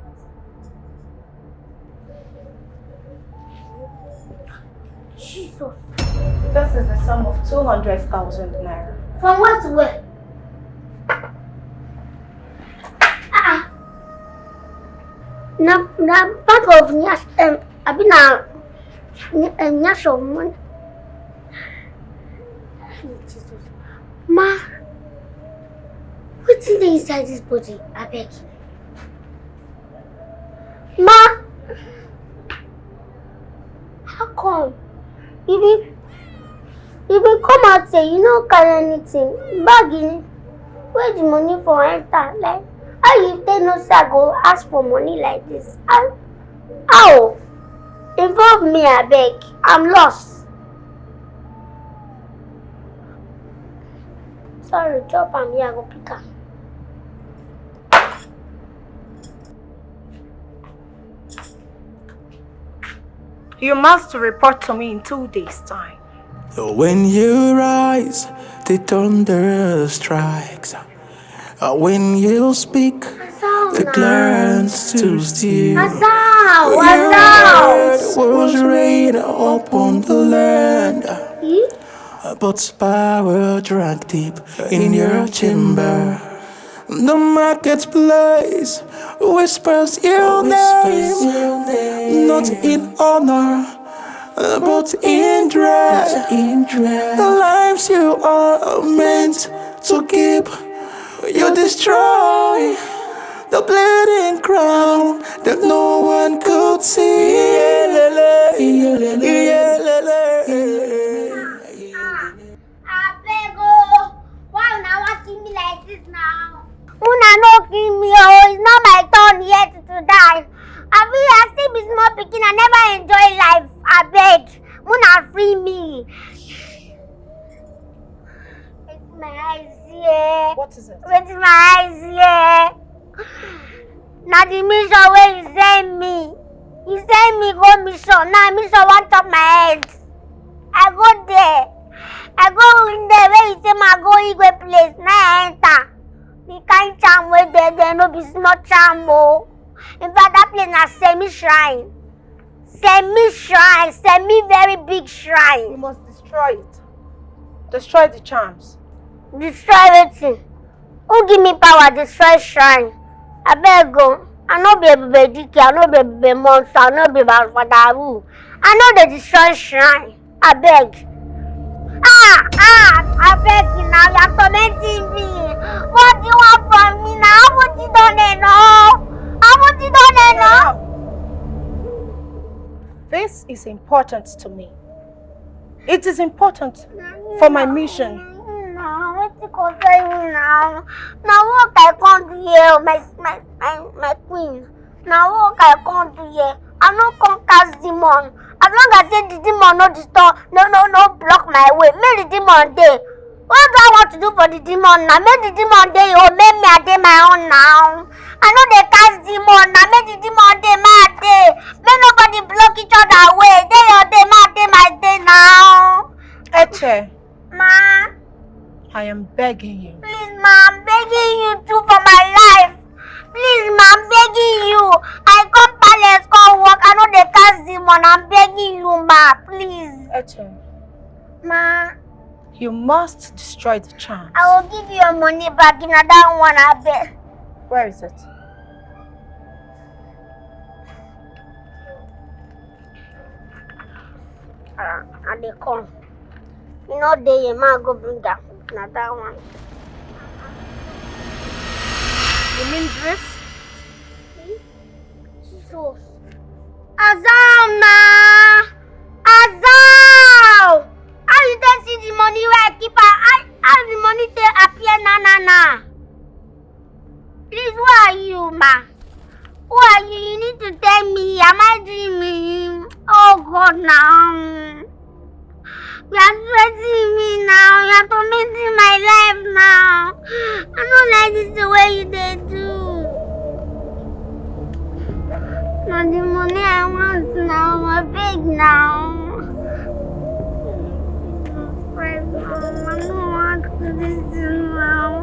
Jesus. This is the sum of two hundred thousand naira. From where to where? Ah, ah. Na, na bag of nyash, um, abi na, ny-, um, nyash of money. Jesus. Ma, wetin dey inside this body, abeg? Ma, how come? You be, you be come out say you no carry anything. Bag in, where the money for enter? Like, how you take know say I go ask for money like this? How? How? Involve me, abeg. I'm lost. Sorry, drop am here, I go pick am. You must report to me in two days' time. When you rise, the thunder strikes. Uh, When you speak, the clouds to steal. Azao, Your Azao. Word was rain upon the land. Hmm? But power drank deep in your chamber. The marketplace whispers your name, not in honor, but in dread. The lives you are meant to keep, you destroy. The bleeding crown that no one could see. Abeg o, why una wan kill me like this now? Una no kill me o, it's not my turn yet to die. Abi I still be small pikin, I never enjoy life. Abeg, una free me. Wetin my eyes see? What is it? Wetin my eyes see? Na the mission wey you send me. You send me go mission. Now mission wan chop my head. I go there. I go in there where you say ma go Igwe place. Now I enter. The kind charm wey dey there no be small charm o. In fact, that place na semi shrine. Semi shrine, semi very big shrine. We must destroy it. Destroy the charms. Destroy wetin? Who give me power destroy shrine? Abeg o, I no be Ebube Dike, I no be Ebube Monster, I no be Baba Father Awu. I no dey destroy shrine. Abeg. Ah, ah, abeg na, you are tormenting me. What do you want from me now? Haven't you done enough? Haven't you done enough? This is important to me. It is important for my mission. Na wetin concern you now? Na work I come do here, my, my, my, my queen. Na work I come do here. I no come cast demon. As long as say the demon no disturb, no, no, no block my way. Make the demon dey. What do I want to do for the demon now? Make the demon dey your own, make me I dey my own now. I no dey cast demon now, make the demon dey my dey. Make nobody block each other away. Dey your day, my day, my day now. Eche, Ma, I am begging you. please, ma, I'm begging you too for my life. Please, ma, I'm begging you. I come palace, come work. I no dey cast demon. I'm begging you, ma, please. Eche, Ma, you must destroy the charm. I will give you your money back. If na that one, I beg. Where is it? Uh, I dey come. You know, dey here, ma, go bring am. Na that one. You mean dress? Jesus. Azal na! Azal! How you take see the money wey I keep am? How, how the money take appear na na na? Please, who are you, ma? Who are you? You need to tell me. Am I dreaming? Oh God, now. You are threatening me now. You are tormenting my life now. I don't like this the way you dey do. Na the money I want now. I beg now. Jesus Christ, now. I don't want this thing now.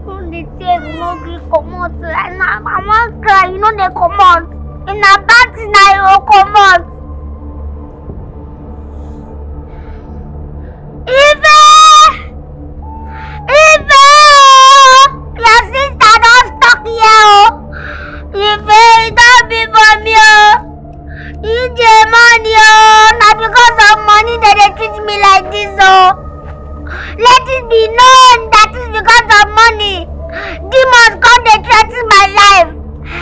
All the tears no gree comot. Like na I wan cry, you no dey comot. If na bad thing na you go comot. Ife! Ife o! Your sister don stuck here o! Ife, e don be for me o! E dey money o! Na because of money dem dey treat me like this o! Let it be known that is because of money. Demons come dey threaten my life.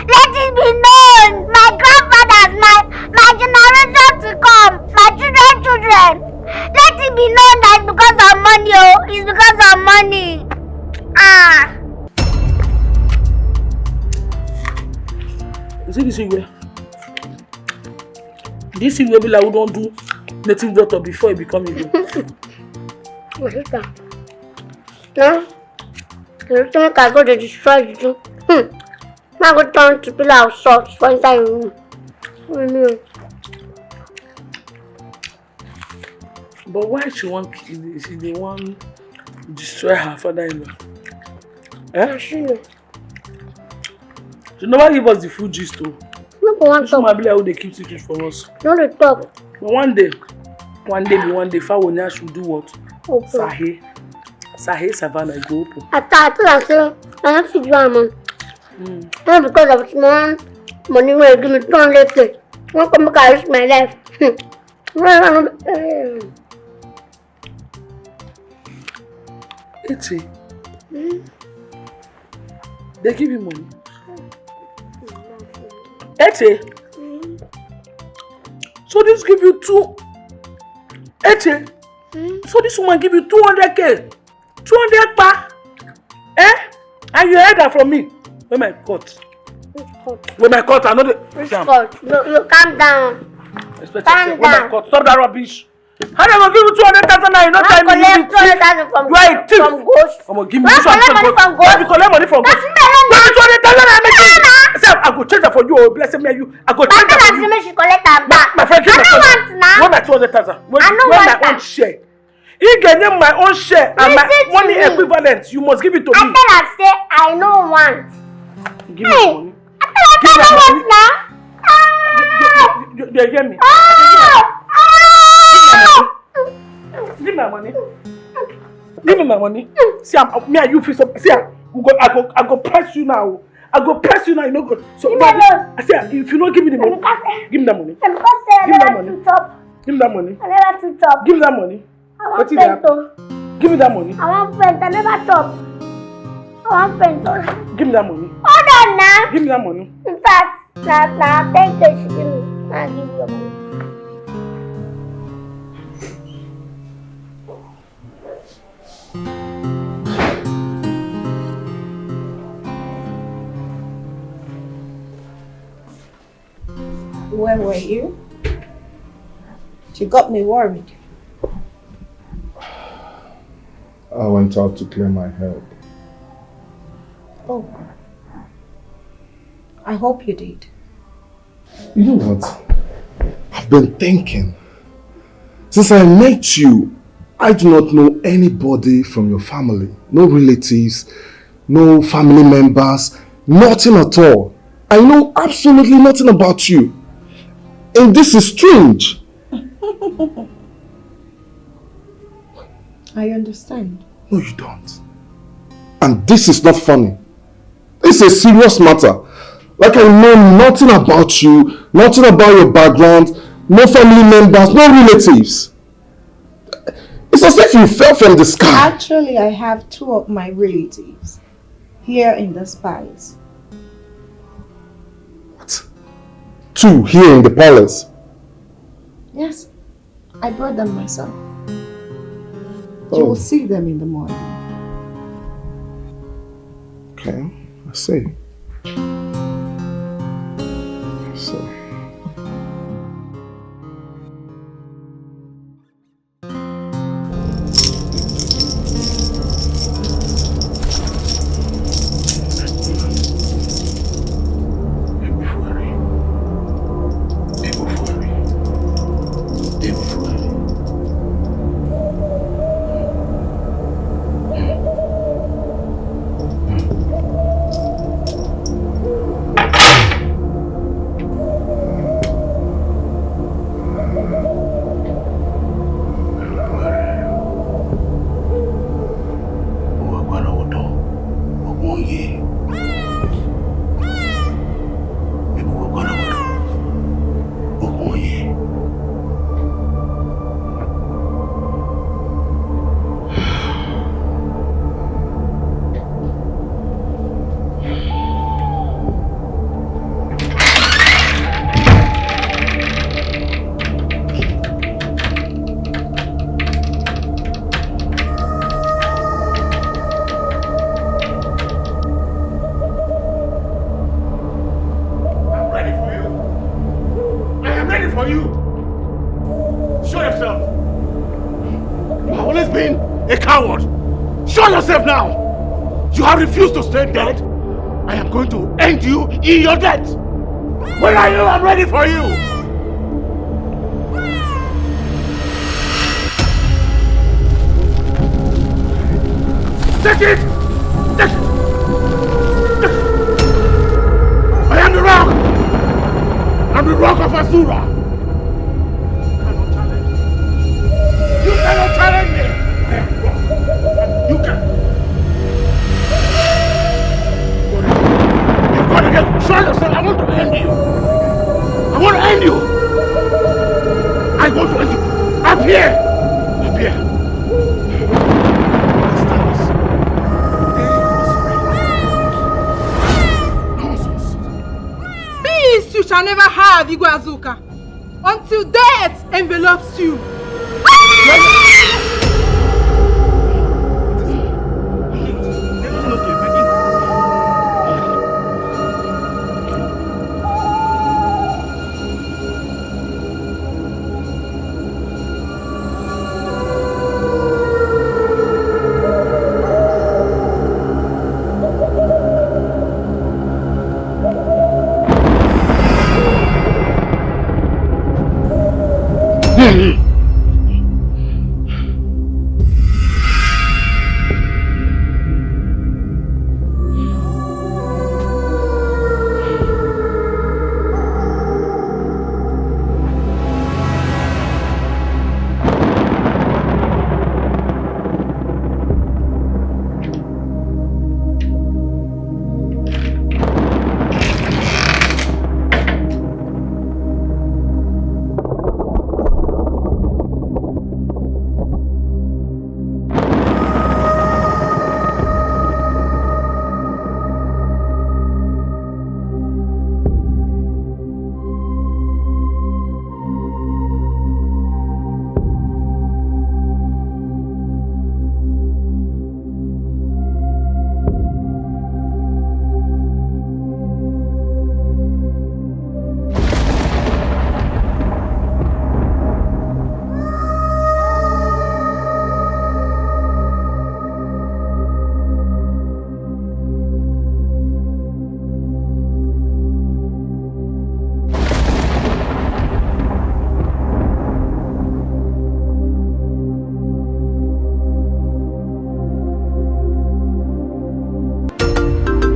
Let it be known, my grandfathers, my my generation to come, my children children. Let it be known that it's because of money o, it's because of money. Ah. You see this thing wey this thing wey be like who don do native doctor before e become Igbo. My sister. No. You think I go to destroy the thing? Hmm. Now go turn to pillar of salt for inside your room. Mm. But why she wan kill she dey wan destroy her father-in-law? Eh? Ashina. She never give us the full gist o. No go want This woman talk. be like who dey keep secret from us. No dey talk. But one day, one day be one day, Fawo Nyash will do what? Open. Sahe. Sahe Savannah go open. I tell I tell am say I no fit do am o. Mm. Not because of small money wey you give me two hundred K. Wan come make I risk my life. Hmm. No, no, no. Eh. Eche. They give you money. Eche. So this give you two. Eche. So this woman give you two hundred K. Two hundred pa. Eh? And you heard that from me. Where my court? Where my court? I know the. Which court? You, you calm down. Respect Calm yourself. Where my down. Court? Stop that rubbish. How dem go give you two hundred thousand naira, you no Wan tell me you collect be two hundred thief. thousand from You are a thief. from ghost. Omo, give me Wan this one collect from money ghost. from ghost. You collect money from That's ghost. me alone Give me now. two hundred thousand naira, make you. Sef, I go change am for you o, bless me and you. I go I change am tell for am say you. make she collect am back. My friend, give I me no my want money. Now. Where my two hundred thousand? Where, I no where want my own am. Share? You get name my own share and my Listen to money me. Equivalent. You must give it to I me. Tell am say I no want. Give me Hey. my money. I tell am Give say I me no my want money. now. You, you, you, you, you hear me? Ah! Ah! Give me my money. Give me my money. See, I'm, me and you feel so. See, I, we go, I go, I go press you now. I go press you now. You know, go. So, Give me alone. I say, if you don't give me the money, give me that money. Dem come say I Give me that never money. too chop. Give me that money. I never too chop. Give me that money. I wan Wetin dey faint happen? O. Give me that money. I wan faint. I never chop. I wan faint. O. Give me that money. Hold on now. Give me that money. In fact, na na ten K she give me. Na I give you your money. Where were you? You got me worried. I went out to clear my head. Oh. I hope you did. You know what? I've been thinking. Since I met you, I do not know anybody from your family. No relatives, no family members, nothing at all. I know absolutely nothing about you. And this is strange. I understand. No, you don't. And this is not funny. It's a serious matter. Like, I know nothing about you, nothing about your background, no family members, no relatives. It's as if you fell from the sky. Actually, I have two of my relatives here in this palace. What? Two here in the palace? Yes, I brought them myself. You will see them in the morning. Okay, I see. I see.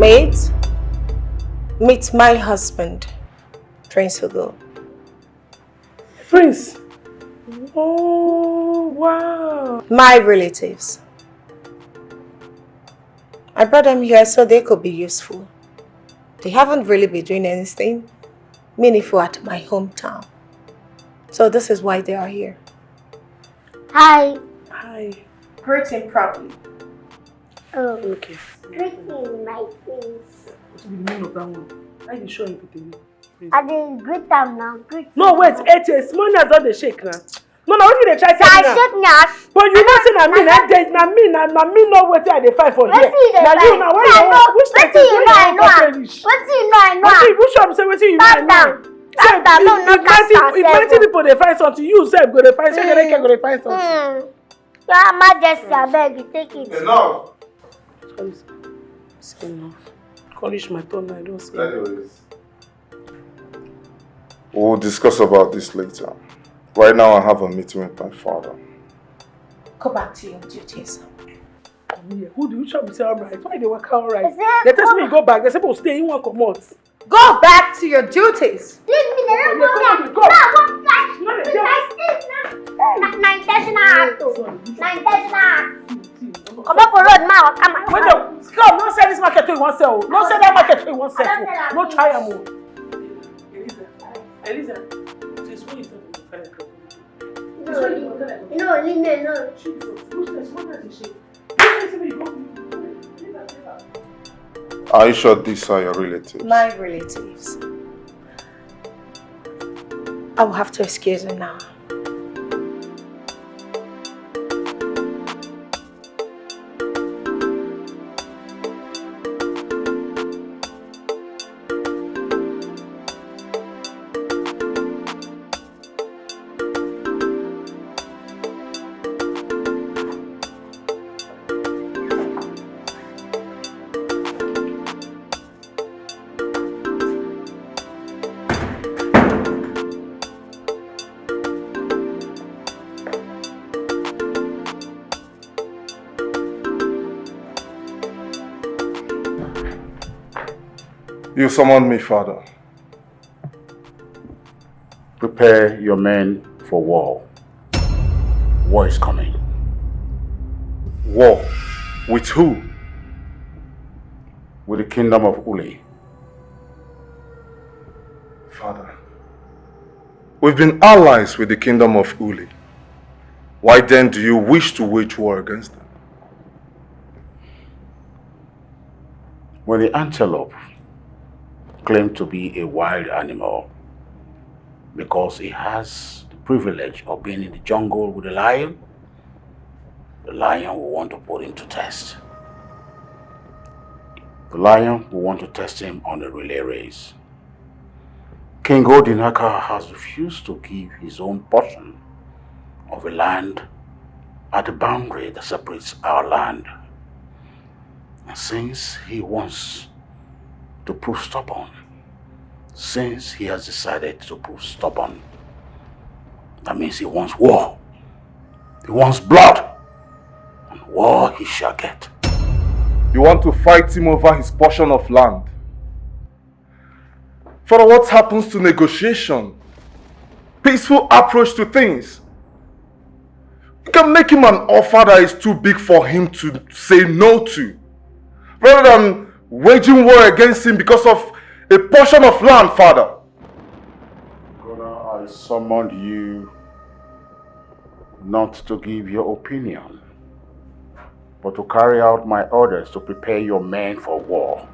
Mate, meet my husband, Prince Ugo. Prince. Oh, wow. My relatives. I brought them here so they could be useful. They haven't really been doing anything meaningful at my hometown. So this is why they are here. Hi. Hi. Greet him properly. Oh, Okay. greeting, my prince. What's the meaning of that one? Are you sure everything? I dey greet am now. Greet. No, wait, eight years. Small hands don dey shake now. No, no, what you dey try So I tell me now? shake me ass. But you know say na me, na dey, na me, na, na me know wetin I dey find for here. Wetin you dey Na you find? now, when Me, I you know. which Wetin thing you wey know, I you know wan am. perish? Wetin you know, I know Wetin am. you, which one be say wetin you know, I Calm know? down. Calm down. No, no, If plenty, cast if plenty yourself. People dey find something, you sef go dey find something. Shake your leg, go dey find something. Hmm. Your Majesty, abeg, you take it. Enough. Sorry, sir. It's enough. College my turn now, I don say. Anyways, we'll discuss about this later. Right now, I have a meeting with my father. Go back to your duties. Come here. Who do you try to say alright? Why they work alright? Is it They test me, go back. They say, "Oh, stay in one comot." Go back to your duties. Leave me, they don't go there. Go. No, I won't flash. No, they The don't. next thing now. Na, na intentional act, oh. Sorry, which Na one? Intentional act. Sorry, which one? Come up for road, ma. Come Wait, no, come, no sell this market to you one sell. No sell that market to you one sell. I don't sell am. No try am, oh. Eliza, Eliza, please, what is that? No, no, leave me alone. Are you sure these are your relatives? My relatives. I will have to excuse you now. You summoned me, Father. Prepare your men for war. War is coming. War? With who? With the kingdom of Uli. Father, we've been allies with the kingdom of Uli. Why then do you wish to wage war against them? When the antelope claimed to be a wild animal because he has the privilege of being in the jungle with the lion, the lion will want to put him to test. The lion will want to test him on a relay race. King Odinaka has refused to give his own portion of a land at the boundary that separates our land. And since he wants to prove stubborn, since he has decided to prove stubborn, that means he wants war. He wants blood. And war he shall get. You want to fight him over his portion of land? Father, what happens to negotiation? Peaceful approach to things. You can make him an offer that is too big for him to say no to. Rather than waging war against him because of a portion of land, Father. Gunnar, I summoned you not to give your opinion, but to carry out my orders to prepare your men for war.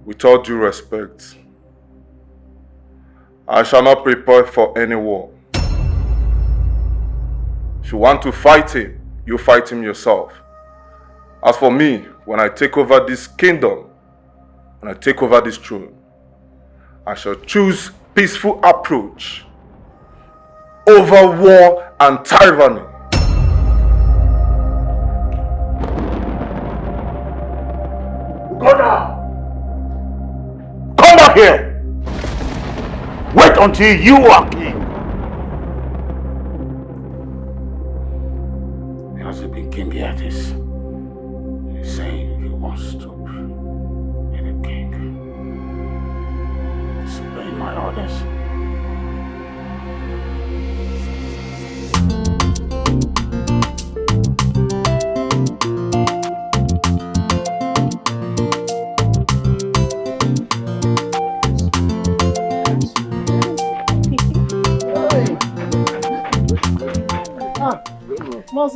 With all due respect, I shall not prepare for any war. If you want to fight him, you fight him yourself. As for me, when I take over this kingdom, when I take over this throne, I shall choose peaceful approach over war and tyranny. Gunnar! Come back here! Wait until you are king! He hasn't been king yet. He's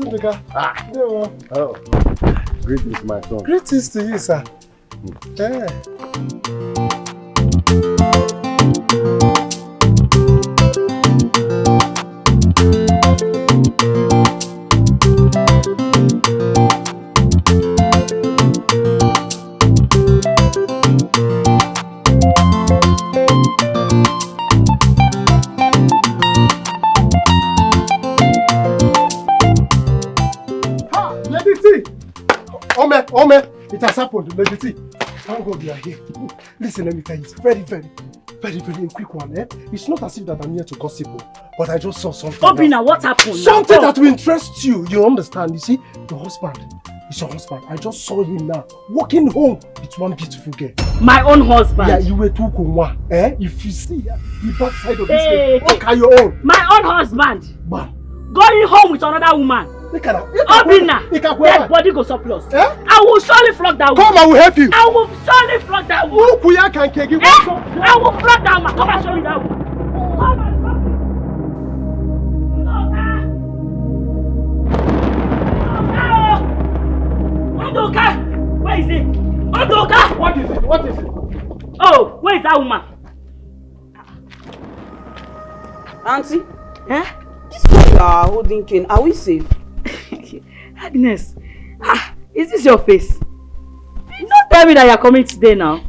Nduka. Ah. Ndewo. Oh. Greetings, my son. Greetings to you, sir. Eh. Ha! Lady T! Ome, Ome, it has happened, Lady T. Thank God you are here. Listen, let me tell you, it's very, very, very, very quick one, eh? It's not as if that I'm here to gossip, oh, but I just saw something now. Obina, what happened now? Something that will interest you. You understand? You see, your husband is your husband. I just saw him now walking home with one beautiful girl. My own husband. Yeah, you were too kunwa, eh? If you see, eh, the backside of this thing, look at your own. My own husband. Man. Going home with another woman. Obina, dead body go surplus. Eh? I will surely flog that woman. Come, I will help you. I will surely flog that woman. Ukuya can kegi. Eh? I will flog that woman. Come and show me that woman. Come and flog me. Ndoka! Ndoka! Where is it? Ndoka! What is it? What is it? Oh, where is that woman? Auntie, eh? This way you are holding cane, are we safe? Agnes, ah, is this your face? You don't tell me that you're coming today now.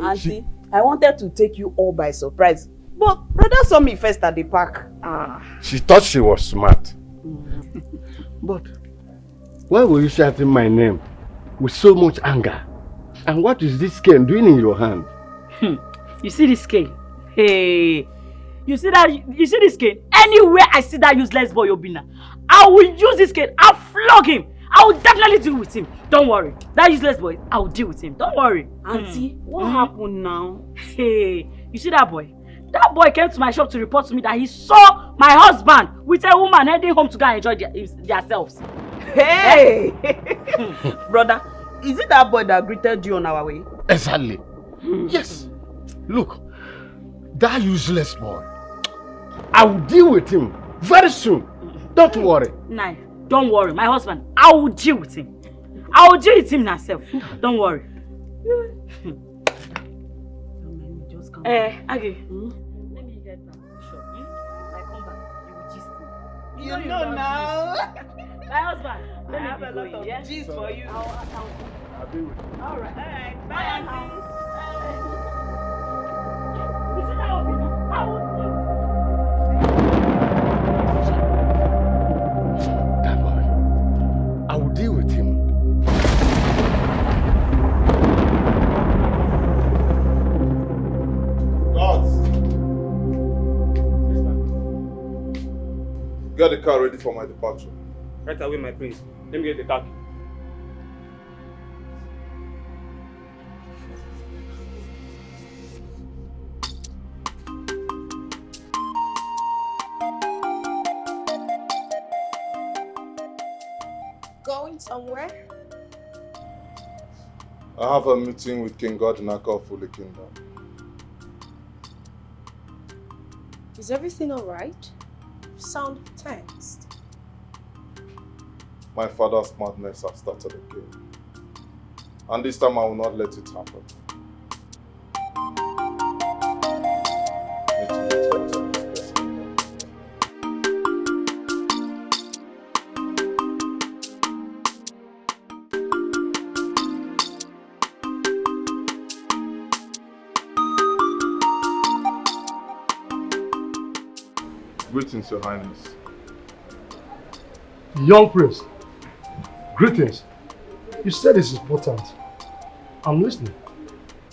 Auntie, I wanted to take you all by surprise, but brother saw me first at the park. Ah. She thought she was smart. But why were you shouting my name with so much anger? And what is this cane doing in your hand? Hmm. You see this cane? Hey, you see that? You see this cane? Anywhere I see that useless boy Obina, I will use this cane. I'll flog him. I will definitely deal with him. Don't worry. That useless boy, I will deal with him. Don't worry. Auntie, what happened now? Hey, you see that boy? That boy came to my shop to report to me that he saw my husband with a woman heading home to go and enjoy their, themselves. Hey! Brother, is it that boy that greeted you on our way? Exactly. Yes. Look, that useless boy. I will deal with him very soon. Don't worry. Nah, don't worry. My husband, I will deal with him. I will deal with him myself. Don't worry. Just calm down. Eh, Agi. Hmm? Let me get back to the shop. Hmm? I come back. You will gist me. You know now. My husband, let me go, yeah? I have a lot of gist for you. I'll, I'll, I'll be with you. All right. All right. Bye, Auntie. You see that Obina? I will deal. That boy. I will deal with him. Guards! Get the car ready for my departure. Right away, my prince. Let me get the car key. Going somewhere? I have a meeting with King Godinaka of Uli Kingdom. Is everything all right? You sound tensed. My father's madness has started again. And this time I will not let it happen. Greetings, Your Highness. Young prince, greetings. You said it's important. I'm listening.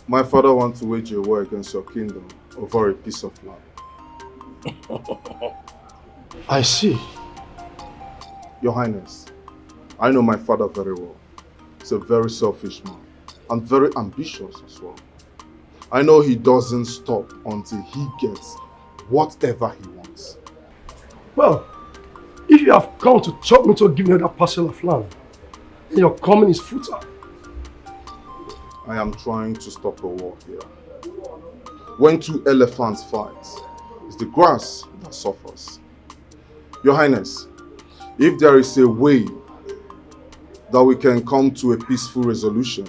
My father wants to wage a war against your kingdom over a piece of land. I see. Your Highness, I know my father very well. He's a very selfish man and very ambitious as well. I know he doesn't stop until he gets whatever he wants. Well, if you have come to chop me to give me another parcel of land, then your coming is futile. I am trying to stop a war here. When two elephants fight, it's the grass that suffers. Your Highness, If there is a way that we can come to a peaceful resolution,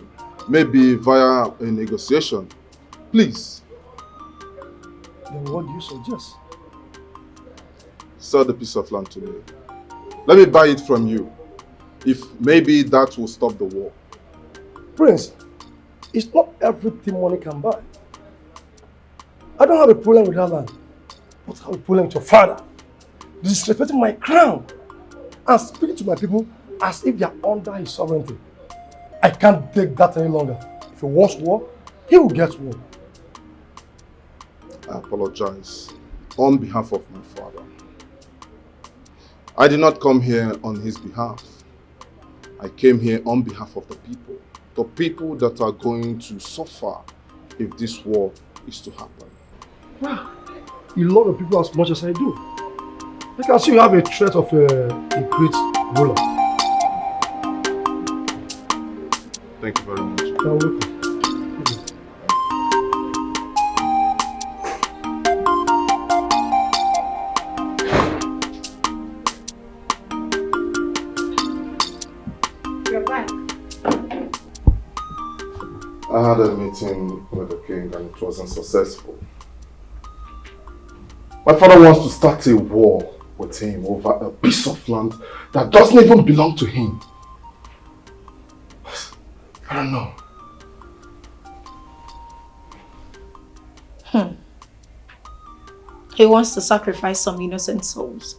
maybe via a negotiation, please. Then what do you suggest? Sell the piece of land to me. Let me buy it from you. If maybe that will stop the war. Prince, it's not everything money can buy. I don't have a problem with that land, but I have a problem with your father disrespecting my crown and speaking to my people as if they are under his sovereignty. I can't take that any longer. If he wants war, he will get war. I apologize on behalf of my father. I did not come here on his behalf. I came here on behalf of the people. The people that are going to suffer if this war is to happen. Wow, you love the people as much as I do. I can see you have a trait of a, a great ruler. Thank you very much. You're welcome. You're back. I had a meeting with the king and it wasn't successful. My father wants to start a war with him over a piece of land that doesn't even belong to him. I don't know. Hmm. He wants to sacrifice some innocent souls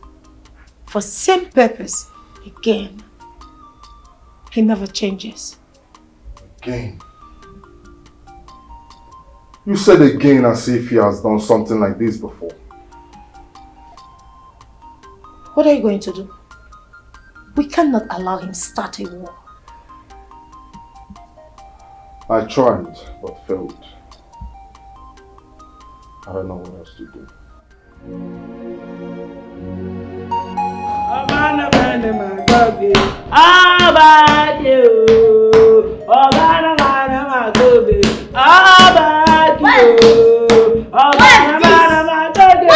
for same purpose again. He never changes. Again? You said again as if he has done something like this before. What are you going to do? We cannot allow him start a war. I tried, but failed. I don't know what else to do. Ọba náà máa ní màá gbọ́gbé. Ọba dé o. Ọba náà máa ní màá gbọ́gbé. Ọba dé o. Ọba náà máa ní màá gbọ́gbé.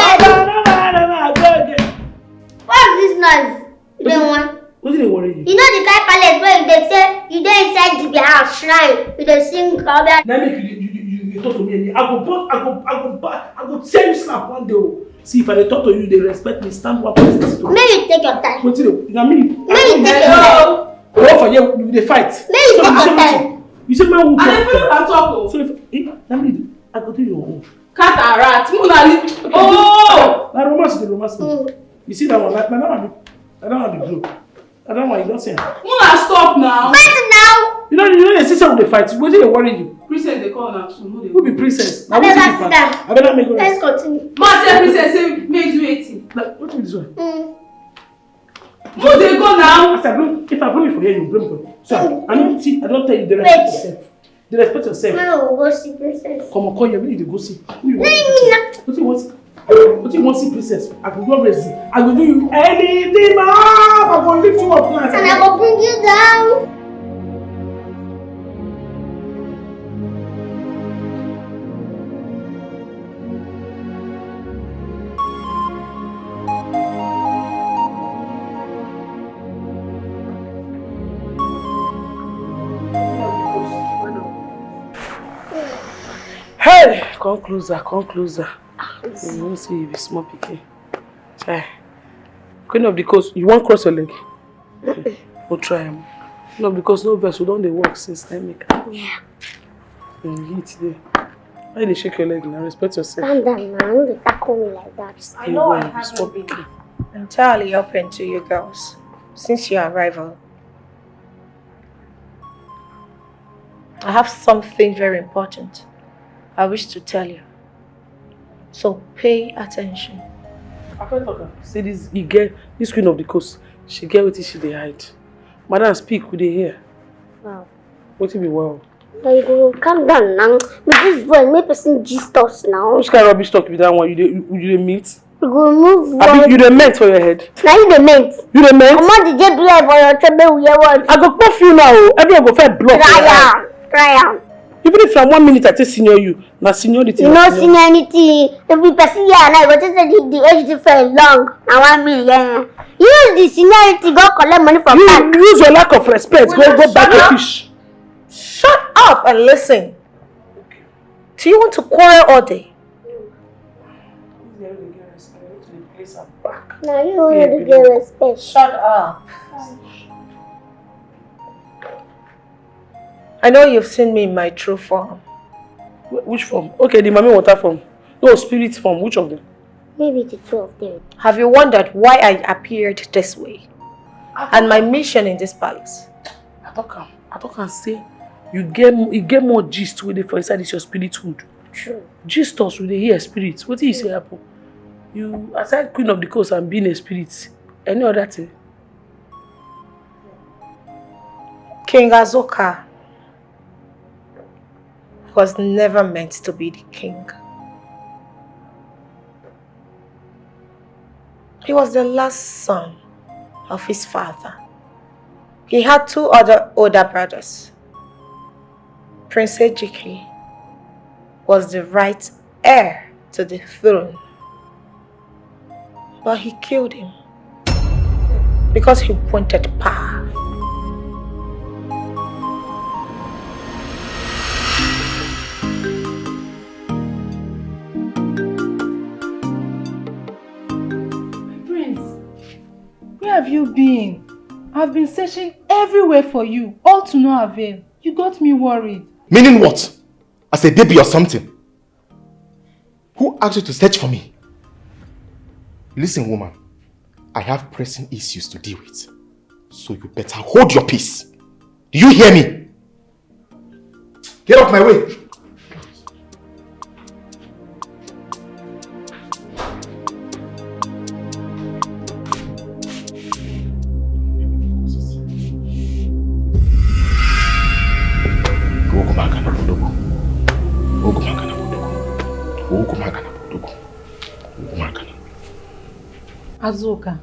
Ọba náà máa ní màá gbọ́gbé. What's this noise? You don't want. Wetin dey worry you? You know the kind palace where you dey say you dey inside the house shrine, you dey sing Oba. Na make you you you you talk to me any. I go burst, I go I go ba- I go tear you slap one day o. See, if I dey talk to you, you dey respect me, stand one place, listen to me. Make you take your time. Wetin dey na me? Make you take your time. Hello. What for here? We dey fight. Make you So take you your say time. Wetin? You say make we I dey talk. follow una talk o. So if eh, na me, I go do your own. Cataract, make una leave. Oh! Na romance dey romance me. You see that one? Na na that one be na that one be blow. Na that one you don see am. Make una stop now. Fight now. You know you know dey see say we dey fight. Wetin dey worry you? Princess dey call una soon. No dey. Who be princess? Na Abeg, wetin sit be down. Abeg na me go Let's rest. Continue. Ma say Princess say make do wetin. Na wetin be this one? Mm. No dey go now. As I blow, if I blow you for here, you blow me for. So I no see. I don tell you dey respect yourself. Dey respect yourself. Now we go see princess. Come on, come here. Make you dey go see. Who you Leave want? me now. Wetin you want? Wetin you wan see, princess? I go do raise you. I go do you anything, ma. I go lift you up now. And I go bring you down. Hey, come closer, come closer. You know say you be small pikin. Chai. Queen of the coast, you wan cross your leg? Go try am. Queen of the coast, no vex, we don dey work since time make. Yeah. Mm, you today. Why you dey shake your leg now? Respect yourself. Calm down now. No dey tackle me like that. I know I haven't been entirely open to you girls since your arrival. I have something very important I wish to tell you. So pay attention. I fit talk am. Say this e get this queen of the coast, she get wetin she dey hide. Madam, speak, we dey hear. Wow. Wetin be wow? Now you go calm down now. With this boy, make person gist us now. Which kind of rubbish talk be that one? You dey you, you dey mint? You go move Abi boy. You dey mint for your head? Now you dey mint. You dey mint? Comot the J B L for your trouble. We hear what? I go puff you now. Oh. Everyone go first block. Try am. Try am. Even if na one minute I take senior you, na seniority. You no senior anything. If we person here now, you go think say the, the age different long. Na one minute, yeah. Use the seniority, go collect money from bank. You use your lack of respect. Go, go buy the fish. Shut up and listen. Do you want to quarrel all day? Now you want to get respect. Shut up. I know you've seen me in my true form. Wh- Which form? Okay, the mommy water form. No, spirit form. Which of them? Maybe the two of them. Have you wondered why I appeared this way? And my mission in this palace? I talk am. I talk am say you get m- you get more gist wey dey for inside this your spirit hood. True. Gist us, we dey hear spirit. Wetin you say happen? You aside queen of the coast and being a spirit, any other thing? King Azoka was never meant to be the king. He was the last son of his father. He had two other older brothers. Prince Ejike was the right heir to the throne, but he killed him because he wanted power. My prince, where have you been? I've been searching everywhere for you, all to no avail. You got me worried. Meaning what? As a baby or something? Who asked you to search for me? Listen, woman, I have pressing issues to deal with. So you better hold your peace. Do you hear me? Get off my way. Azuka,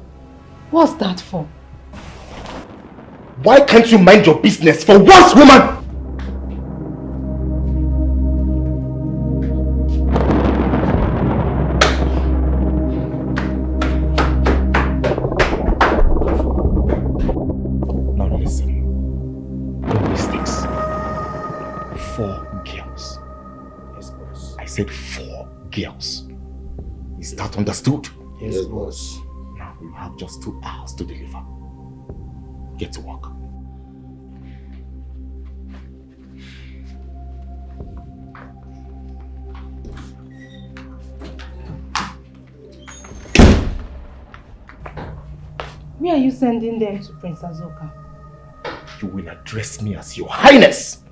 what's that for? Why can't you mind your business for once, woman? Now listen. Don't miss this. Four girls. Yes, boss. I said four girls. Is that understood? Yes, boss. Now you have just two hours to deliver. Get to work. Where are you sending them to, Prince Azoka? You will address me as Your Highness.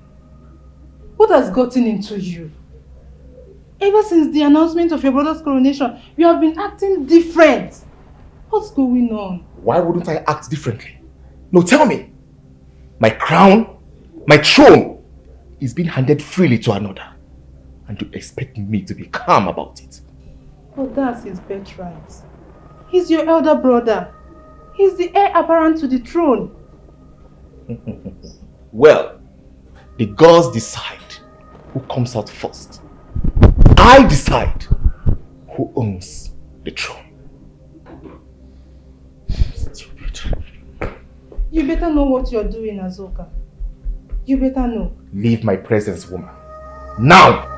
What has gotten into you? Ever since the announcement of your brother's coronation, you have been acting different. What's going on? Why wouldn't I act differently? No, tell me. My crown, my throne is being handed freely to another. And you expect me to be calm about it? But that's his birthright. He's your elder brother. He's the heir apparent to the throne. Well, the gods decide who comes out first. I decide who owns the throne. Stupid. You better know what you're doing, Azoka. You better know. Leave my presence, woman. Now!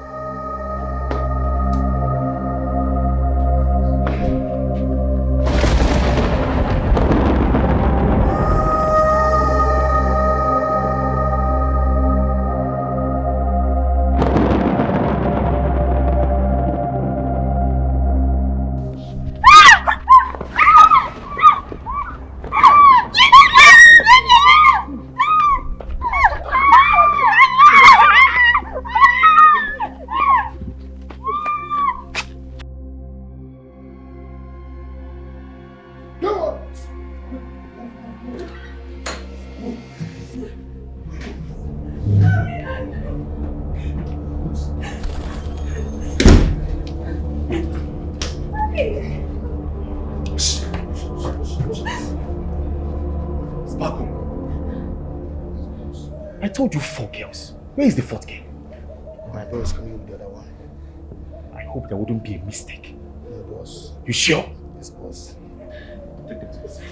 Sparkle. I told you four girls. Where is the fourth girl? My boy is coming with the other one. I hope there wouldn't be a mistake. Yeah, boss. You sure? Yes, boss. Take them to the cell.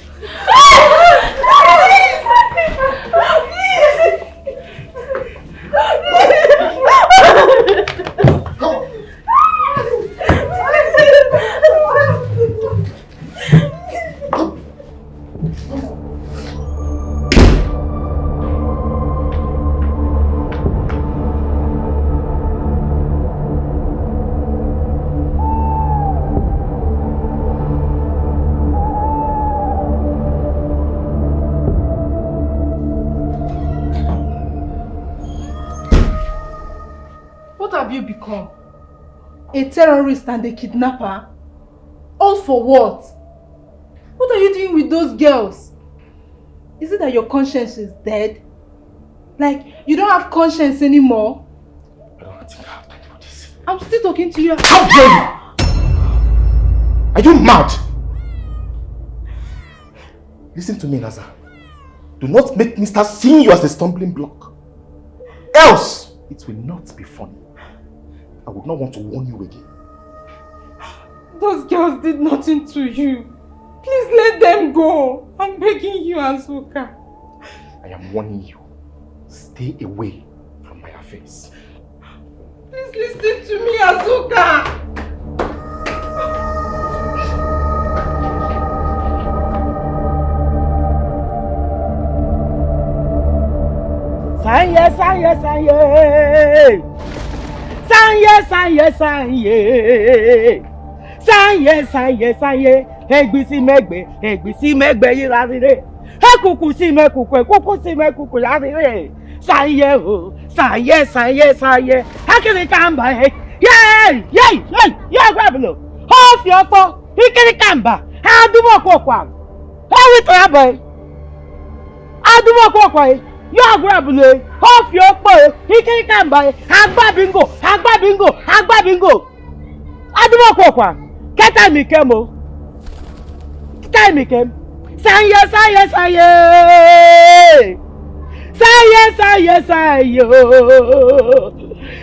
What have you become? A terrorist and a kidnapper? All for what? What are you doing with those girls? Is it that your conscience is dead? Like, you don't have conscience anymore? I don't think I have time for this. I'm still talking to you. How dare you? Are you mad? Listen to me, Naza. Do not make me start seeing you as a stumbling block. Else, it will not be funny. I would not want to warn you again. Those girls did nothing to you. Please let them go. I'm begging you, Azuka. I am warning you. Stay away from my affairs. Please listen to me, Azuka. Sanye, sanye, sanye. Sanye, sanye, sanye. Sanye, sanye, sanye. Egbisi megbe, egbisi megbe yirarire. Ekuku si mekuku, ekuku si mekuku yarire. Sanye o, sanye, sanye, sanye. Akiri kamba, eh. Yay, yay, yay, yay, gwablo. Ho fi opo, ikiri kamba. Adumo kokwa. Ewi to abo. Adumo kokwa, eh. Yo gwablo, eh. Ho fi opo, eh. Ikiri kamba, eh. Agba bingo, agba bingo, agba bingo. Adumo kokwa. Keta mi kemo. Keta mi kem. Sanye, sanye, sanye. Sanye, sanye, sanye.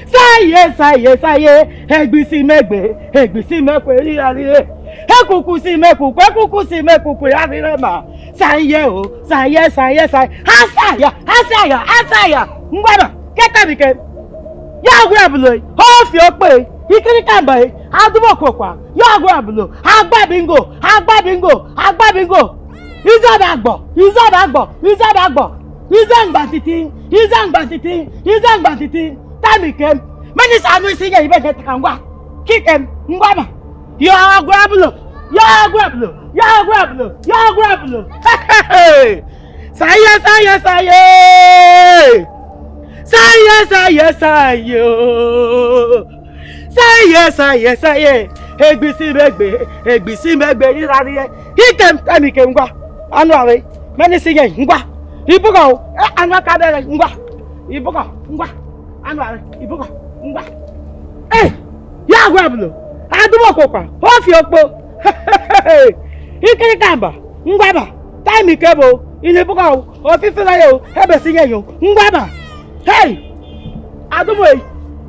Sanye, sanye, sanye. Egbisi megbe, egbisi mekwe rirarire. Ekuku si mekuku, ekuku si mekuku yarire ma. Sanye o, sanye, sanye, sanye. Asaya, asaya, asaya. Ngwaba, keta mi kem. Ya gwablo, ho fi opo, ikiri kamba, adumo kokwa. Ya gwablo, agba bingo, agba bingo, agba bingo. Izo dagbo, izo dagbo, izo dagbo. Izo ngba titi, izo ngba titi, izo ngba titi. Time kem. Many sanu si ye ibe je takangwa. Kikem, ngwaba. Yo gwablo, yo gwablo, yo gwablo, yo gwablo. Hey! Saye, saye, saye. Saye, saye, saye. Saye, saye, saye. Egbisi megbe, egbisi megbe irarire. Ikem, temi ke ngwa. Anu are. Many si ye ngwa. Ibugo, eh, anu akabere ngwa. Ibugo, ngwa. Anu are. Ibugo, ngwa. Eh, ya gwablo. Adumo kokwa. Ho fi opo. Ikiri kamba. Ngwaba. Time kebo. Ini bugo. Ofifila yo. Ebe si ye yo. Ngwaba. Hey. Adumo, eh.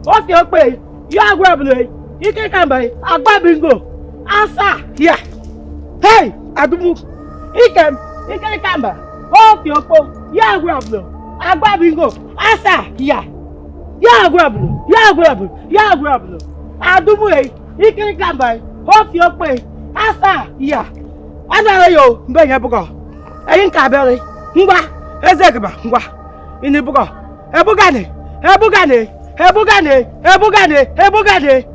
Ho fi opo, eh. Ya gwablo, eh. Ikiri kamba, eh. Agba bingo. Asa. Ya. Hey. Adumo. Ikem. Ikiri kamba. Ho fi opo. Ya gwablo. Agba bingo. Asa. Ya. Ya gwablo. Ya gwablo. Ya gwablo. Adumo, eh. Ikiri kamba, eh. Ho fi opo, eh. Asa. Ya. Anara yo. Mbe ye bugo. Eyin kabere. Ngwa. Eze gba. Ngwa. Ini bugo. Ebugane. Ebugane. Ebugane. Ebugane. Ebugane.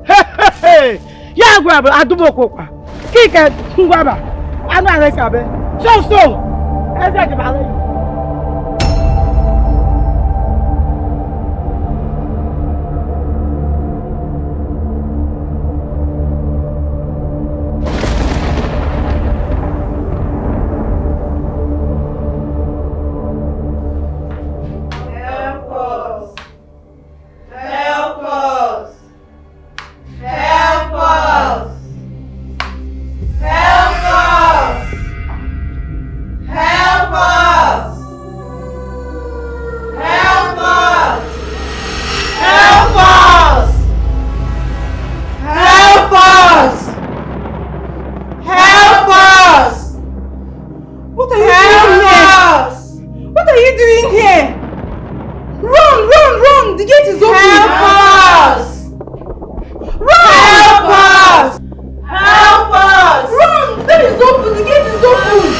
Ya gwablo. Adumo kokwa. Kike ngwaba. Anu are kabe. So, so. Eze gba. Help us. Help us. Help us. Help us. Help us. The gate is open. Help us! Run! Help us! Help us! Run! The gate is open. The gate is open.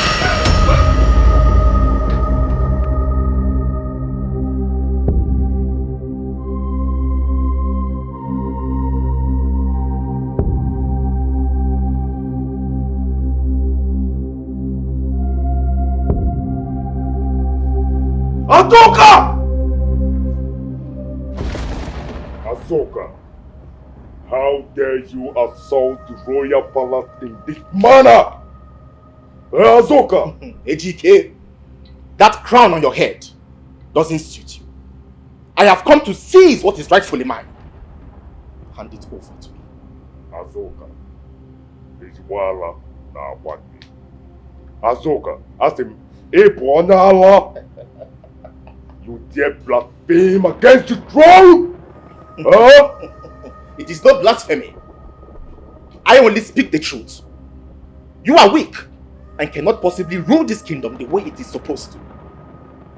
Azuka! Azuka, how dare you assault the royal palace in this manner? Eh, Azuka! Ejike, that crown on your head doesn't suit you. I have come to seize what is rightfully mine. Hand it over to me. Azuka, Ejiwala na Agbani. Azuka, asị m, ị bụ onye ala? You dare blaspheme against the throne? Huh? It is not blasphemy. I only speak the truth. You are weak and cannot possibly rule this kingdom the way it is supposed to.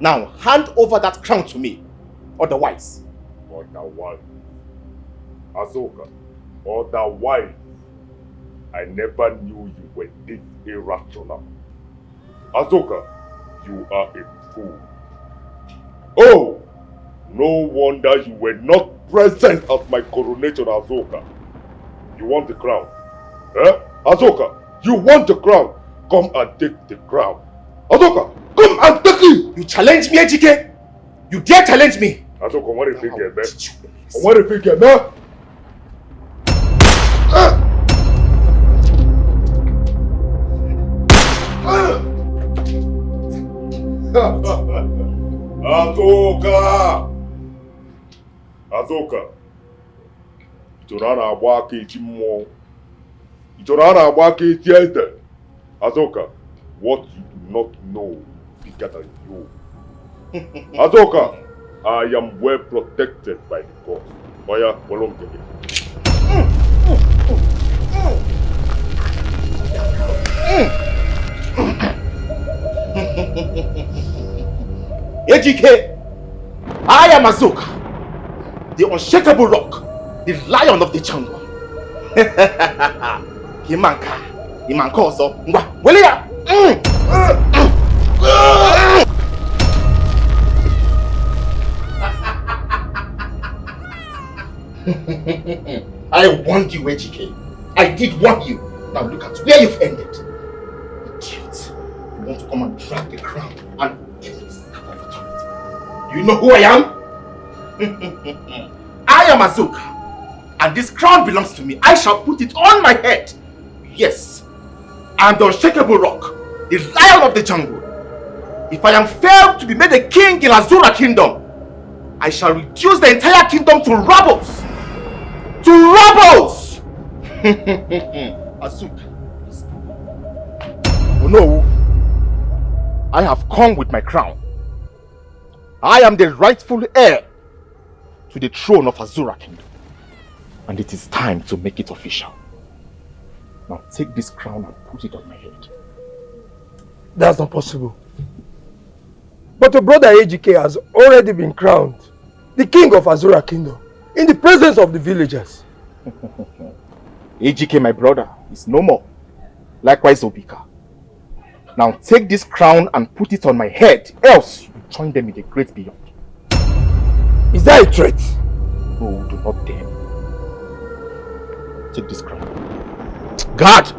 Now, hand over that crown to me. Otherwise. Otherwise. Azuka, otherwise, I never knew you were this irrational. Azuka, you are a fool. Oh, no wonder you were not present at my coronation, Azuka. You want the crown? Eh? Azuka, you want the crown? Come and take the crown. Azuka, come and take it! You challenge me, Ejike? You dare challenge me? Azuka, what if you get back? What if you get back? Azuka! Azuka! Ị chọrọ a na-agba aka echi mmụọ? Ị chọrọ a na-agba aka echi eze? Azuka, what you do not know is bigger than you. Azuka, I am well protected by the gods. Oya, follow me. Ejike, I am Azuka, the unshakable rock, the lion of the jungle. Imanka, Imanka ọzọ, ngwa, wele ya. I warned you, Ejike. I did warn you. Now look at where you've ended. Idiot. You want to come and drag the crown and give me this type of authority. You know who I am? I am Azuka, and this crown belongs to me. I shall put it on my head. Yes, I am the unshakable rock, the lion of the jungle. If I am failed to be made a king in Azura kingdom, I shall reduce the entire kingdom to rubbles. To rubbles! Azuka. Oh no, I have come with my crown. I am the rightful heir to the throne of Azura Kingdom. And it is time to make it official. Now take this crown and put it on my head. That's not possible. But your brother Ejike has already been crowned the king of Azura Kingdom in the presence of the villagers. Ejike, my brother, is no more. Likewise, Obika. Now take this crown and put it on my head, else you join them in the great beyond. Is that a threat? No, do not dare. Take this crown. Guard!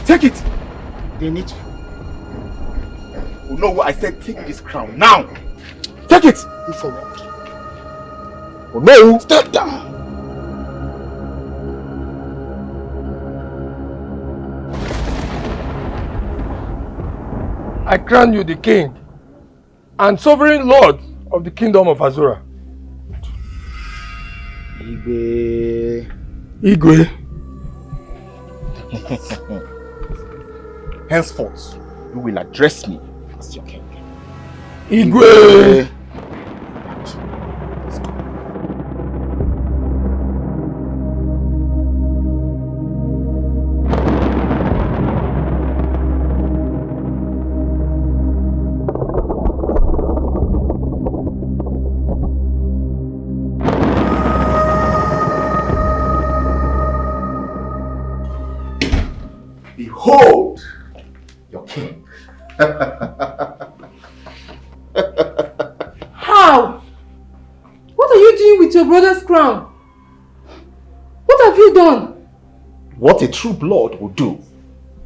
Take it! They need you. Oh no, I said take this crown now! Take it! Move forward. Oh no! Step down! I crown you the king and sovereign lord of the kingdom of Azura. Igwe. Igwe. Henceforth, you will address me as your king. Igwe. How? What are you doing with your brother's crown? What have you done? What a true blood will do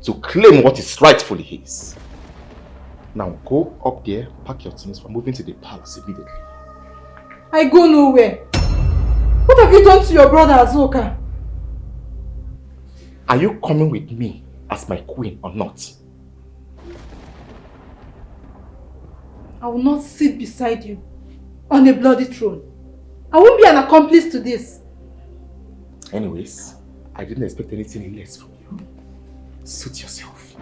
to claim what is rightfully his. Now go up there, pack your things, we're moving to the palace immediately. I go nowhere. What have you done to your brother Azuka? Are you coming with me as my queen or not? I will not sit beside you on a bloody throne. I won't be an accomplice to this. Anyways, I didn't expect anything less from you. Suit yourself.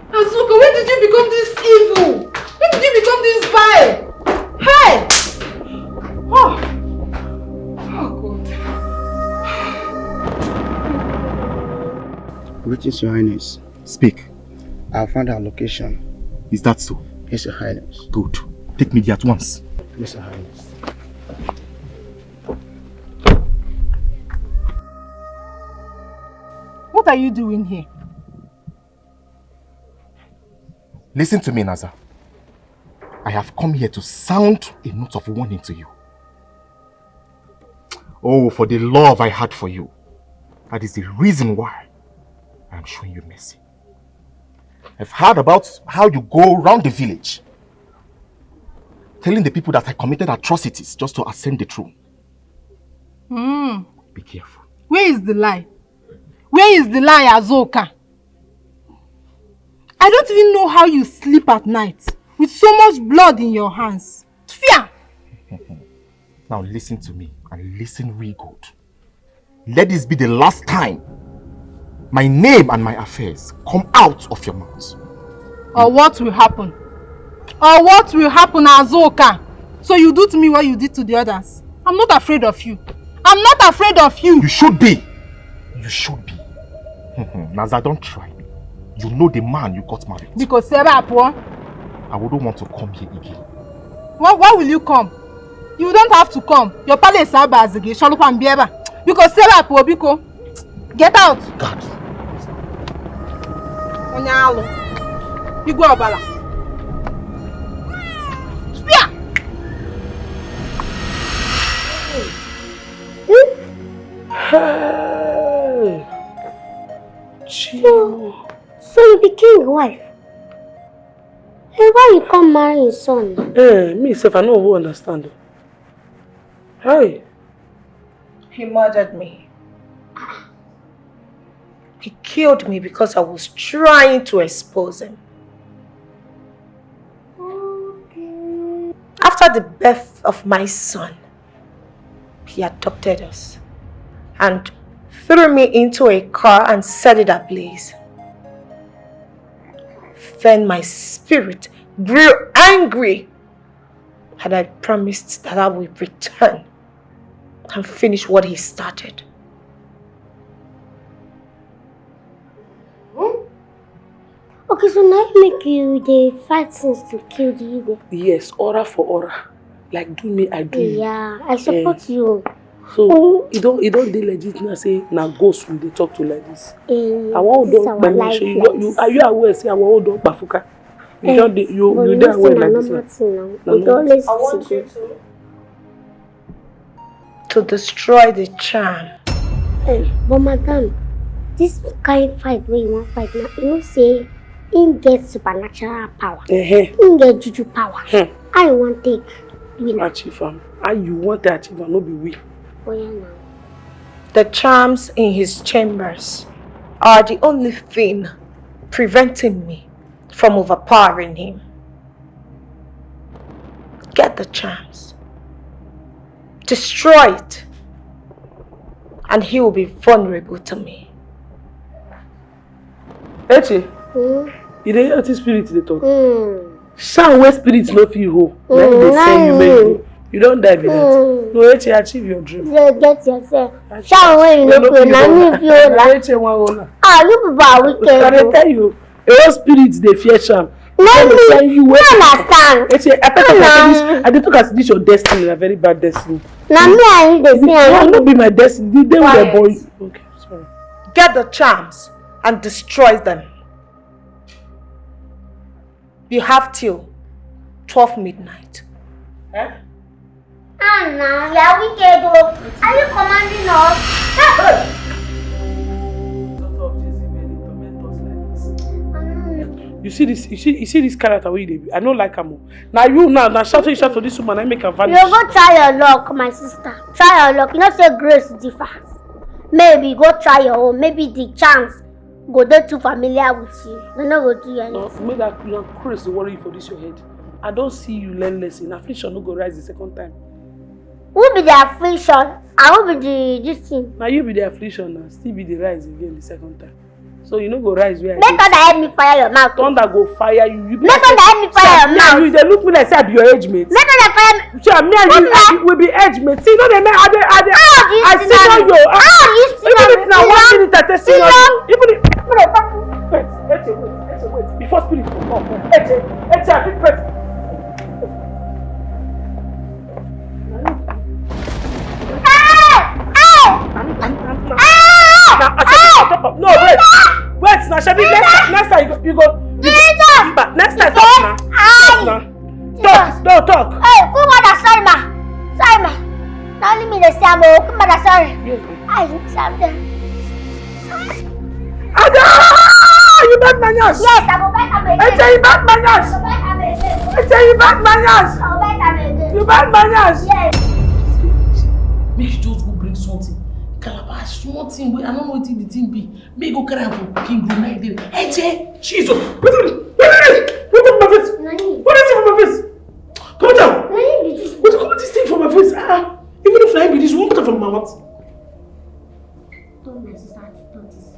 Azuka, when did you become this evil? When did you become this vile? Hey! Oh, oh God. Greetings, Your Highness. Speak. I found our location. Is that so? Yes, Your Highness. Good. Take me there at once. Yes, Your Highness. What are you doing here? Listen to me, Naza. I have come here to sound a note of warning to you. Oh, for the love I had for you. That is the reason why I am showing you mercy. I've heard about how you go around the village telling the people that I committed atrocities just to ascend the throne. Hmm. Be careful. Where is the lie? Where is the lie, Azuka? I don't even know how you sleep at night with so much blood in your hands. Fear! Now listen to me and listen real good. Let this be the last time my name and my affairs come out of your mouth. Or what will happen? Or what will happen, Azuka? So you do to me what you did to the others. I'm not afraid of you. I'm not afraid of you. You should be. You should be. Naza, don't try me. You know the man you got married. Because Sarah, poor. I wouldn't want to come here again. Why, why will you come? You don't have to come. Your palace is Abazigi, Shalukwa Mbieba. Because Sarah, poor, biko. Get out. God. Onye alụ. Igwe ọbara. Spear! Hey! So, so you be king wife? Hey, why you come marry his son? Eh, me sef, I no even understand. Hey! He murdered me. He killed me because I was trying to expose him. After the birth of my son, he adopted us and threw me into a car and set it ablaze. Then my spirit grew angry, and I promised that I will return and finish what he started. Hmm? Okay, so now you make you dey fight since to kill the Igwe? Yes, aura for aura. Like, do me, I do you. Yeah, I support you. So, e don, e don dey legit now say na ghost we dey talk to like this. Eh, Our own this don our kpeme. life Shey you, like you, this. Are you aware say our own don kpafuka? You Eh, don dey, you, but you you dey know say aware na like this. Normal thing now. Na We normal always I want see you this. to to destroy the charm. Eh, but madam, this kind fight wey you wan fight now, you know say him get supernatural power. Uh-huh. Him get juju power. Hmm. How you wan take win am? Achieve am. How you want to achieve am? No be we. Oya now. The charms in his chambers are the only thing preventing me from overpowering him. Get the charms. Destroy it. And he will be vulnerable to me. Eche, Hmm? you dey hear wetin spirit dey talk? Hmm. Shout where spirit no fit hold. Na him dey send you make you go. You don die be that. Hmm. No, Eche, achieve your dream. You get yourself. Shout when you no No play. fit Na hold. me if you hold Na am. Eche wan hold am. Ah, you people are wicked. I dey Oh. Tell you, a whole spirit dey fear charm. No Tell me me. say you No wait. understand. Eche, I talk No. About this. I dey talk as this your destiny, na very bad destiny. Na me and you dey see No, am. no be my destiny. The day wey dem Quiet. born you. Okay, sorry. Get the charms and destroy them. You have till twelve midnight. Eh? Ah, now you are wicked. Oh. Are you commanding us? You see this, you see, you see this character wey you dey be. I no like am. Oh. Now you now, now shout, shout to this woman. I make her vanish. You go try your luck, my sister. Try your luck. You know say grace differs. Maybe go try your own. Maybe the chance go dey too familiar with you. They no go do you anything. No, make that na craze dey worry you for this your head. I don see you learn lesson. Affliction no go rise the second time. Who be the affliction? And who be the this thing? Na you be the affliction na, still be the rise again the second time. So you no go rise where I dey. Make thunder help me fire your mouth. Thunder go fire you. You be Make like thunder say, help me fire your me and you mouth. Dey look me like say I be your age mate. Make thunder fire me. See, me and you, Mama. We be age mates. See, no, they make, I, dey- I, dey- How do you I see see now now? You. How do you see Even now? If now one minute I tell you, even if, no, no, wait, wait, wait, wait, wait. Before spirit come, come, come. Eche, Eche, I fit pray. Hey! Hey! Now, I, I, I, no, wait. Wait, now, Shebi, next time, next time you go, you go, you go, Jesus! Next time, talk now. Talk now. Talk, no, talk. Hey, good mother, sorry ma. Sorry ma. Na only me dey see am o. Good mother, sorry. Yes. I serve them. Ada! You bite my nyash. Yes, I go bite am again. Eche, you bite my nyash. I go bite am again. Eche, you bite my nyash. I go bite am again. You bite my nyash. Yes. Make you just go bring something. Calabash, small thing wey I no know wetin the thing be. Make you go carry am for cooking room, make you dey. Eche! Jesus! Wetin be this? Wetin be this? Wetin be my face? What is it for my face? Come down! Wetin come this thing for my face? Ah, even if na be this, you wan put am for my mouth? Turn my sister to tortoise.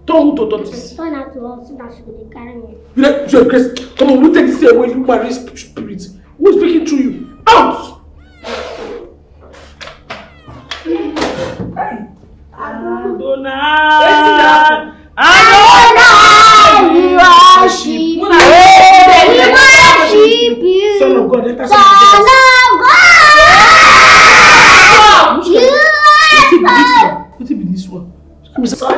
Turn who to tortoise? Turn her to us so that she go dey carry me. You like, you craze? Come on, you take this thing away, you marine sp- spirit. Who is speaking through you? Out! Adonai! Wetin dey happen? Adonai, we worship you. We worship you. Son of God, enter Son of God. You are wetin be this one? Wetin be this one?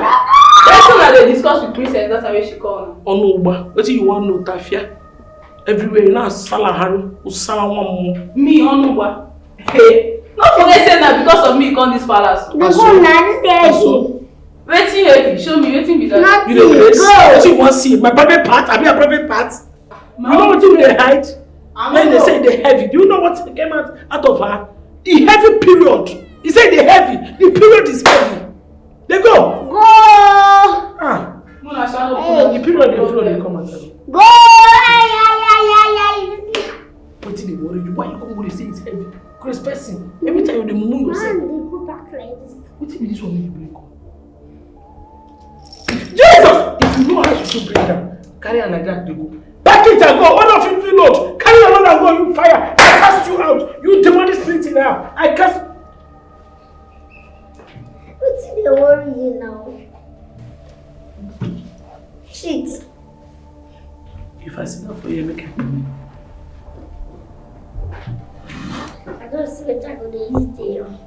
Wetin una dey discuss with princess that time wey she call una? Ọnụ ụgba, wetin you wan know, Tafia? Everywhere you know, Sala Haru, Usala one more. Me, Onuba. Hey, not forget say na because of me you come this palace. The go na this day. Wetin heavy? Show me wetin be that. Nothing. You dey craze? Wetin you wan see? My private part? Abi your private part? You know wetin we dey hide? When they say they heavy, do you know what came out, out of her? The heavy period. He said they heavy. The period is heavy. They go. Go. Ah. Mona shadow. Hey. The period dey flow dey come out. Go. Ay, ay, ay, ay, ay. Wetin dey worry you? Why you come go dey say it's heavy? Craze person. Every time you dey mumu yourself. Man, they go back like this. Wetin be this one wey you bring come? Jesus! If you know how you should bring am, carry am like that dey go. Pack it and go. One of you reload. Carry your load and go. You fire. I cast you out. You demonic spirit in her. I cast. Wetin dey worry you now? Shit. If I sit down for here, make I come. I don't see wetin I go dey use dey run.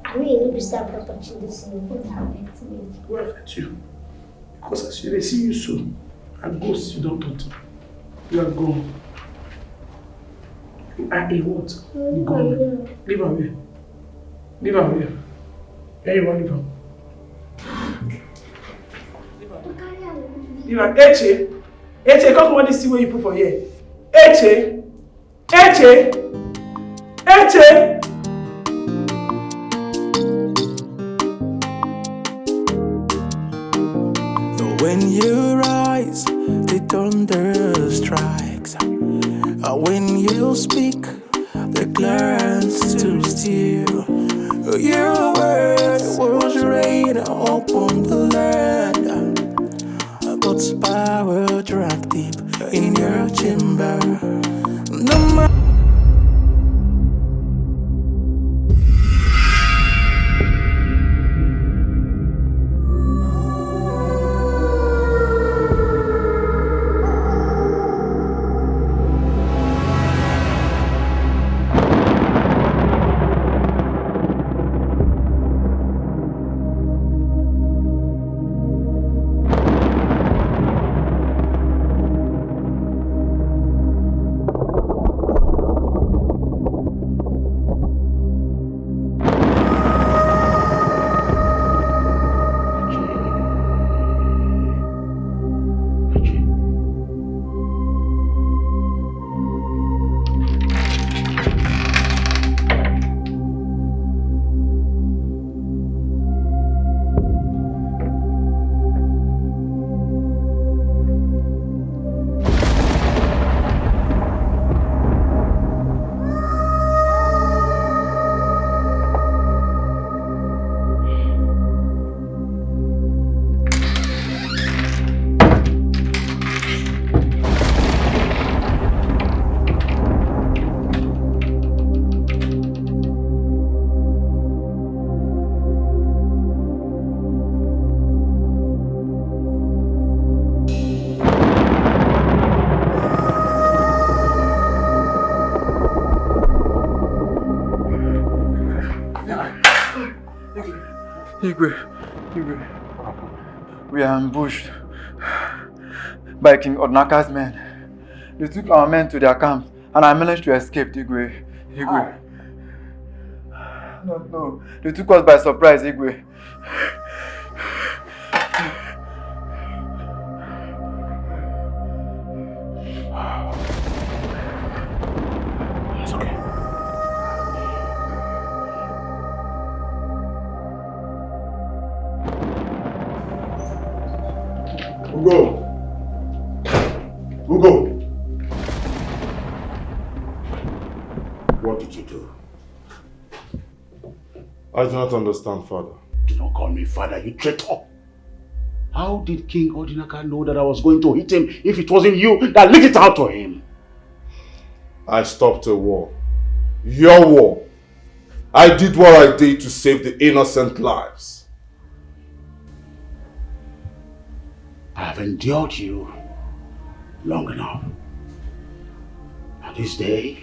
I mean, you no be say I go touch this thing, go dey affect me. Go affect you. Because as you dey see you so, I go sit down talk. You are gone. You are a what? Gone. Leave am here. Leave am here. Where you wan leave am? Leave am. Eche, Eche, come comot this thing wey you put for here. Eche, Eche, Eche. When you rise, the thunder strikes. And when you speak, the clouds to steal. Your word was rain upon the land. God's power drank deep in your chamber. No matter Igwe, Igwe, we are ambushed by King Odinaka's men. They took our men to their camp and I managed to escape, Igwe. Igwe. No, no. They took us by surprise, Igwe. It's okay. Ugo! Ugo! What did you do? I do not understand, Father. Do not call me Father, you traitor! How did King Odinaka know that I was going to hit him if it wasn't you that leaked it out to him? I stopped a war. Your war. I did what I did to save the innocent lives. I have endured you long enough. And this day,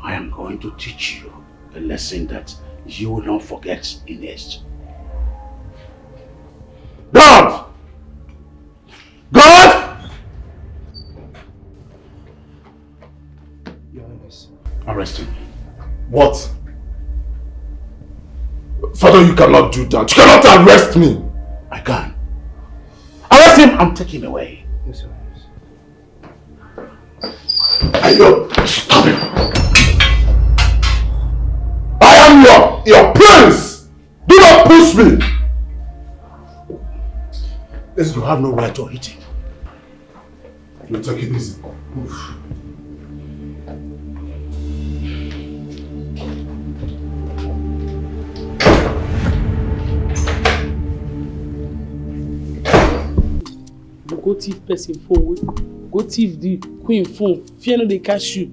I am going to teach you a lesson that you will not forget in haste. God! God! Your Highness. Arrest him. What? Father, you cannot do that. You cannot arrest me. I can. Arrest him and take him away. Yes, Your Highness. I know. Stop him. I am your, your prince. Do not push me. This, you have no right to hit him. You take it easy. Move. You go thief person phone, wey- go thief the queen phone. Fear no dey catch you.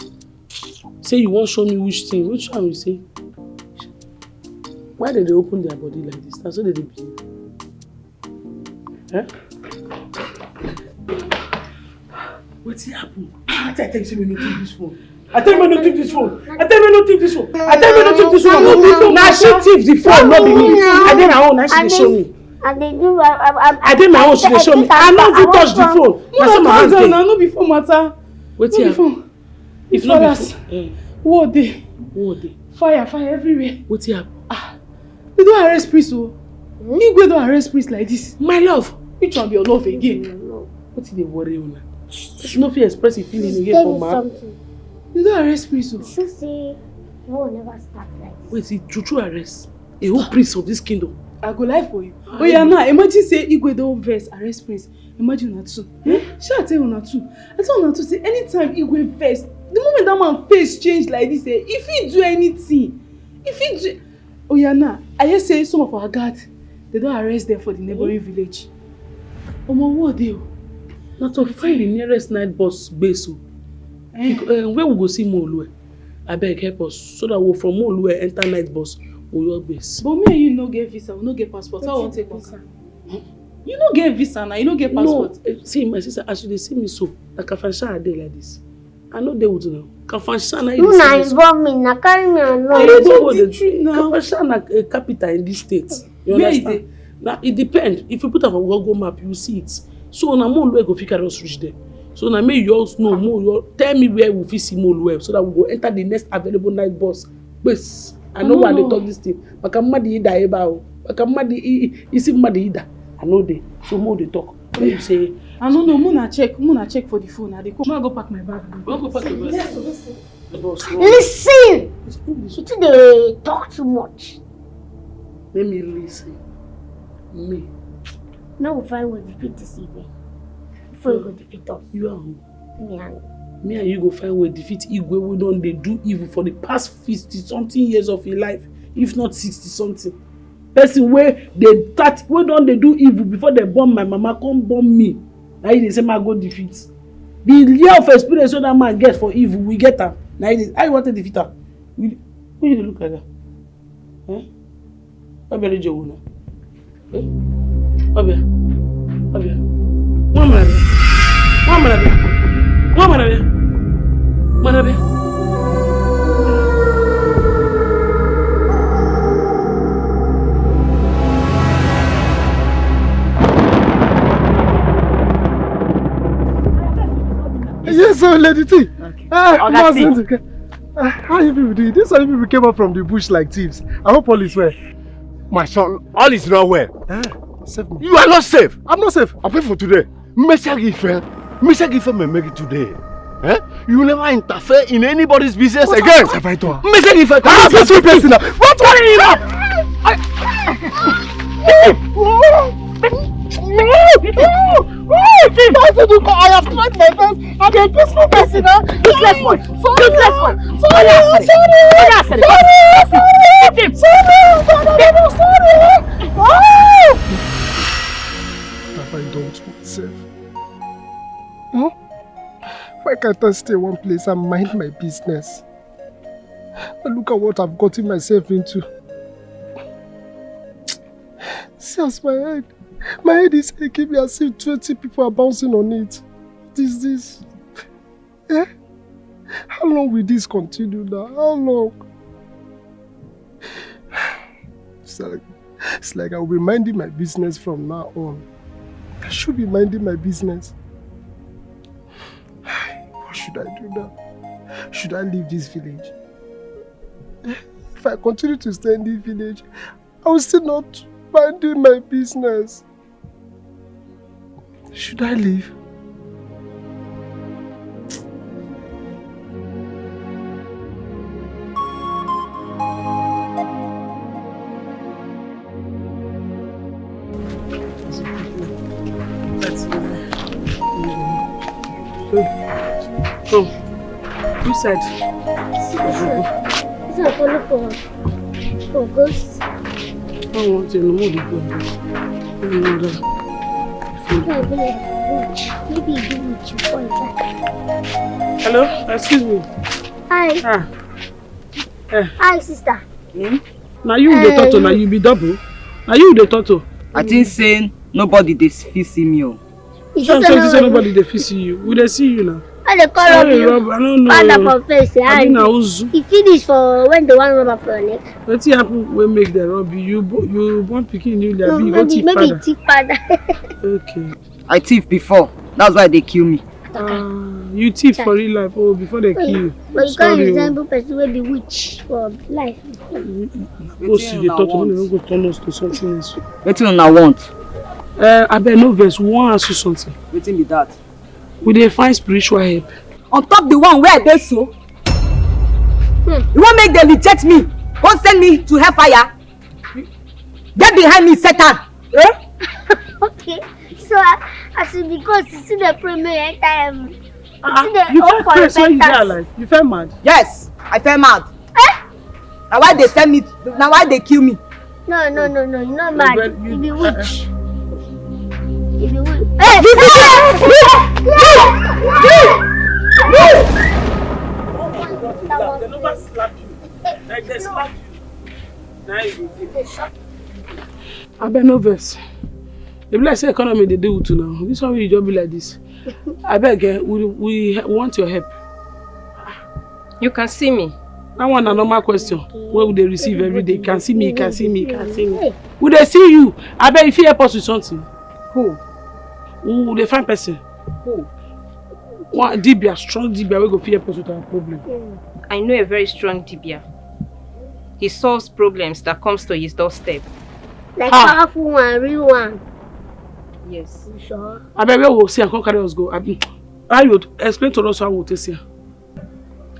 Say you wan show me which thing. Which one you say? Why dem dey open their body like this? Na so dem dey behave. Eh? Wetin happen? I tell you say me no thief this phone. I tell you me no thief this phone. I tell you me no thief this phone. I tell you me no thief this phone. No be phone. Na she thief the phone, no be me. I dey my own, na she dey show me. I dey do. I, I, I, I dey my own, she dey show me. I no even touch the phone. Na so my hand dey. No, no, no be phone matter. Wetin happen? If not be phone, eh. War dey. War dey. Fire, fire everywhere. Wetin happen? Ah, they don arrest priest o. Hmm? Igwe don arrest priest like this. My love. Which one be your love again? Wetin dey worry una? Person no fit express him feeling again for man. They don arrest priest o. You sure say war never start like this? Wait, he true true arrest a whole priest of this kingdom. I go lie for you. Oya now, imagine say Igwe don vex arrest priest. Imagine una two. Eh? Shey I tell una two? I tell una two say anytime Igwe vex, the moment that man face change like this, eh, he fit do anything. He fit do. Oya now, I hear say some of our guard, they don arrest them for the neighboring village. Omo, war dey o. Na to find the nearest night bus base o. Eh. Bec- eh, where we go see Moolue? Abeg help us so that we from Moolue enter night bus Uyo base. But me and you no get visa, we no get passport. How I wan take waka? You no get visa na, you no get passport. No, eh, see my sister, as you dey see me so, na Kafanchan I dey like this. I no dey with una. Kafanchan na you dey see me so. Una involve me, na carry me along. I dey go with the tree now. Kafanchan na a capital in this state. You understand? Where e dey? Now it depend. If you put am for Google map, you see it. So na Moolue go fit carry us reach there. So na make you all know, make you all tell me where we fit see Moolue so that we go enter the next available night bus. Please, I know why I dey talk this thing. Maka mmadụ ịda ebe ahụ. Maka mmadụ i- i- isi mmadụ ịda. I no dey. So make we dey talk. When you say I no know, make una check, make una check for the phone. I dey come. Make I go pack my bag. Make I go pack your bag. Yes, listen. The boss, no. Listen! You too dey talk too much. Let me listen. Me. Make we find way defeat this evil before e go defeat us. You are who? Me and you. Me and you go find way defeat Igwe wey don dey do evil for the past fifty something years of him life, if not sixty something. Person wey dey start, wey don dey do evil before dem born my mama, come born me. Na you dey say make I go defeat. The year of experience wey that man get for evil, we get am. Na you dey, how you wan take defeat am? You, who you dey look like that? Eh? Why be ready, Jowuna? Eh? Why be? Why be? Why am I? Why am I? Why am I? Why am I? The thing. Okay. Ah, Oga Mazi T. Ndụka. Ah, how you people do it? This how you people came up from the bush like thieves. I hope all is well. My son, all is not well. Ah, save me. You are not safe. I'm not safe. I pay for today. Message if, eh? Message if me make it today. Eh? You never interfere in anybody's business again. What have I done? Message if I I'm not supposed to be person now. What are you now? I, I, I have tried my best. I'm a peaceful person, huh? Useless boy. Useless boy. Sorry, sorry, sorry, sorry, sorry, sorry, sorry. What have I done to myself? Hmm? Why can't I stay one place and mind my business? And look at what I've gotten myself into. See as my head, my head is aching me as if twenty people are bouncing on it. What is this? Eh? How long will this continue now? How long? It's like, it's like I'll be minding my business from now on. I should be minding my business. What should I do now? Should I leave this village? If I continue to stay in this village, I will still not minding my business. Should I leave? Come. Which side? This one follow for, for ghost. I want to know more. Maybe you do it before. Hello, excuse me. Hi. Ah. Eh. Hi, sister. Hmm? Now you dey talk to, now you be double. Now you dey talk to. I think saying nobody dey fit see me o. You Sure, just sure, know sure, nobody dey fit see you. We dey see you now. I dey call Sorry, you. Rob, I don't know. Father for face, I mean, I was. It finish for when the one rubber for your neck. Wetin happen wey make dem rob you? You bo- you born pikin newly, No, abi you go maybe thief maybe father? Thief father. Okay. I thief before. That's why they kill me. Ah, you thief for real life. Oh, before they kill you. But you can't Sorry o. Resemble person wey be witch for life. Go see the talk to me, go turn us to something else. Wetin una want? Uh, abeg no vex, we wan ask you something. Wetin be that? We dey find spiritual help. On top the one where I dey so? Hmm. You wan make dem reject me? Go send me to hellfire? Get behind me, Satan! Eh? Okay. So uh, as you be God, you see the pray me enter heaven. Ah, you feel crazy when you dey alive. You feel mad? Yes, I feel mad. Eh? Now why they send me? Now why they kill me? No, no, no, no. You're not mad. Well, you, you be witch. You be witch. Hey! They never slap you. Like they slap you. Now you dey. Abeg no vex. E be like say economy dey deal with you now. This one wey you just be like this. Abeg, eh, we, we want your help. You can see me. That one na normal question wey we dey receive every day. Can see me, can see me, can see me. We dey see you. Abeg, you fit help us with something? Who? We dey find person. Who? One dibia, strong dibia wey go fit help us with our problem. I know a very strong dibia. He solves problems that comes to his doorstep. Like powerful one, real one. Yes. You sure? Abeg, where we see and come carry us go. Abi, how you explain to us how we take see am?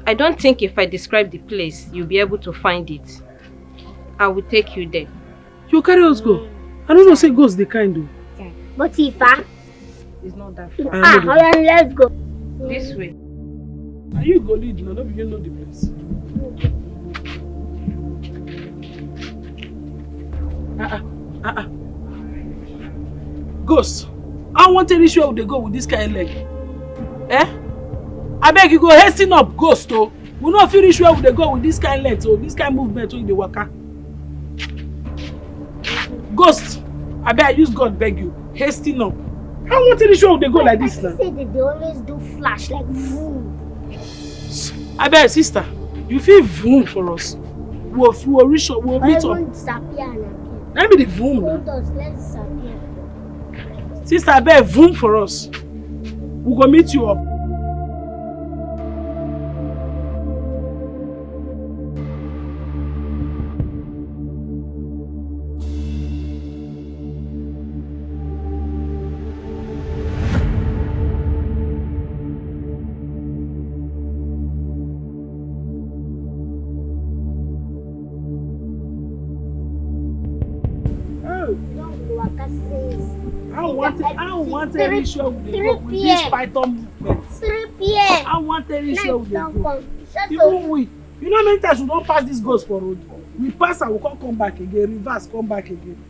I don't think if I describe the place, you'll be able to find it. I will take you there. You carry us go. I don't know say ghost dey kind o. But if I It's not that far. Ah, alright, let's go. This way. Are you go lead now? No be you know the place. Ah ah ah ah. Ghost, I want to reach where they go with this kind leg. Eh? I beg you go hasten up, ghost o. We no fit reach where we dey go with this kind length o, this kind movement wey you dey waka. Ghost, abeg I use God beg you, hasten up. How we take reach where we dey go like this now? Say that they always do flash like vroom. Abeg sister, you fit vroom for us. We go we go reach up, we go meet up. Disappear and appear. Let me the vroom now. Hold us, let's disappear. Sister, abeg vroom for us. We go meet you up. How want, how want any show we dey go with this python movement? Three p m. How want any show we dey go? Even we, you know many times we don pass this ghost for road. We pass and we come come back again, reverse come back again.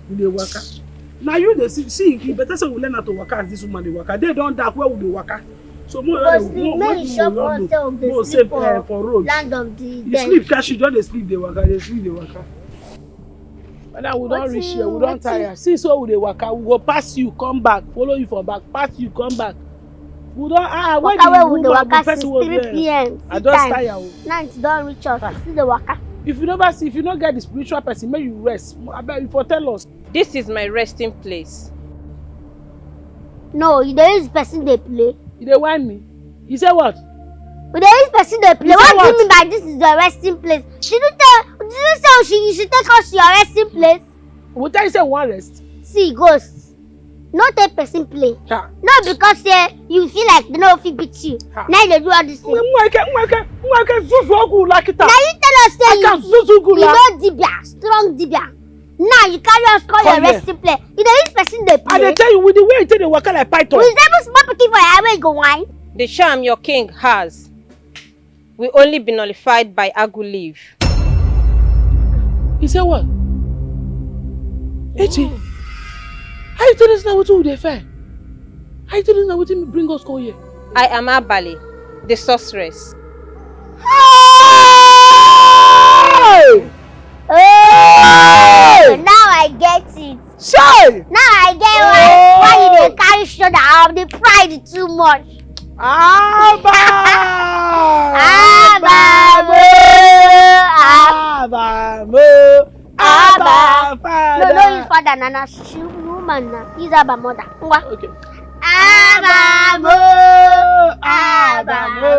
We dey waka. Now you dey see, see, e better say we learn how to waka as this woman dey waka. They don dark where we dey waka. So more, more, more, more, more, more, more safe, eh, for road. Land of the dead. You sleep, catch you, just dey sleep, dey waka, dey sleep, dey waka. Whether we don reach here, we don tire. See, so we dey waka, we go pass you, come back, follow you for back, pass you, come back. We don, ah, where the woman, the person wey dey waka since three p m. I just tire o. Night don reach us. Ah. See the waka. If you never see, if you no get the spiritual person, make you rest. Abeg, you for tell us. This is my resting place. No, you dey use person dey play. You dey whine me? You say what? We dey use person dey play. What do you mean by this is your resting place? Did you tell, did you say she, you should take us to your resting place? We tell you say we wan rest. See, ghost. No take person play. Ha. No, because say you feel like they no fit beat you. Ha. Now you dey do all this thing. Nweke, nweke, nweke, zuzu ogu lakita. Now you tell us say I you, can zuzu ogu you la. Know dibia, strong dibia. Now you carry us call your resting place. You dey use person dey play. I dey tell you, with the way you take dey waka like python. We resemble small pikin for your eye wey you go whine. The charm your king has will only be nullified by agu leaf. He say what? Echi, how you tell us now wetin we dey find? How you tell us now wetin bring us come here? I am Abali, the sorceress. Hey! Oh, now I get it. Shey! Now I get why, why you dey carry shoulder up, the pride too much. Abba! Abba mo! Abba mo! Abba, Father! No, no, his father, na, na, she woman na. He's Abba mother. Ngwa. Okay. Abba mo! Abba mo!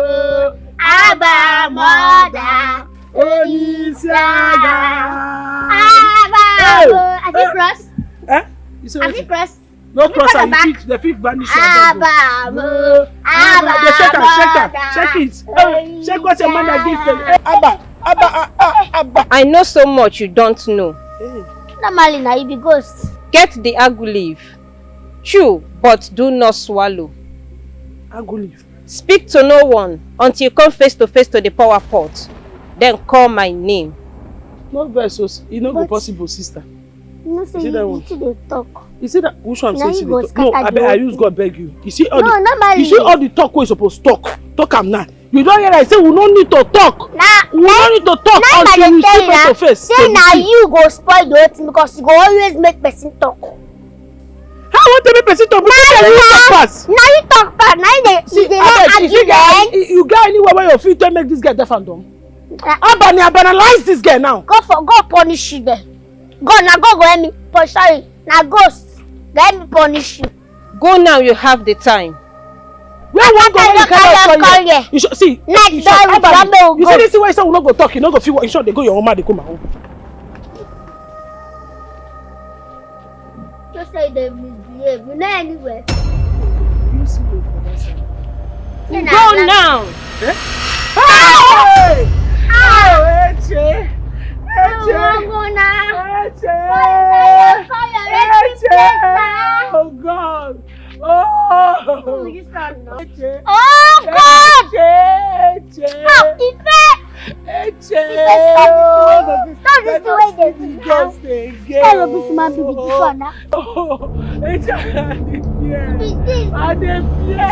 Abba mother! Onisiaga. Abba mo! Have you crossed? Eh? You say what? Have you crossed? No cross am, you fit, they fit vanish your bag o. Abba mo! Abba, shake am, shake am, shake it. Hey, shake what your mother give them. Hey, Abba, Abba, ah, ah, Abba. I know so much you don't know. Hey. Normally, na you be ghost. Get the agu leaf. Chew, but do not swallow. Agu leaf. Speak to no one until you come face to face to the power pot. Then call my name. No vex o, e no go possible, sister. You know say you too dey talk. You see that? Which one say you dey talk? No, abeg, I use God beg you. You see all the, you see all the talk wey you suppose talk. Talk am now. You don hear I say we no need to talk. We no need to talk until we see face to face. Say na you go spoil the whole thing because you go always make person talk. How I wan take make person talk? Because you talk pass. Na you talk pass. Na you dey, you dey like argument. You get anywhere where you fit take make this girl deaf and dumb? Abani, I banalize this girl now. Go for, go punish you there. God, na God go help me punish. Sorry, na ghost go help me punish you. Go now, you have the time. Where we wan go when you carry us come here? You should see. Night don reach, you see this way, so we no go talk. You no go fit. You sure they go your own man, they come my own. Just say they misbehave. We know anywhere. You see the for that side. Go now. Eh? Hey! Oh, Eche! Eche! Eche! Eche! Oh God! Oh! Oh God! Eche! Eche! Ah, Ife! Eche! Stop this way, stop this way. Stop this way. Stop this one. Oh, Eche, I dey fear. I dey fear.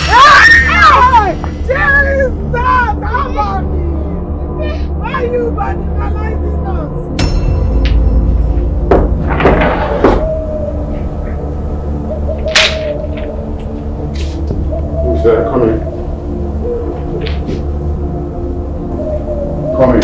Ah! Jesus, how about me? Why you vandalizing us? Who's there? Come in. Come in.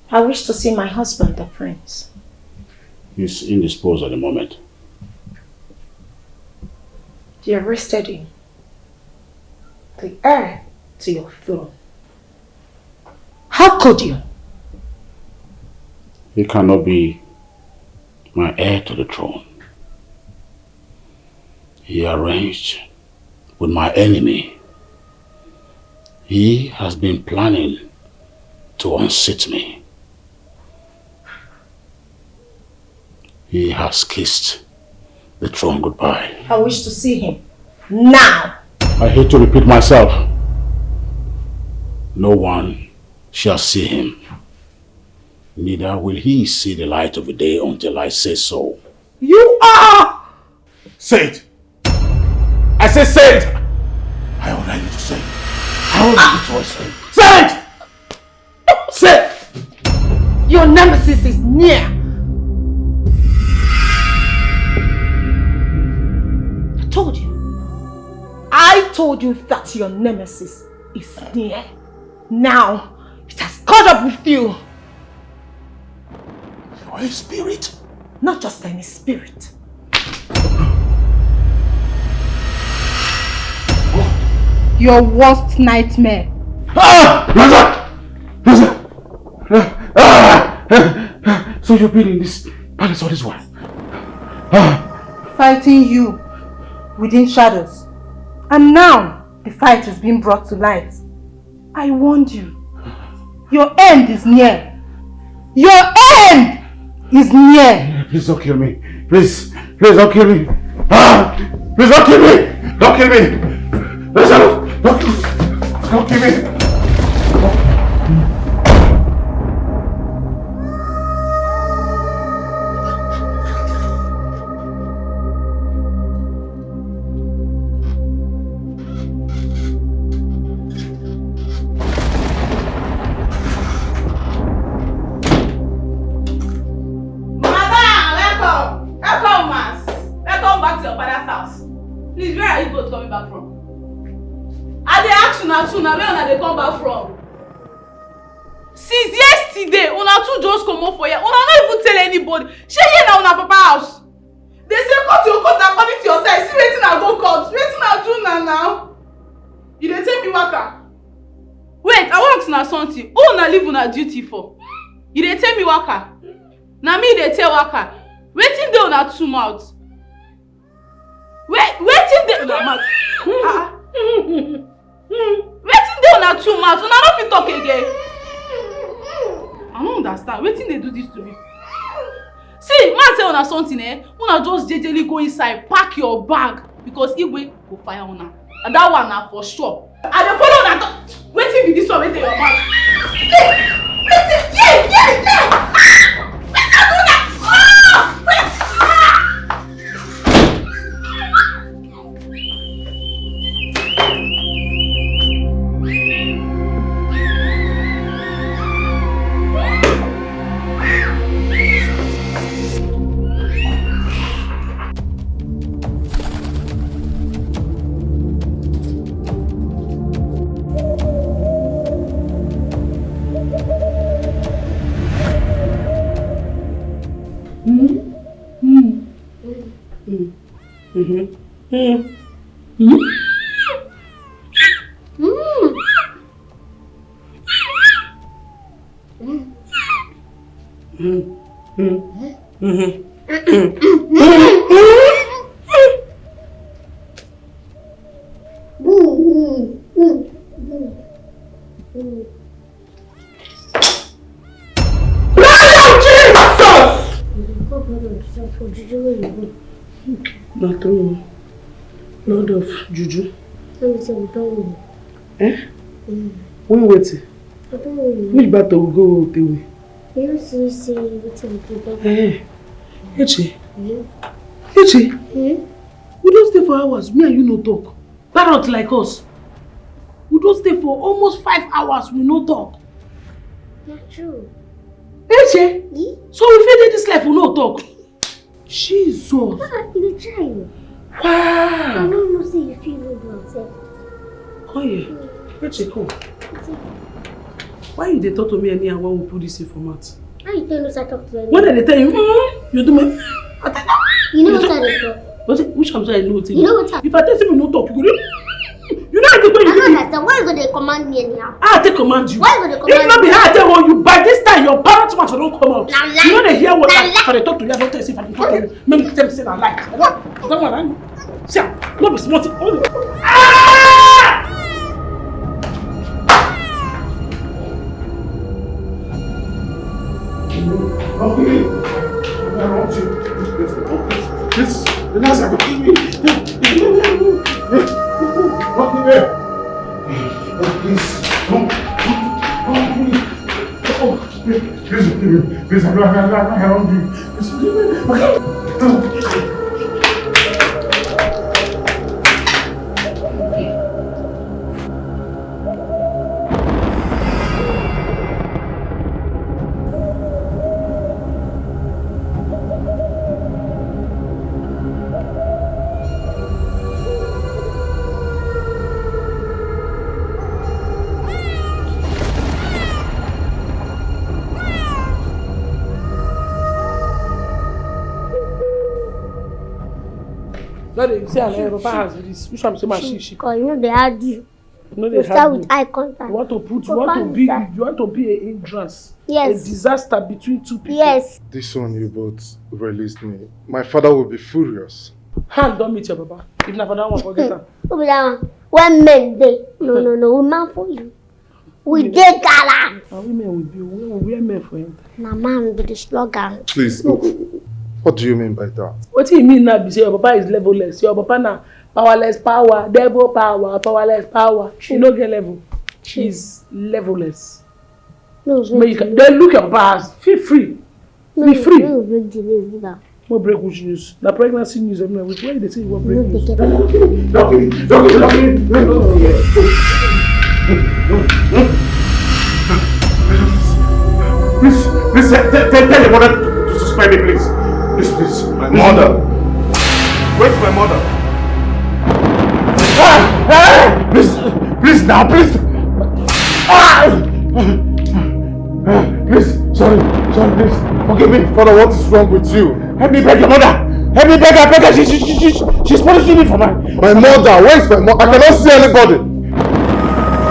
I wish to see my husband, the prince. He's indisposed at the moment. They arrested him. The heir to your throne. How could you? He cannot be my heir to the throne. He arranged with my enemy. He has been planning to unseat me. He has kissed the throne goodbye. I wish to see him now. I hate to repeat myself. No one shall see him. Neither will he see the light of the day until I say so. You are Say it. I say say it. I order you to say it. I order you to say it. Say it. Say it. Your nemesis is near. I told you. I told you that your nemesis is near. Now, it has caught up with you. You are a spirit. Not just any spirit. Your worst nightmare. Ah! Rosa! Rosa! Ah! So you've been in this palace all this while? Ah! Fighting you within shadows. And now, the fight is being brought to light. I warned you. Your end is near. Your end is near. Please don't kill me. Please, please don't kill me. Ah, please don't kill me. Don't kill me. Please don't, don't kill me. Don't kill me. Madam, welcome. Welcome, mass. Welcome back to your father's house. Please, where are you both coming back from? I dey ask una two na where una dey come back from? Since yesterday, una two just comot for here. Una no even tell anybody. Shey here na una papa house? They say cut your coat according to your size. See wetin I go cut. Wetin I do na now? You dey take me waka? Wait, I wan ask una something. Who una leave una duty for? You dey take me waka? Na me you dey tell waka? Wetin dey una two mouth? Wait, wetin dey una mouth? Ah, ah. Wetin dey una two mouth? Una no fit talk again. I no understand. Wetin dey do this to me? See, man tell una something, eh? Una just jejely go inside, pack your bag, because Igwe go fire una. And that one na for sure. I dey follow una talk. Wetin be this one wey dey your mouth? Wetin? Yeah, yeah, yeah. Ah! Wetin I do now? Ah! Wait. Ah! Mm-hmm. Mm-hmm. Mm-hmm. Mm-hmm. Blood of Jesus! Na true. Lord of juju. Let me say we don't win. Eh? Mm. Win wetin? We don't win. Which battle we go take win? You see, see wetin we do. Eh. Eche. Mm. Eche. Mm. We don stay for hours. Me and you no talk. Parrot like us. We don stay for almost five hours. We no talk. Na true. Eche. Mm. So we fit dey this life, we no talk. Jesus. Ah, you dey try. Wow. I no know say you fit even do am sef. Come here. Wait a come. Why you dey talk to me anyhow when we put this informant? How you tell us I talk to you? When I dey tell you, mm, you do me. I tell you. You know what I dey talk? What, which one I know? You know what I If I tell you no talk, you go dey. You know the way you do me. I don't understand. Why you go dey command me anyhow? I take command you. Why you go dey command me? If not be how I tell you, by this time your parrot mouth don come out. Na lie. You no dey hear what I dey talk to you. I don tell you say if I dey talk to you, make me tell me say na lie. I don't, I don't want. See am, no be small thing. Oh, ah! This, the nurse go kill me. Please, don't, don't, don't, please. Please, please, please, I don't, I don't, I don't, I don't do. Please, please, please. No dey see am, eh, Papa house be this. Which one be say my she, she? Cause you know they argue. No dey You start hug with me. Eye contact. You want to put, you Go want to pass be, inside. You want to be a hindrance, a Yes. Disaster between two people. Yes. This one you both released me. My father will be furious. Hand don meet your papa. If na for that one, forget am. Who be that one? When men dey. No, no, no. Woman for you. We dey gallant. Na women we be. We wear men for him. Na man be the slogan. Please, what do you mean by that? Wetin you mean now be say your papa is levelless. Your papa na powerless power, devil power, powerless power. You no get level. He's levelless. No, Make you can, then look your papa house. Feel free. Be free. No, break the news now. No break which news? Na pregnancy news. I mean, why they say you want break news? Don't kill me. Don't kill me. Don't kill me. Please, please, tell, tell, tell your mother to, to suspend me, please. Please, please. My mother. Where's my mother? Ah! Ah! Please, please now, please. Ah! Please, sorry, sorry, please. Forgive me. Father, what is wrong with you? Help me beg your mother. Help me beg her, beg her. She, she, she, she, she's punishing me for my... My mother, where is my mother? I cannot see anybody.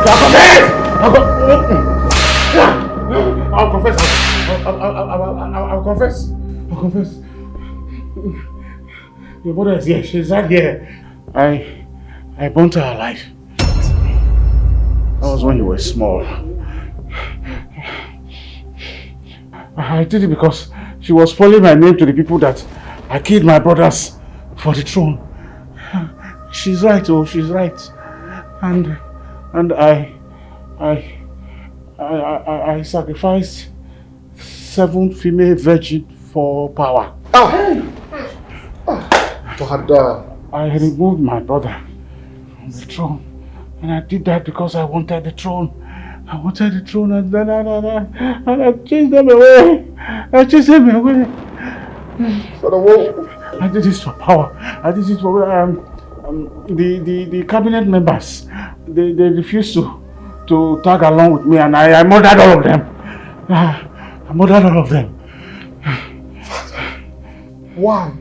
I'll confess. I'll, co- I'll confess. I'll, I'll, I'll, I'll, I'll, I'll confess. I'll confess. Your mother is here. She's right here. I, I burnt her alive. That was when you were small. I did it because she was spoiling my name to the people that I killed my brothers for the throne. She's right, oh, she's right. And, and I, I, I, I, I sacrificed seven female virgin for power. Ah! Ah, Father. I removed my brother from the throne. And I did that because I wanted the throne. I wanted the throne and then I, and I, and I chased them away. I chased them away. Father, what? I did this for power. I did this for um, um, the, the, the cabinet members. They, they refused to, to tag along with me, and I, I murdered all of them. Ah, I murdered all of them. Why?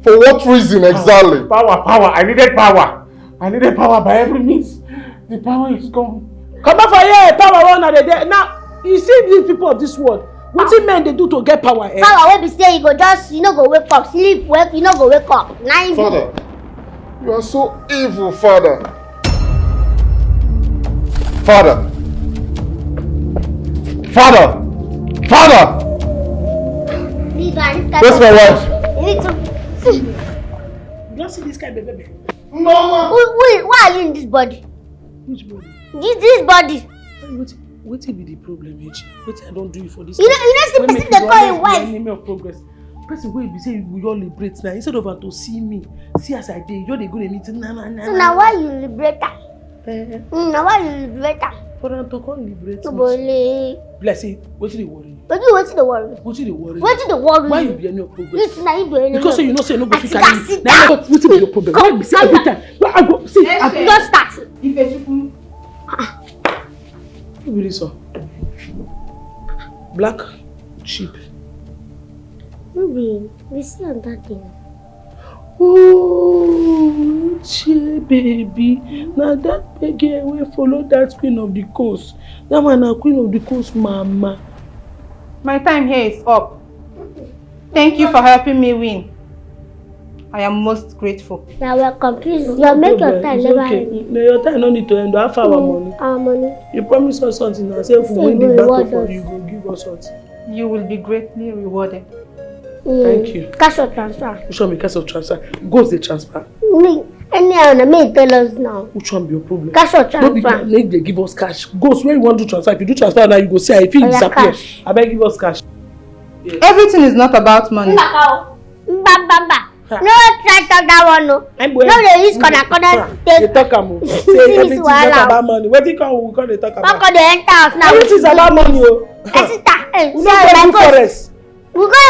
For what reason exactly? Power, power. I needed power. I needed power by every means. The power is gone. Come out for here, power one of the day. Now, you see these people of this world. Wetin men dey do to get power, eh? Power wey be say you go just, you no go wake up, sleep, wake, you no go wake up. Na him be Father, you are so evil, Father. Father! Father! Father! Leave her, this kind Where's of my wife? You need to see. You don't see this kind of baby? Mama! Who, who, why are you in this body? Which body? This, this body. Wetin, wetin be the problem, H? Wetin I don do you for this? You know, you know, see Wey person make dey you call him always be wife. Enemy of progress? Person wey be say we all liberate now, instead of am to see me, see as I dey, you just dey go dey meet na na na. So na. Na why you liberate am? Eh. Mm, na why you liberate am? For am to come liberate me. Obole. Be like say, wetin dey worry you? Wetin, wetin dey worry you? Wetin dey worry you? Wetin dey worry you? Why you be enemy of progress? This na you be enemy of progress. Because say you know say you no go fit carry me. Sit down. Na wetin be your problem? Why be say every time? Why I go see? Just start. Ifechukwu. Who be this one? Black sheep. No be, we see another thing. Oh, Uche baby. Na that girl wey follow that queen of the coast. That one na queen of the coast, mama. My time here is up. Thank you for helping me win. I am most grateful. You're welcome. Please, you make your time never end. No, your time no need to end. How far our money? Our money. You promise us something now. Say if we win the battle for you, you go give us something. You will be greatly rewarded. Thank you. Cash or transfer? Which one be cash or transfer? Ghost dey transfer. Me, anyhow, na me tell us now. Which one be your problem? Cash or No be transfer? make they give us cash. Ghost, when you wan do transfer, if you do transfer now, you go see if you Oya, disappear. Cash. Abeg give us cash. Everything is not about money. Mbamba. No try talk that one, no. I'm No dey use corner corner They take. talk am o. Say This everything is wahala. Not about money. Wetin come we come dey talk Come about? come dey enter house now. Everything is about money o. My sister, hey, We no sorry, go my do God. Forest. We go,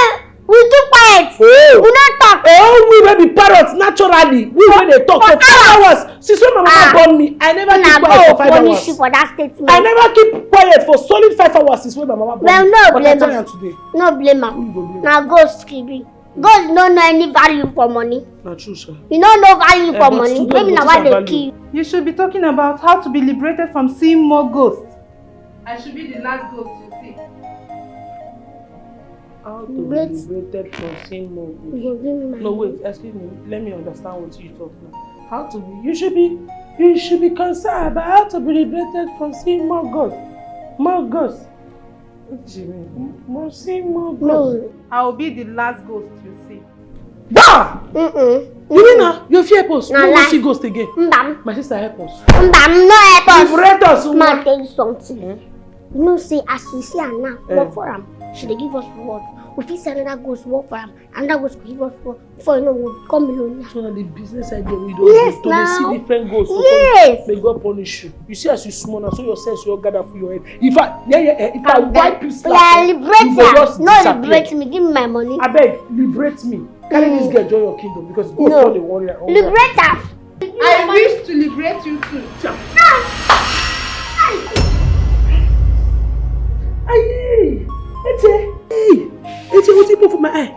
we keep quiet. Oh. We no talk. Oh, we wey be parrots naturally. We wey dey talk for For five hours. Since when my mama Ah. born me, I never Una keep quiet for go five punish hours. You for that statement. I never keep quiet for solid five hours since when my mama born Well, me. No But I blame tell am. Am today. No blame am. Who you go blame? Na ghost kill me. Ghost no know any value for money. Na true, sir. You no know value Eh, for but money. today Maybe we na teach why am they value. Kill. You should be talking about how to be liberated from seeing more ghosts. I should be the last ghost you see. How to Wait. Be liberated from seeing more You ghosts. go give me my No, money. Wait, excuse me. Let me understand what you talk now. How to be? You should be. You should be concerned about how to be liberated from seeing more ghosts. More ghosts. What do you mean? More seeing more ghosts. No. I will be the last ghost you see. Bah! Mm-mm. You mean now? You fear us? Na No, lie. See ghost again. Mbam. My sister, help us. Mbam, no help us. Liberate us. Ma tell you something. Eh? You know say as you see am now, Eh. work for am. She dey give us reward. We fit send another ghost work for am. Another ghost go give us reward. Before you know, we become millionaire. So na the business idea we Yes, do to dey now. See different ghosts. Yes. May God punish you. You see as you small now, so your sense will gather for your head. If I, yeah, yeah, eh, if I Calm down. Wipe you We slap, are you liberate go am. Just No disappear. Liberate me. Give me my money. Abeg, liberate me. Carry this Mm. Girl join your kingdom because God No. No dey worry. Liberate am. I wish to liberate you too. Aye, Eche, hey, Eche, wetin put for my eye?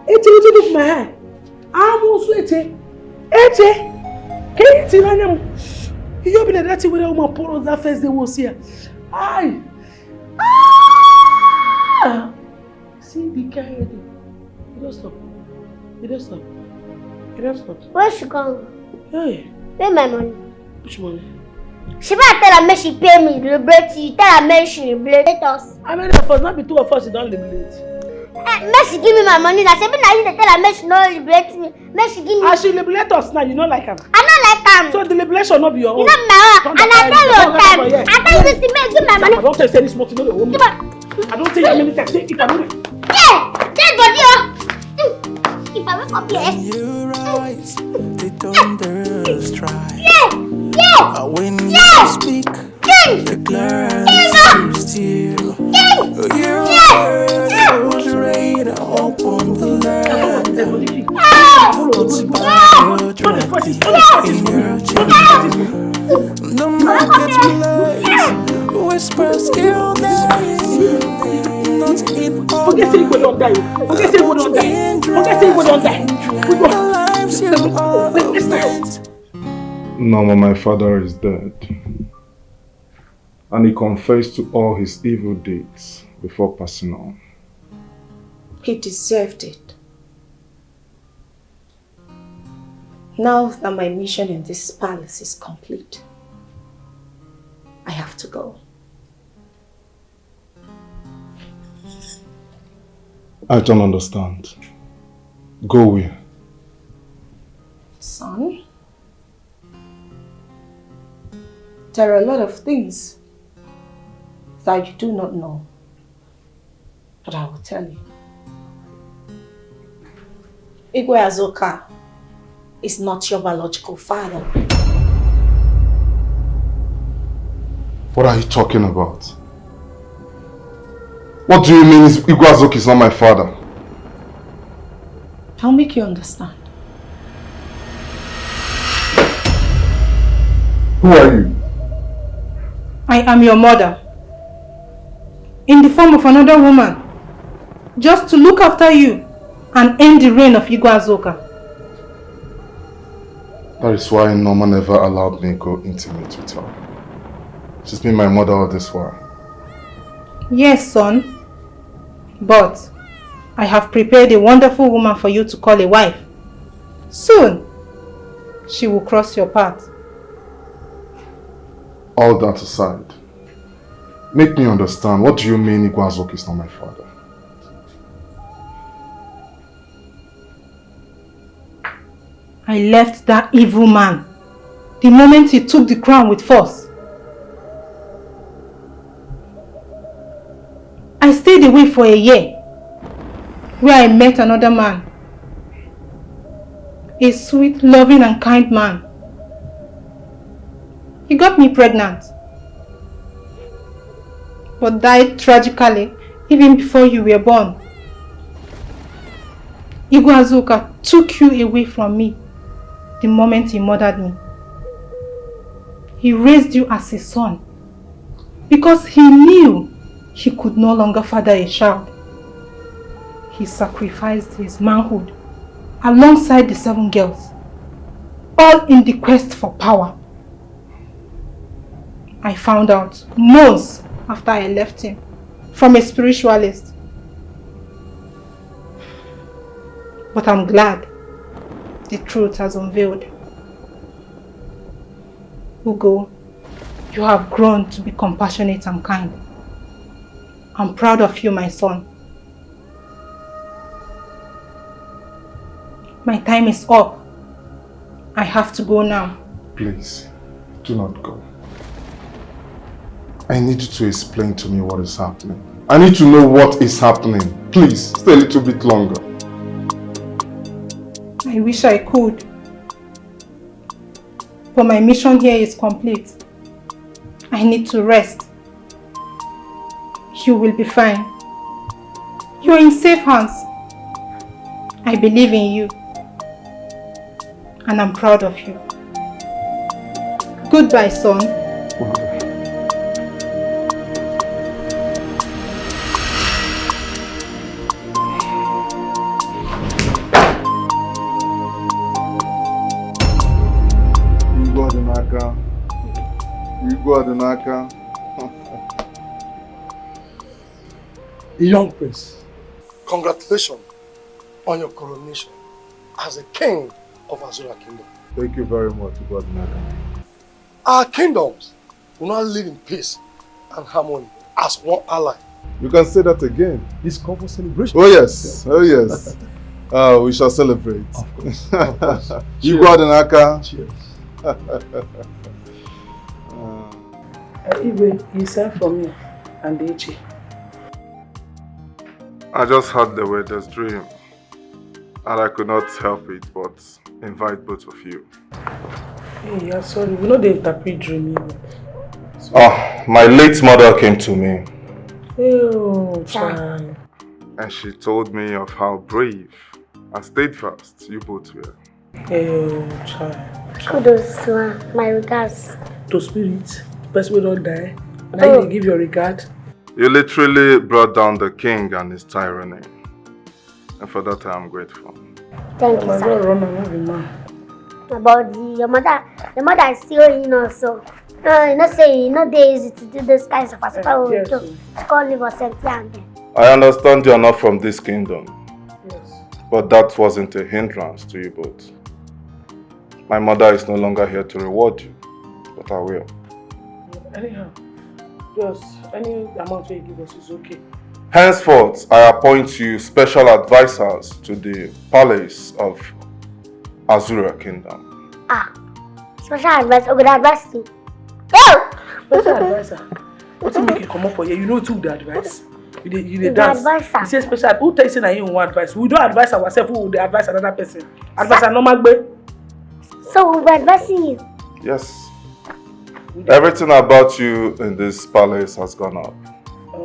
Eche, wetin put for my eye? Amusu Eche, Eche, can you tell me? You be like that thing wey that woman pour us that first day we see her. Aye. Ah! See the kind headache. You don stop. You don stop. You don stop. Where she come? Hey, Where my money? Which money? She better tell her make she pay me, liberate you. Tell her make she liberate us. How many of us? Not be two of us. You don't liberate. Eh, make she give me my money. Now she be now you dey tell her make she no liberate me. Make she give me. As she liberate us now, you no like am. I no like am. So the liberation no be your You own. Know my own. Come And I on, tell you come on, time. come on, yeah. I tell you this thing, make you give my money. I don tell you say this small thing no dey hold me. Give my. I don tell you how many times say if I no dey. Yeah, dead body. Oh. Mm. If I wake up here. Your eyes, the thunder strike. Yeah, yeah. Uh, When Yeah. You speak, King. The clouds Yeah. Steal. King. Your Yeah. words rain upon the land. Ah. Haunted by Ah. your tragedy in your children. The marketplace whispers ill names. Not in Forget say you go don die. Forget say you go don die. Forget say you go don die. We go. The lives you are meant. Norma, my father is dead. And he confessed to all his evil deeds before passing on. He deserved it. Now that my mission in this palace is complete, I have to go. I don't understand. Go where? Son, there are a lot of things that you do not know, but I will tell you. Igwe Azoka is not your biological father. What are you talking about? What do you mean is Igwe Azoka is not my father? I'll make you understand. Who are you? I am your mother. In the form of another woman. Just to look after you and end the reign of Igwe Azoka. That is why Norma never allowed me go intimate with her. She's been my mother all this while. Yes, son. But I have prepared a wonderful woman for you to call a wife. Soon, she will cross your path. All that aside, make me understand, what do you mean Igwe Azuka is not my father? I left that evil man the moment he took the crown with force. I stayed away for a year where I met another man. A sweet, loving and kind man. He got me pregnant, but died tragically even before you were born. Igwe Azuka took you away from me the moment he murdered me. He raised you as a son because he knew he could no longer father a child. He sacrificed his manhood alongside the seven girls, all in the quest for power. I found out months after I left him from a spiritualist. But I'm glad the truth has unveiled. Ugo, you have grown to be compassionate and kind. I'm proud of you, my son. My time is up. I have to go now. Please, do not go. I need you to explain to me what is happening. I need to know what is happening. Please, stay a little bit longer. I wish I could. But my mission here is complete. I need to rest. You will be fine. You are in safe hands. I believe in you. And I'm proud of you. Goodbye, son. Igwe Odinaka. Igwe Odinaka. A young prince, congratulations on your coronation as a king of Azura Kingdom. Thank you very much, Igwe Odinaka. Our kingdoms will now live in peace and harmony as one ally. You can say that again. This call for celebration. Oh yes, oh yes. Uh, we shall celebrate. Of course, of course. Igwe Odinaka. Cheers. Uh, Uh, Igwe, you sent for me and Echi. I just had the weirdest dream, and I could not help it but invite both of you. Hey, yeah, sorry, we no dey interpret dream, Igwe. Ah, my late mother came to me Oh, child. and she told me of how brave and steadfast you both were. Oh, child. Kudos to her. My regards. To spirit, person wey don die. Now Oh. You dey give your regard. You literally brought down the king and his tyranny. And for that, I am grateful. Thank you, My sir. God, run am, no be man. But the, your mother, your mother is still in also. No, you know say e no dey easy to do those kinds of hospital Yes. to, to call live or something and then. I understand you are not from this kingdom, Yes. but that wasn't a hindrance to you both. My mother is no longer here to reward you, but I will. Anyhow, just any amount wey you give us is okay. Henceforth, I appoint you special advisors to the palace of Azura Kingdom. Ah, special advice. Okay, the advice thing. Yo! Special advisor. Wetin make you comot for here? You know wetin we dey advise? You dey you dey The dance. Advisor. You say special. Who tell you say na him wan advise? We don advise ourselves. Who dey advise another person? Advisor normal gbe. So we'll be advising you. Yes. Everything about you in this palace has gone up.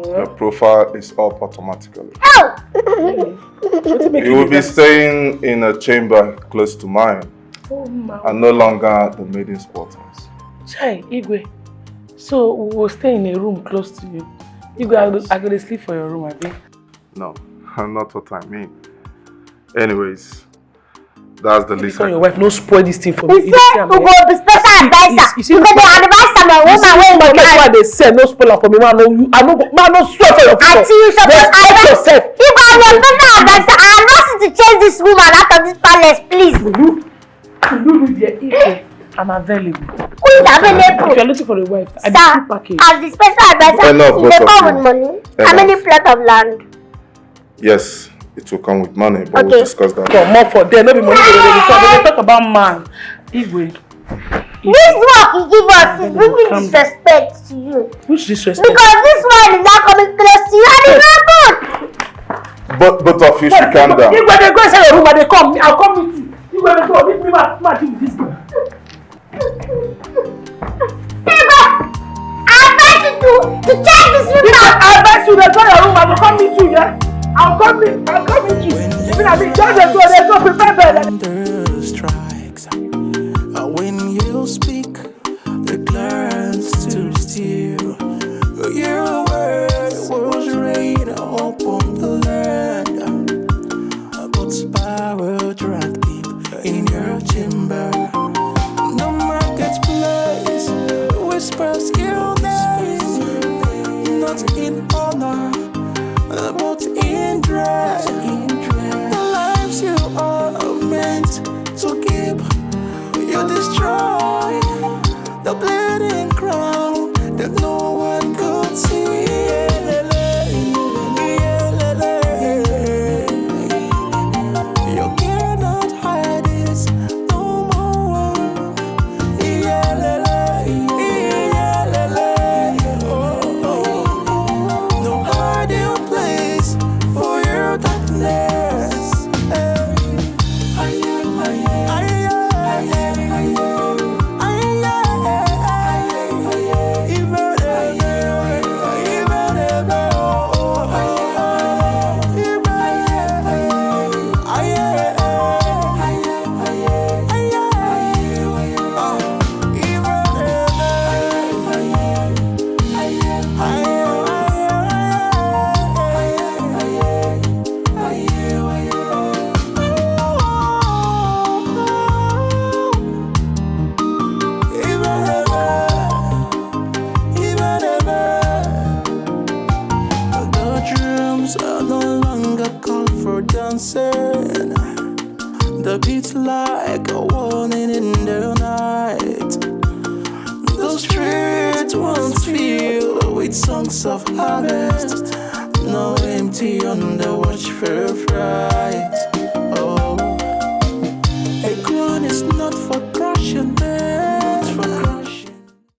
Your profile is up automatically. Oh! Wetin make You will dey be dance? Staying in a chamber close to mine Oh, ma. and no longer the maiden's quarters. Chai, Igwe. So we will stay in a room close to you. Igwe, I go, I go dey sleep for your room, abi? No, not what I mean. Anyways, that's the This least. one, I your wife no spoil this thing for me. He You dey see said am, we eh? go be special See, advisor. you see, You go dey advise am, a You see woman the wey market go wey I dey sell, no spoil am for me. Man, no, you, I no go, man, no swear for your future. Auntie, you suppose Respect advise. yourself. If I am your special advisor, I advise you to Chase this woman out of this palace, please. Lulu, Lulu, there is. I'm available. Who is available? If you're looking for a wife, I Sir, do full package. As the special advisor, Enough, they both of come you. with money. How Enough. Many plot of land? Yes, it will come with money, but Okay. we'll discuss that. Come more for them, no be money they dey talk. They dey talk about man. Igwe. This work you give us is Calm really down. Disrespect to you. Which disrespect? Because this one is not coming close to you and it's not good. But both of you should calm down. Igwe, they go inside your room and they come. I'll come meet you. Igwe, they go. Leave me, man. Man, deal with this girl. Hey, but I advise you to, to check this If woman. I advise you, they go your room. I will come meet you, yeah? I'll come meet, I'll come meet you. Even I mean, just they go, they go prepare bed. Thunder strikes. Uh, When you speak, the clouds to steal. Your word was rain upon the land. God's power drank deep in your chamber. The marketplace whispers your name, not in honor, but in dread. The lives you are meant to keep, you destroy. The bleeding crown that no one could see. You cannot hide this no more. No hiding place for your darkness. The drums are no longer call for dancing. The beat like a warning in the night. The street once filled with songs of harvest, now empty on the watch for fright.